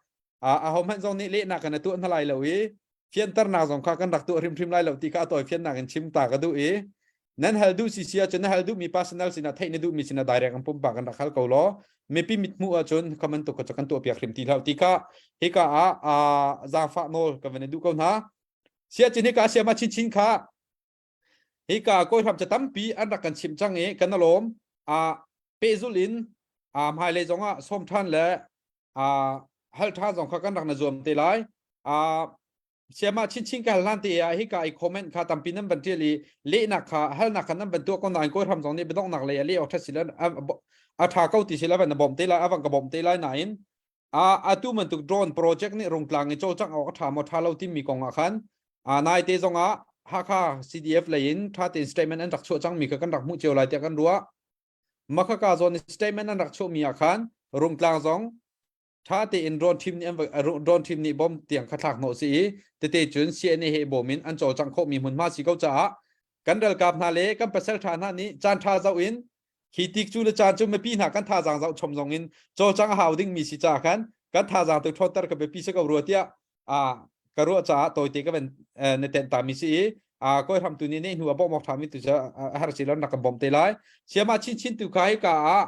aho hmanh zong nih lehnak kan i tuah hna lai lo i fianternak zong kha kan rak tuah hrimhrim lai lo ti kha a tawi fiannak in chim ta ka duh i nan hal duh si si ahcun na hal duhmi personal sinah theih na duhmi sinah direct an pumpak kan rak hal ko law mipi mithmuh ahcun comment tuk ka kan tuah piak hrim ti hlah ti kha hika ah zaangfah nawl ka van i duh ko hna sia chin hika siama chin chin kha hika kawi hram ca tampi an rak kan chimh cang i kan alawm a pehzul in a hmailei zongah sawm than le a hal than zong kha kan rak na zuam te lai a. Siama chinchin ka hal hlan te ah hika i comment kha tampi nan van tial i lehnak kha halnak kha nan van tuah ko nain kawi hram zong nih biadonghnak lei a leh awk ṭhat si a ṭha ko ti si la van na bawm te lai a van ka bawm te lai nain a atu bantuk drone project nih rungtlang i cawlcangh awk a ṭha maw ṭha lo timi kong ah khan a nai te zong ah Hakha CDF lei in ṭha tein statement an rak chuah cangmi kha kan rak hmuh cio lai tiah kan ruah. Makhaka zawn i statement an rak chuahmi ah khan rungtlang zong ṭha tein drone team nih an drone team nih bom tiang kha thlak hnawh si i tete cun CNA he bawm in an cawlcangh khawhmi hmunhma si ko caah kan ralkap hna le kan pasal ṭha hna nih caan ṭha zoh in khi tik cu le caan cu mipi hna kan thazaang zoh chom zong in cawlcangh a hau dingmi si caah khan kan thazaang tu ṭhawnter ka biapi si ko rua tiah a ka ruah caah tawite ka van na tenh ta mi si i a koi hram tu nih ne hnu a bawm awk ṭha mi tu cu a har si lo na kan bawm te lai siama chinchin tu kha hika ah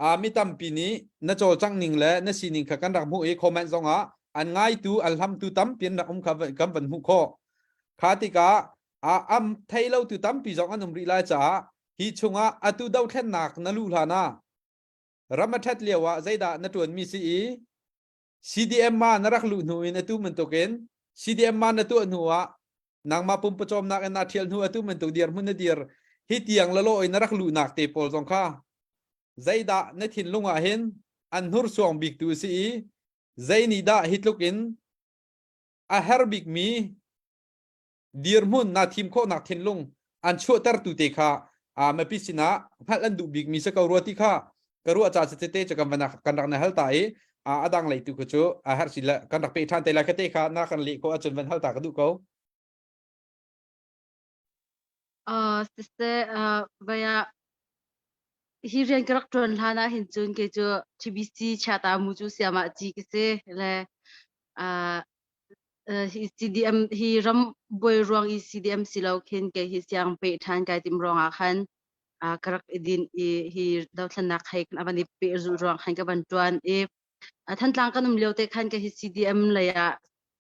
a mi tampi nih na cawlcangh ning le na sining kha kan rak hmuh i comment zong ah an ngaitu an hlamtu tampi an rak um kha kan van hmuh khawh kha tikah a am thei lo tu tampi zong an um rih lai caah hi chungah atu dothlennak na luh hlan ah ram a ṭhat lio ah zeidah na ṭuan mi si i CDM ma na rak luh hnu in atu bantukin CDM ma na tuah hnu ah nangmah pumpawcawmnak in naa ṭhial hnu atu bantuk dirhmun na dir hi tiang lalaw in na rak luhnak te pawl zong kha zeidah na thinlung ah hin an hnursuang bik tu si i zei nih dah hi tluk in a her bikmi dirhmun naa thim khawhnak thinlung an chuahtertu te kha mipi sinah hngalh an duh bikmi si ko rua ti kha ka ruah ca tete cu kan van kan rak na hal ta i a dang lei tu kha cu a herh si le kan rak pe ṭhan te lai ka te kha na kan leh khawh ahcun van hal ta ka duh ko. Uh, siseh, uh, vaya hi rian ka rak ṭuan hlan ah hin cun kei cu TBC chiata mu cu siamah ci ka si le uh, hi CDM hi ram buai ruang i CDM si lo khin kei hi siang peh ṭhan kai tim ruang ah khan ka rak i din i hi dothlennak hei kan van i peh zulh ruang khan ka van ṭuan i Thantlang kan um lio te khan ka hi CDM lei ah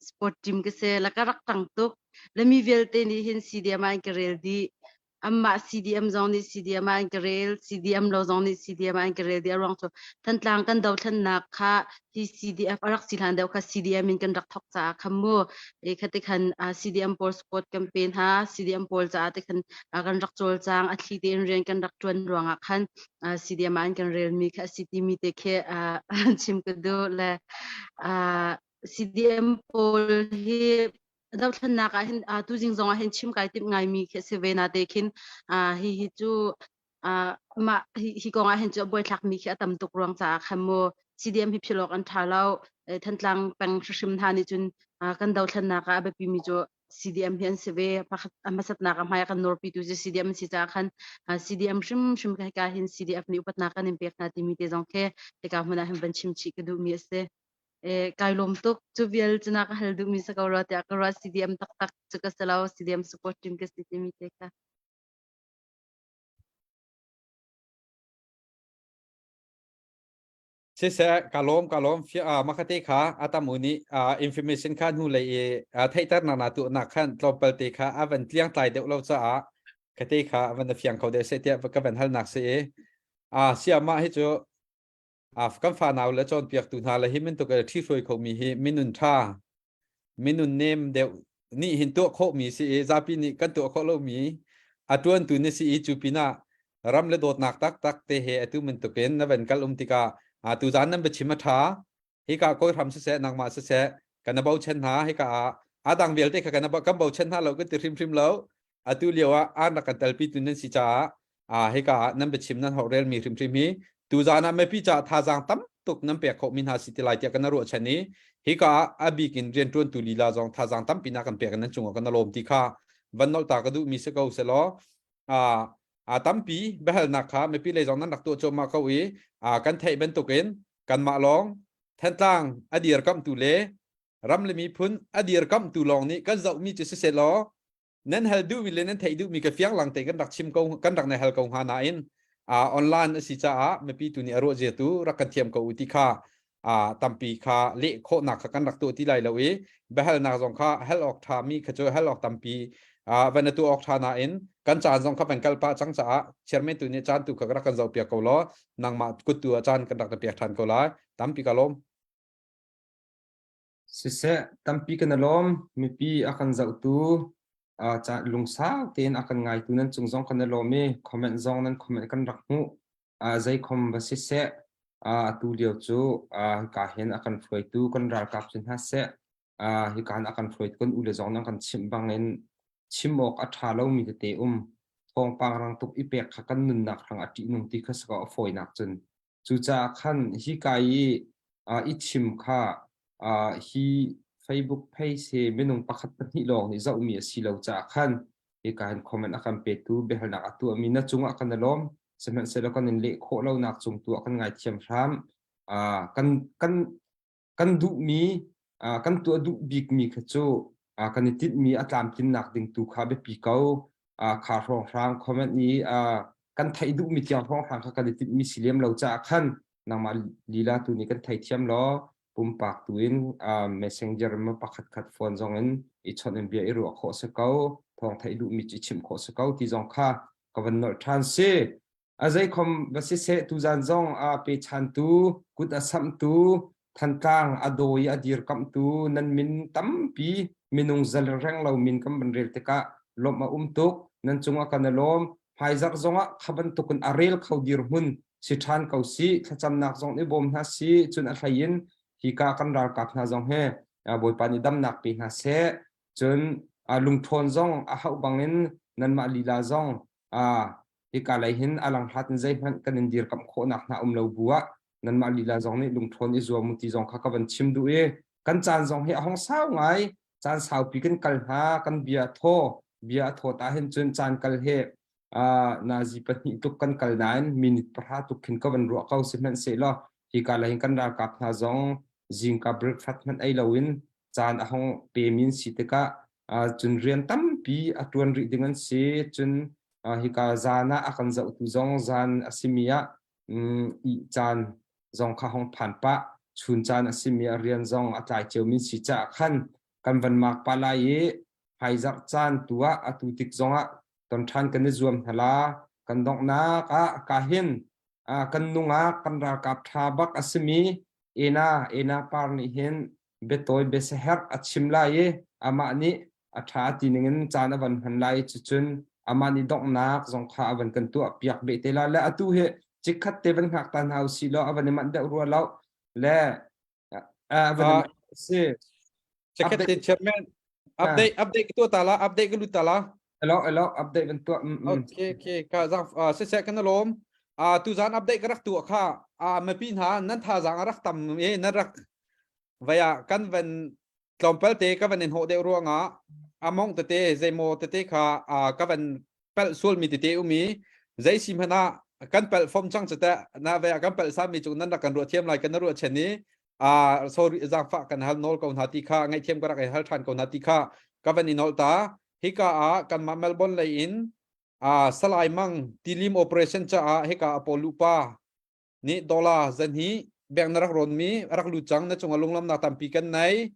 sport team ka si la ka rak ṭang tuk le mi vialte nih hin CDM ah an ka rel dih Anmah CDM zong nih CDM ah an ka rel, CDM lo zong nih CDM ah an ka rel dih. A ruang cu Thantlang kan dothlennak kha hi CDF a rak si hlan deuh kha CDM in kan rak thawk caah khan mu. E khati khan CDM pawl support kan pe hna, CDM pawl caah te khan kan rak cawlcang, a thli tein rian kan rak ṭuan ruangah khan CDM ah an kan relmi kha a si timi te khi chim ka duh le CDM pawl hi dothlennak ah hin uh, tuzing zong ah hin chim kai timh ngaimi khi a si ve na te khin uh, hi hi cu uh, mah hi, hi kong ah hin cu buaithlak mi khi a tam tuk ruang caah khan mu CDM hi philok an tha lo Thantlang peng hrim hna nih cun uh, kan dothlennak ah a biapi mi cu CDM hi an si ve pakhat a hmasatnak a hmai kan nawrpi tu cu CDM si caah khan CDM hrim hrim ka ka hin CDF nih upatnak kan in pek hna timi te zong khi hika hmun ah hin van chim chih ka duh mi a si. Eh, kai lawm tuk. Cu vial cu na ka hal duhmi si ko rua tiah ka ruah CDM taktak cu ka si lo. CDM support team ka si timi te kha. Siseh, ka lawm ka lawm fia uh, makate kha atamu nih uh, information kha hnu lei i uh, theihternak na tu nak khan tlawmpal te kha a van tliang tlai deuh lo caah kate kha a van na fiang kho deuh se tiah ka van hal nak si i a sia ma hi cu kan fanau le cawnpiaktu hna le hi mintuk le ṭhihruai khomi hi minun ṭha minun nem deuh nih hin tuah khawhmi si i zapi nih kan tuah khawh lomi a ṭuantu na si i cu pinah ram le dawtnak taktak te he atu bantukin na van kal um tikah tuzaan nan biachim a ṭha hika kawi hram siseh nangmah siseh kan bochan hna hika ah a dang vialte kha kan kan bochan hna lo kan ti hrimhrim lo atu lio ah an rak kan telpi tu nan si caah a hika ah nan biachim nan horel mi hrimhrim hi tuzaan ah mipi ca thazaang tam tuk nan pek khawh mi hna si ti lai tiah kan ruahchan i hika ah a bik in riantuan tu lila zong thazaang tampi na kan pek nan cungah kan lawm ti kha van nolh ta ka duh mi si ko selaw a a tampi biahalnak kha mipi lei zong nan rak tuah cuahmah ko i a kan theih bantukin kanmah lawng Thantlang a dirkamhtu le ram le miphun a dirkamhtu lawng nih kan zohmi cu siseh law nan hal duhmi le nan theih duhmi ka fiang lang te kan rak chim ko kan rak na hal ko hnga nain uh, online a si caah mipi tu nih a ruah zia tu rak kan thiam ko u ti kha uh, tampi kha leh khawhnak kha kan rak tuah ti lai lo i biahalnak zong kha hal awk tha mi kha cu hal awk tampi uh, van tu awk tha nain kan caan zong kha van kal pah cang caah chairman tu nih caan tu kha rak kan zoh piak ko law nangmah kut tu ah caan kan rak na piak than ko lai tampi ka lawm. Siseh, tampi kan i lawm. Mipi a kan zohtu, ca lungsau tein a kan ngaitu nan cung zong kan i lawm i comment zong nan comment kan rak hmuh. Zeikhom va siseh, atu lio cu hika hin a kan hruaitu kan ralkap cu hna seh, hika hin a kan hruaitu kan ule zong nan kan chimh bangin chim awk a ṭha lomi tete um. Thawngpang rang tuk i pek kha kan nunnak hrang a ṭihnung ti kha si kaw a fawinak cun. Cucaah khan hika i i chim kha hi Facebook page hi minung pakhat pahnih lawng nih zohmi a si lo caah khan hika hin comment a kan petu biahalnak a tuahmi na cungah kan i lawm. Sihmanhsehlaw kan in leh khawh lonak cung tu ah kan ngaithiam hram. Kan kan kan duhmi kan tuah duh bikmi kha cu kan i tinhmi a tlamtlinnak ding tu kha biapi ko. Kha hrawnghrang comment i kan theih duhmi tiang hrawnghrang kha kan i tinhmi si lem lo caah khan nangmah lila tu nih kan theithiam law pumpak tu in messenger ma pakhat khat phone zong in i chawnh in bia i ruah khawh si ko thawng theih duhmi cu i chimh khawh si ko ti zong kha ka van nolh ṭhan si. A zeikhom va siseh tuzan zong a pechantu, kut a samhtu, Thantlang a dawi a dirkamhtu nan min tampi minung zal reng lo min kan van rel tikah lawmh a um tuk. Nan cungah kan i lawm. Hmaizarh zongah kha bantukin a rel kho dirhmun si ṭhan ko sih. Thlacamnak zong nih bawm hna sih. Cun a hlei in hika kan ralkap hna zong hi Bawipa nih damnak pe hna seh. Cun lungṭhawn zong a hauh bangin nanmah lila zong hika lei hin a langhlat in zeihmanh kan in dirkamh khawhnak hna um lo bu ah nanmah lila zong nih lungṭhawn i zuam u ti zong kha ka van chim duh i kan caan zong hi a hong sau ngai caan saupi kan kal hna kan bia thaw bia a thawt ah hin cun caan kal he nazi pahnih tluk kan kal nain minute pahra tuk khin ka van ruah ko sihmanhsehlaw hika lei hin kan ralkap hna zong zingka breakfast hmanh ei loin caan a hong pe min si tikah cun rian tampi a ṭuan rih ding an si. Cun hika zan ah a kan zohtu zong zan a simi ah ih caan zong kha hong phan pah. Chun caan a simi ah rian zong a tlai cio min si caah khan kan van mak pah lai i hmaizarh caan tu ah atu tik zong ah ton ṭhan kan i zuam hna la. Kan donghnak ah ka hin kan nungak kan ralkap ṭha bak a simi Ena Ena par nih hin biatawi biasaherh a chim lai i amah nih a ṭha ti ningin caan a van hman lai i cucun amah nih donghnak zong kha a van kan tuah piak beh te la le atu hi chikkhat te van hngak ta hna usih law a van i manh deuh rua lo le a van i manh si Chikkhat te chairman update update ka tuah ta la update ka lut ta la Elo elo update van tuah Okay okay ka zang se se kan lom a tu zan update ka rak tu kha a mipi hna nan tha zang a rak tam e na rak Vei ah kan van tlawmpal te ka van in hawh deuh ruangah a mong tete zeimaw tete kha ka van pelh sualmi tete um i zei si hmanh ah kan pelh fom cang cite na vei ah kan pelh sami cu nan rak kan ruah thiam lai kan ruah chen i sorry zaangfah kan hal nawl ko hna ti kha ngaihthiam ka rak i hal ṭhan ko hna ti kha ka van i nolh ta hika ah kanmah Melbourne lei in Salai Mang tilim operation caah hika a pawl lupa nih dollar zan hi bank na rak rawnmi a rak lut cang na cungah lunglamnak tampi kan nei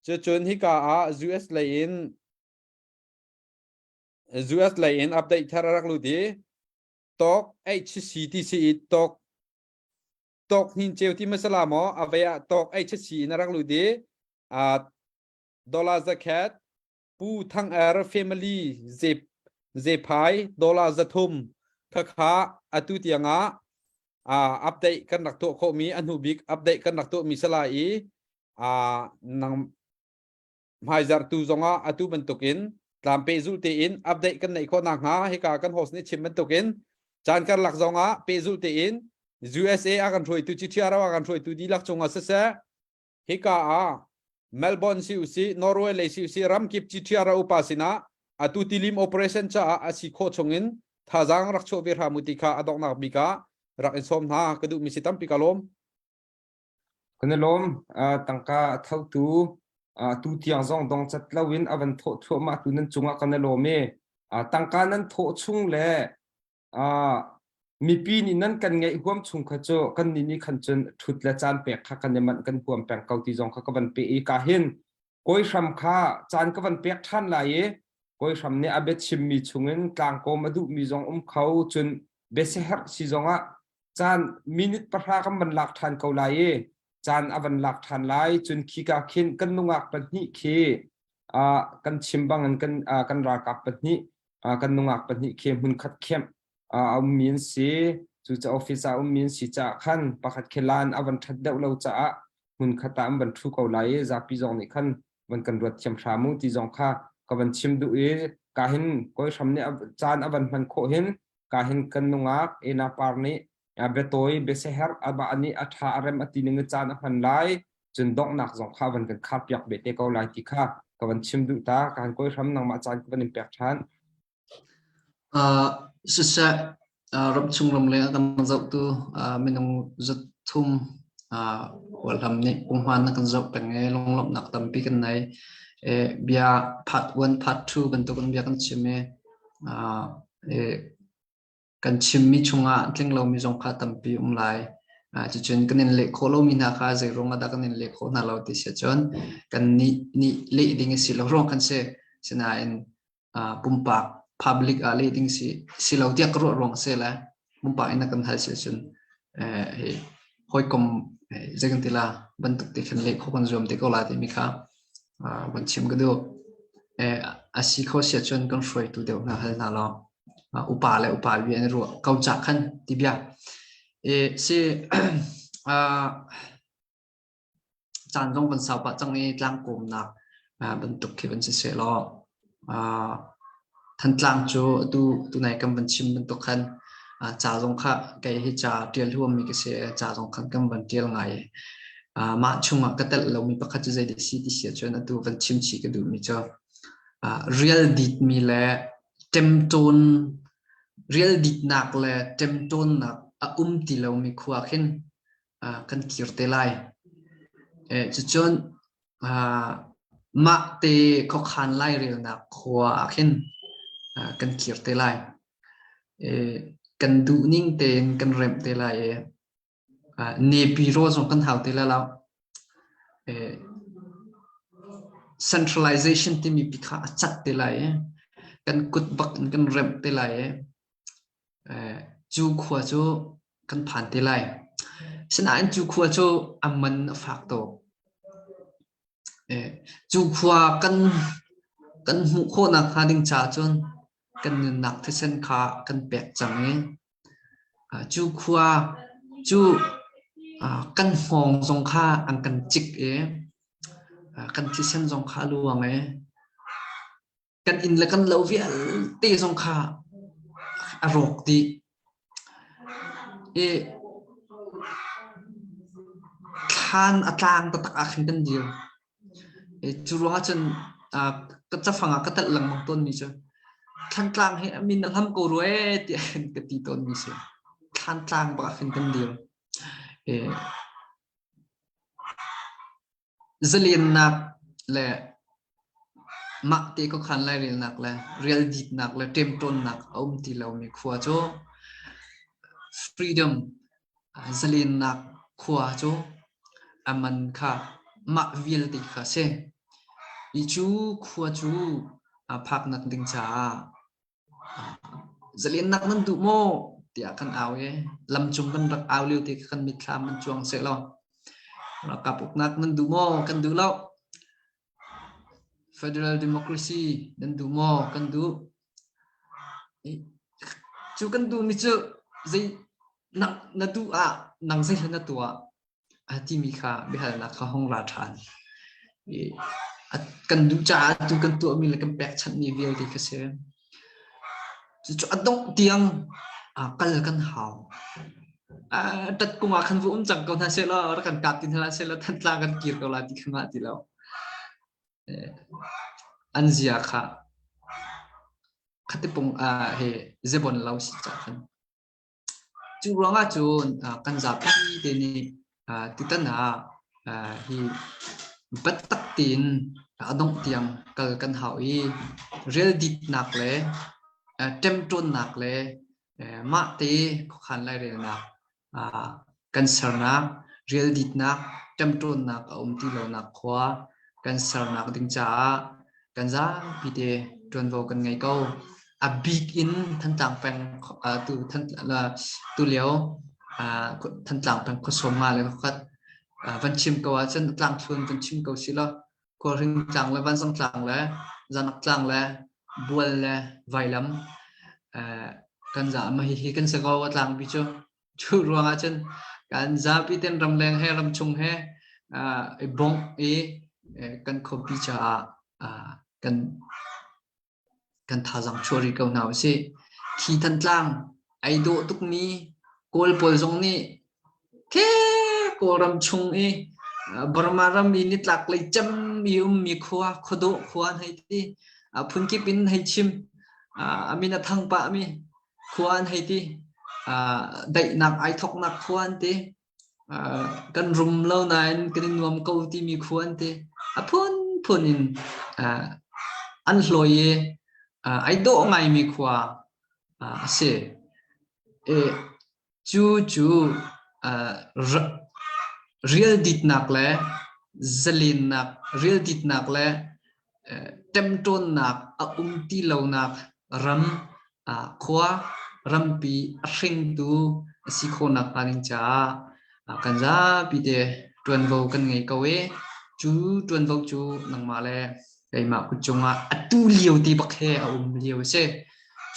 cucun hika ah US lei in US lei in update thar a rak lut i tok HCTC i tok tok hnin ceu ti masala maw a vei ah tok HC in a rak lut i dollar zakhat Pu Thang Er family zephai dollar 300 khakha atu tiangah update kan rak tuah khawhmi a hnu bik update kan rak tuahmi sala i nang hmaizarh tu zongah atu bantukin tlam pehzulh tein update kan neih khawh nakhnga hika kan host nih chim bantukin caan karlak zongah pehzulh tein USA a kan hruaitu GTR a kan hruaitu dihlak cungah siseh Hika ah Melbourne si usih, Norway lei si usih, ramkip GTR upa sinah atu tilim operation caah a si khawh chungin thazaang rak chuah ve hram u ti kha a donghnak bik ah rak in sawm hna ka duhmi si tampi ka lawm. Kan i lawm. Tangka a thotu tu tiang zong dong cat loin a van thawh thluahmah tu nan cungah kan i lawm i tangka nan thawh chung le Mipi nih nan kan ngeih huam chung kha cu kannih nih khan cun ṭhut le caan pek kha kan i manh kan huam peng ko ti zong kha ka van peh i ka hin kawi hram kha caan ka van pek ṭhan lai i kawi hram nih a biachimmi chungin tlangkawm a duhmi zong um kho cun biasiherh si zongah caan minute pahra kan van lak ṭhan ko lai i. Caan a van lak ṭhan lai. Cun khika khin kan nungak pahnih khi kan chim bangin kan kan ralkap pahnih kan nungak pahnih khi hmunkhat kemh a ummi an si. Cucaah office ah ummi an si caah khan pakhat khi lan a van ṭhat deuh lo caah hmunkhat ah an van ṭhu ko lai i zapi zong nih khan van kan ruat thiam hram u ti zong kha ka van chim duh i ka hin kawi hram nih caan a van hman khawh hin ka hin kan nungak ena par nih biatawi biaseher amah nih a ṭha a rem a ti ning caan a hman lai cun donghnak zong kha van kan khar piak ve te ko lai ti kha ka van chim duh ta ka han kawi hram nangmah caan ka van in pek ṭhan. Siseh, ramchung ramleng a kan zohtu minung zathum Hualham nih punghman na kan zoh peng i lunglawmhnak tampi kan nei. Bia part 1, part 2 bantuk in bia kan chim i kan chimmi chungah tling lomi zong kha tampi um lai. Cucun kan in leh khawh lomi hna kha zei ruang ah dah kan in leh khawh hna lo ti si ahcun kan nih nih leh ding a si lo ruang kan si. Sinain pumpak public ah leh ding si si lo tiah ka ruah ruang si le pumpak in na kan hal si ahcun hi hawikom zei kan ti la bantuk te khan leh khawh kan zuam te ko la timi kha van chim ka duh. A si kho si ahcun kan hruaitu deuh hna hal hna law upa le upa bia an ruah ko ca khan ti bia. E si caan zong van sau pah cang i tlangkawmnak bantuk khi van si seh law Thantlang cu atu tunai kan van chim bantuk khan ca zong kha kei hi ca ṭial huammi ka si ca zong khan kan van ṭial ngai. Mah chungah ka telh lomi pakhat cu zeidah si ti si ahcun atu van chim chih ka duhmi cu rial ditmi le ṭemṭawn rial ditnak le ṭemṭawnnak a um ti lomi khua khin kan kir te lai. Cucun mah te khuakhan lairelnak khua ah khin kan kir te lai. Kan duhning tein kan remh te lai i Nepiro zong kan hau te lai lo. Centralization timi pi kha a cat te lai i kan kut bak in kan remh te lai i Cu khua cu kan phan te lai. Sinain cu khua cu a man a fak tuk. Cu khua kan kan hmuh khawhnak hnga ding caah cun kan nunnak thisen kha kan pek cang i cu khua cu kan hngawng zong kha an kan cik i kan thisen zong kha a luang i kan inn le kan lo vialte zong kha a rawk dih. I thlan a tlang taktak ah khin kan dir. I cu ruangah cun ka cafang ah ka telh lengmang tawnmi cu Thlantlang hi a min a hlam ko rua ee tiah khin ka ti tawnmi si. Thlantlang bak ah khin kan dir. I Zalennak le mahte khuakhan lairelnak le rialditnak le ṭemṭawnnak a um ti lomi khua cu freedom zalennak khua cu a man kha mah vialte kha a si. Hi cu khua cu a phaknak ding caah Zalennak nan duh maw? tiah kan au i lamcung kan rak au lio te kha kan mitthlam an cuang sehlaw ralkap uknak nan duh maw? Kan duh lo. Federal democracy nan duh maw? Kan duh. Cu kan duhmi cu zei na, na duh ah nang zei na tuah? A timi kha biahalnak kha hung ra ṭhan. I kan duh caah tu kan tuahmi le kan pekchanhmi vialte kha si. Cucu a dongh tiang kal kan hau. Ṭat kung ah khan va um cang ko hna sehlaw rak kan kap ti hna sehlaw Thantlang kan kir ko lai ti kha ngah ti lo. An zia kha khatipung he zebon lo si cah khan Cu ruangah cun kan zapi te nih tutan ah hi biatak tein a dongh tiang kal kan hau i relditnak le ṭemṭawnnak le mahte khuakhan lairelnak kan sernak, rialditnak, ṭemṭawnnak a um ti lonak khua kan sernak ding caah kan zapi te ṭuanvo kan ngei ko. A bik in Thantlang peng tu tu lio Thantlang peng khuasawm nga le khuakhat. Van chim ko ahcun tlangthluan van chim ko si law Khualhring tlang le Vansang tlang le Zanak tlang le Bual le Vailam kan za ma hihi kan si ko a tlangpi cu. Cu ruangah cun kan zapi ten ramleng he ramchung he i bongh i kan khuapi caah kan kan thazaang chuah rih ko hna usih. Khi Thantlang ai dawh tukmi Kawl pawl zong nih khe Kawlram chung i Burma ram i nitlak lei cem i ummi khua khuadawh khua an hei ti. Phunkip in hei chim. A min a thang pahmi khua an hei ti. Daihnak ai thawknak khua an ti. Kan rum lo nain kan i nuam ko timi khua an ti. A phunphun in an hlawi i ai dawh ngaimi khua a si. Cu cu rialditnak le zalennak, rialditnak le ṭemṭawnnak a um ti lonak ram khua rampi a hringtu a si khawhnak hnga ding caah kan zapi te ṭuanvo kan ngei ko i cu ṭuanvo cu nangmah le keimah kut cungah atu lio te bak he a um lio a si.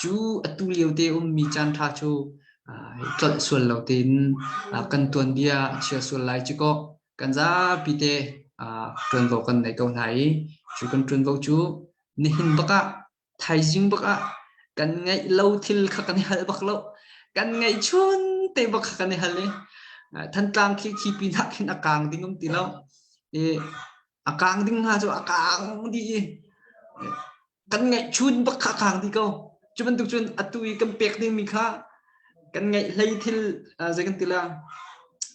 Cu atu lio te ummi caan ṭha cu tlolh sual lo tein kan tuanbia a chia sual lai ci kaw kan zapi te ṭuanvo kan nei ko hna i cu kan ṭuanvo cu nihin bak ah thaizing bak ah kan ngeih lo thil kha kan i hal bak lo kan ngeih chun te bak kha kan i hal i Thantlang khi khi pinah khin a kaang ding um ti lo i a kaang ding hna cu a kaang dih i kan ngeih chun bak kha a kaang dih ko cu bantuk cun atu i kan pek dingmi kha kan ngeih hlei thil zei kan ti la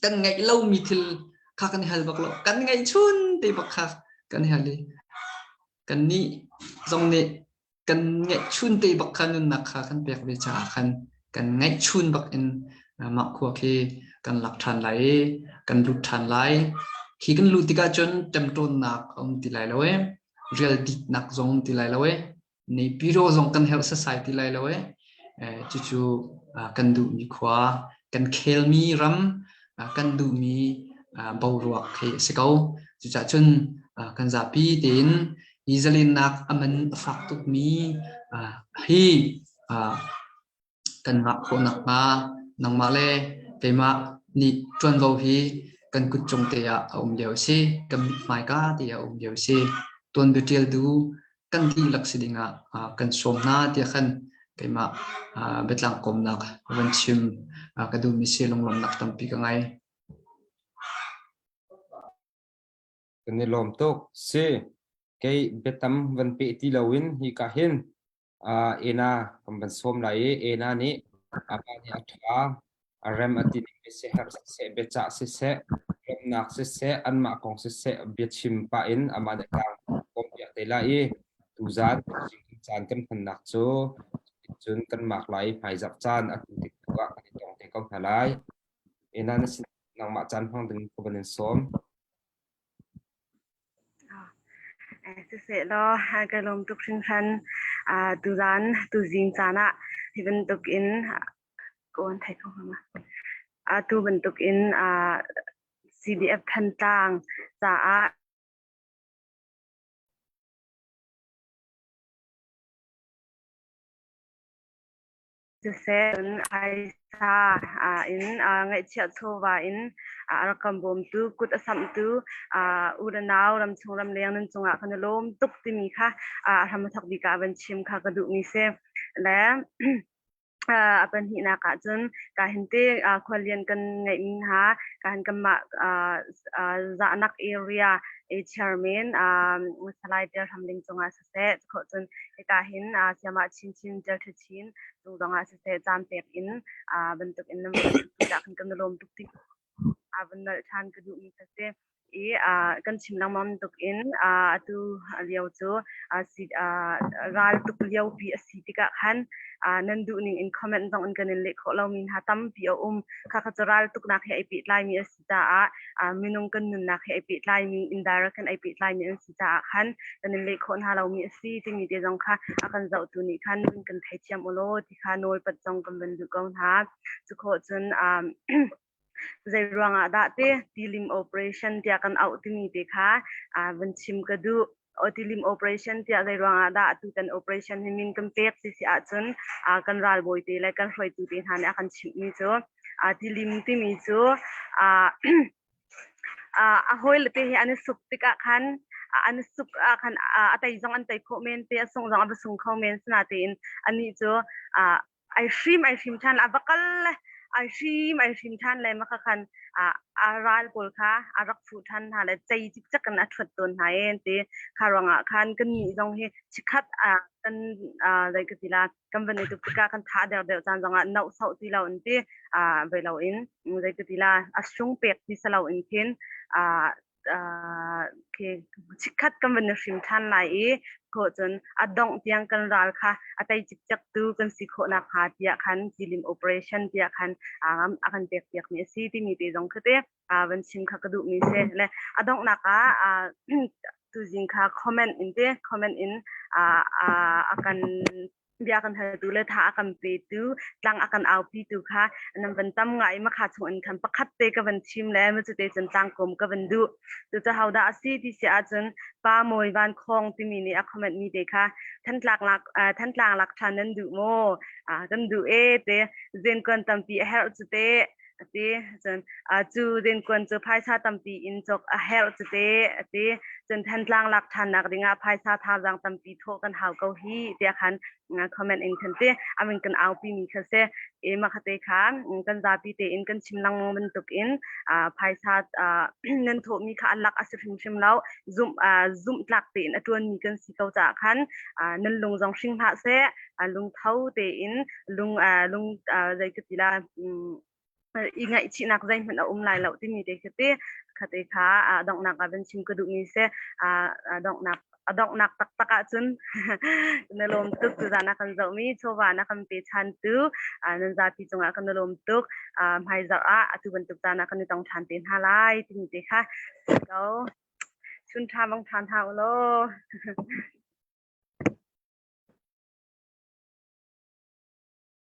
kan ngeih lomi thil kha kan i hal bak lo kan ngeih chun te bak kha kan i hal i Kannih zong nih kan ngeihchun te bak kha nunnak kha kan pek ve caah khan kan ngeihchun bak in mah khua khi kan lak ṭhan lai i kan lut ṭhan lai. Khi kan luh tikah cun ṭemṭawnnak a um ti lai lo i rialditnak zong um ti lai lo i Naypyidaw zong kan herh sasai ti lai lo i cucu kan duhmi khua, kan khelmi ram, kan duhmi boruak khi a si ko. Cucaah cun kan zapi tein hi zalennak a man a fak tukmi hi kan ngah khawh nakhnga nangmah le keimah nih ṭuanvo hi kan kut cung te ah a um lio a si. Kan mithmai ka te ah a um lio a si. Tuanbia ṭial du kan dihlak si dingah kan sawm hna tiah khan keimah biatlang kawmnak van chim ka duhmi si lunglawmhnak tampi ka ngei. Kan i lawm tuk. Si, kei biatam van peh ti loin hi ka hin Ena kan van sawm lai i Ena nih amah nih a ṭha, a rem a ti ning siseh, siseh, biacah siseh, remnak siseh, anmah kong siseh biachim pah in amah nih tlang kawm piak te lai i tuzaan caan kan hmannak cu cun kan mak lai i hmaizarh caan a tu tik tu ah kan i tong te ko hna lai. Ena na sin nangmah caan hmang ding ka van in sawm. Siseh law ka lawm tuk hringhran. Tuzaan tuzing caan ah hi bantuk in kawn thei kho hnga. Atu bantuk in CDF Thantlang caah Siseh, cun phaisa in ngaihchiah chawva in a rak kan bawmtu, kut a samhtu u le nau ramchung ramleng nan cungah kan i lawm tuk timi kha a hram a thawk bik ah van chim kha ka duhmi si. Le a pahnihnak ah cun ka hin te khuallian kan ngeihmi hna ka hin kanmah zahnak area chairman Salai Tial Hram Ling cungah siseh khawh cun hika hin siamah chinchin ṭial ṭha chin cung zongah siseh caan pek in bantuk in nan kan kan lawm tuk ti van nalh ṭhan ka duhmi kha si i kan chim lengmang tuk in atu lio cu ral tuk lio pi a si tikah khan nan duh ning in comment zong in kan in leh khawh lomi hna tampi a um kha kha cu ral tuknak he ai pehtlaimi a si caah minung kan nunnak he ai pehtlaimi indirect in ai pehtlaimi an si caah khan kan in leh khawh hna lomi a si timi te zong kha a kan zohtu nih khan kan theithiam ulaw ti kha nawlpat zong kan van duh ko hna. Cu khawh cun. Zei ruangah dah ti tilim operation tiah kan auh timi te kha van chim ka duh. Tilim operation tiah zei ruangah dah atutan operation hi min kan pek ti si ahcun kan ralbawi te le kan hruaitu te hna nih a kan chimhmi cu tilim timi cu a hawile te he an i suk tikah khan an i suk ah khan a tei zong an tei khawh men te a sungh zong a va sung kho men sinatein anih cu ai hrim ai hrim ṭhan a va kal le ai hrim ai hrim ṭhan le maka khan a ral pawl kha a rak fuh ṭhan hna le cei cikcek in a ṭhuat tawn hna e ti kha ruangah khan kan nih zong hi chikhat kan zei ka ti la kan van i tuk tikah kan tha der deuh caan zongah noh soh ti lo in ti ve lo in zei ka ti la a sung pek ti sa lo in khin khi chikkhat kan van i hrim ṭhan lai i khawh cun a dongh tiang kan ral kha a tei cikcek tu kan si khawh nakhnga tiah khan tilim operation tiah khan a kan pek piakmi a si timi te zong khi te van chim kha ka duhmi si le a donghnak ah tuzing kha comment in te comment in a kan bia kan haltu le tha a kan petu tlang a kan aupitu kha nan van tam ngai ma kha chung in khan pakhat te ka van chim le ma cu te cun tlang kom ka van duh tu ca hauda a si ti si ahcun pa mawi van khong timi nih a comment mi te kha thantlang lak thantlang lak than nan duh maw kan duh e te zen kon tampi a herh cu te ati cun cu zenkuan cu phaisa tampi in cawk a herh cu te ati cun Thantlang lak ṭhannak dingah phaisa thazaang tampi thawh kan hau ko hi tiah khan comment in khan ti amin kan aupi mi kha si e ma khate kha kan zapi tein kan chim lengmang bantuk in phaisa nan thawh mi kha alak a si hrimhrim lo zumh zumh tlak tein a ṭuan mi kan si ko caah khan nan lung zong hring hlah seh lungtho tein lung lung zei ka ti la i ngaihchihnak zeihmanh a um lai lo timi te khi ti khate kha donghnak ah van chim ka duhmi si donghnak a donghnak taktak ahcun na lawm tuk tuzan a kan zohmi chawva na kan pe chantu nan zapi cungah kan lawm tuk hmaizarh ah atu bantuk caan ah kan i tong ṭhan te hna lai timi te kha ko chun ṭha mang ṭhan hna u law.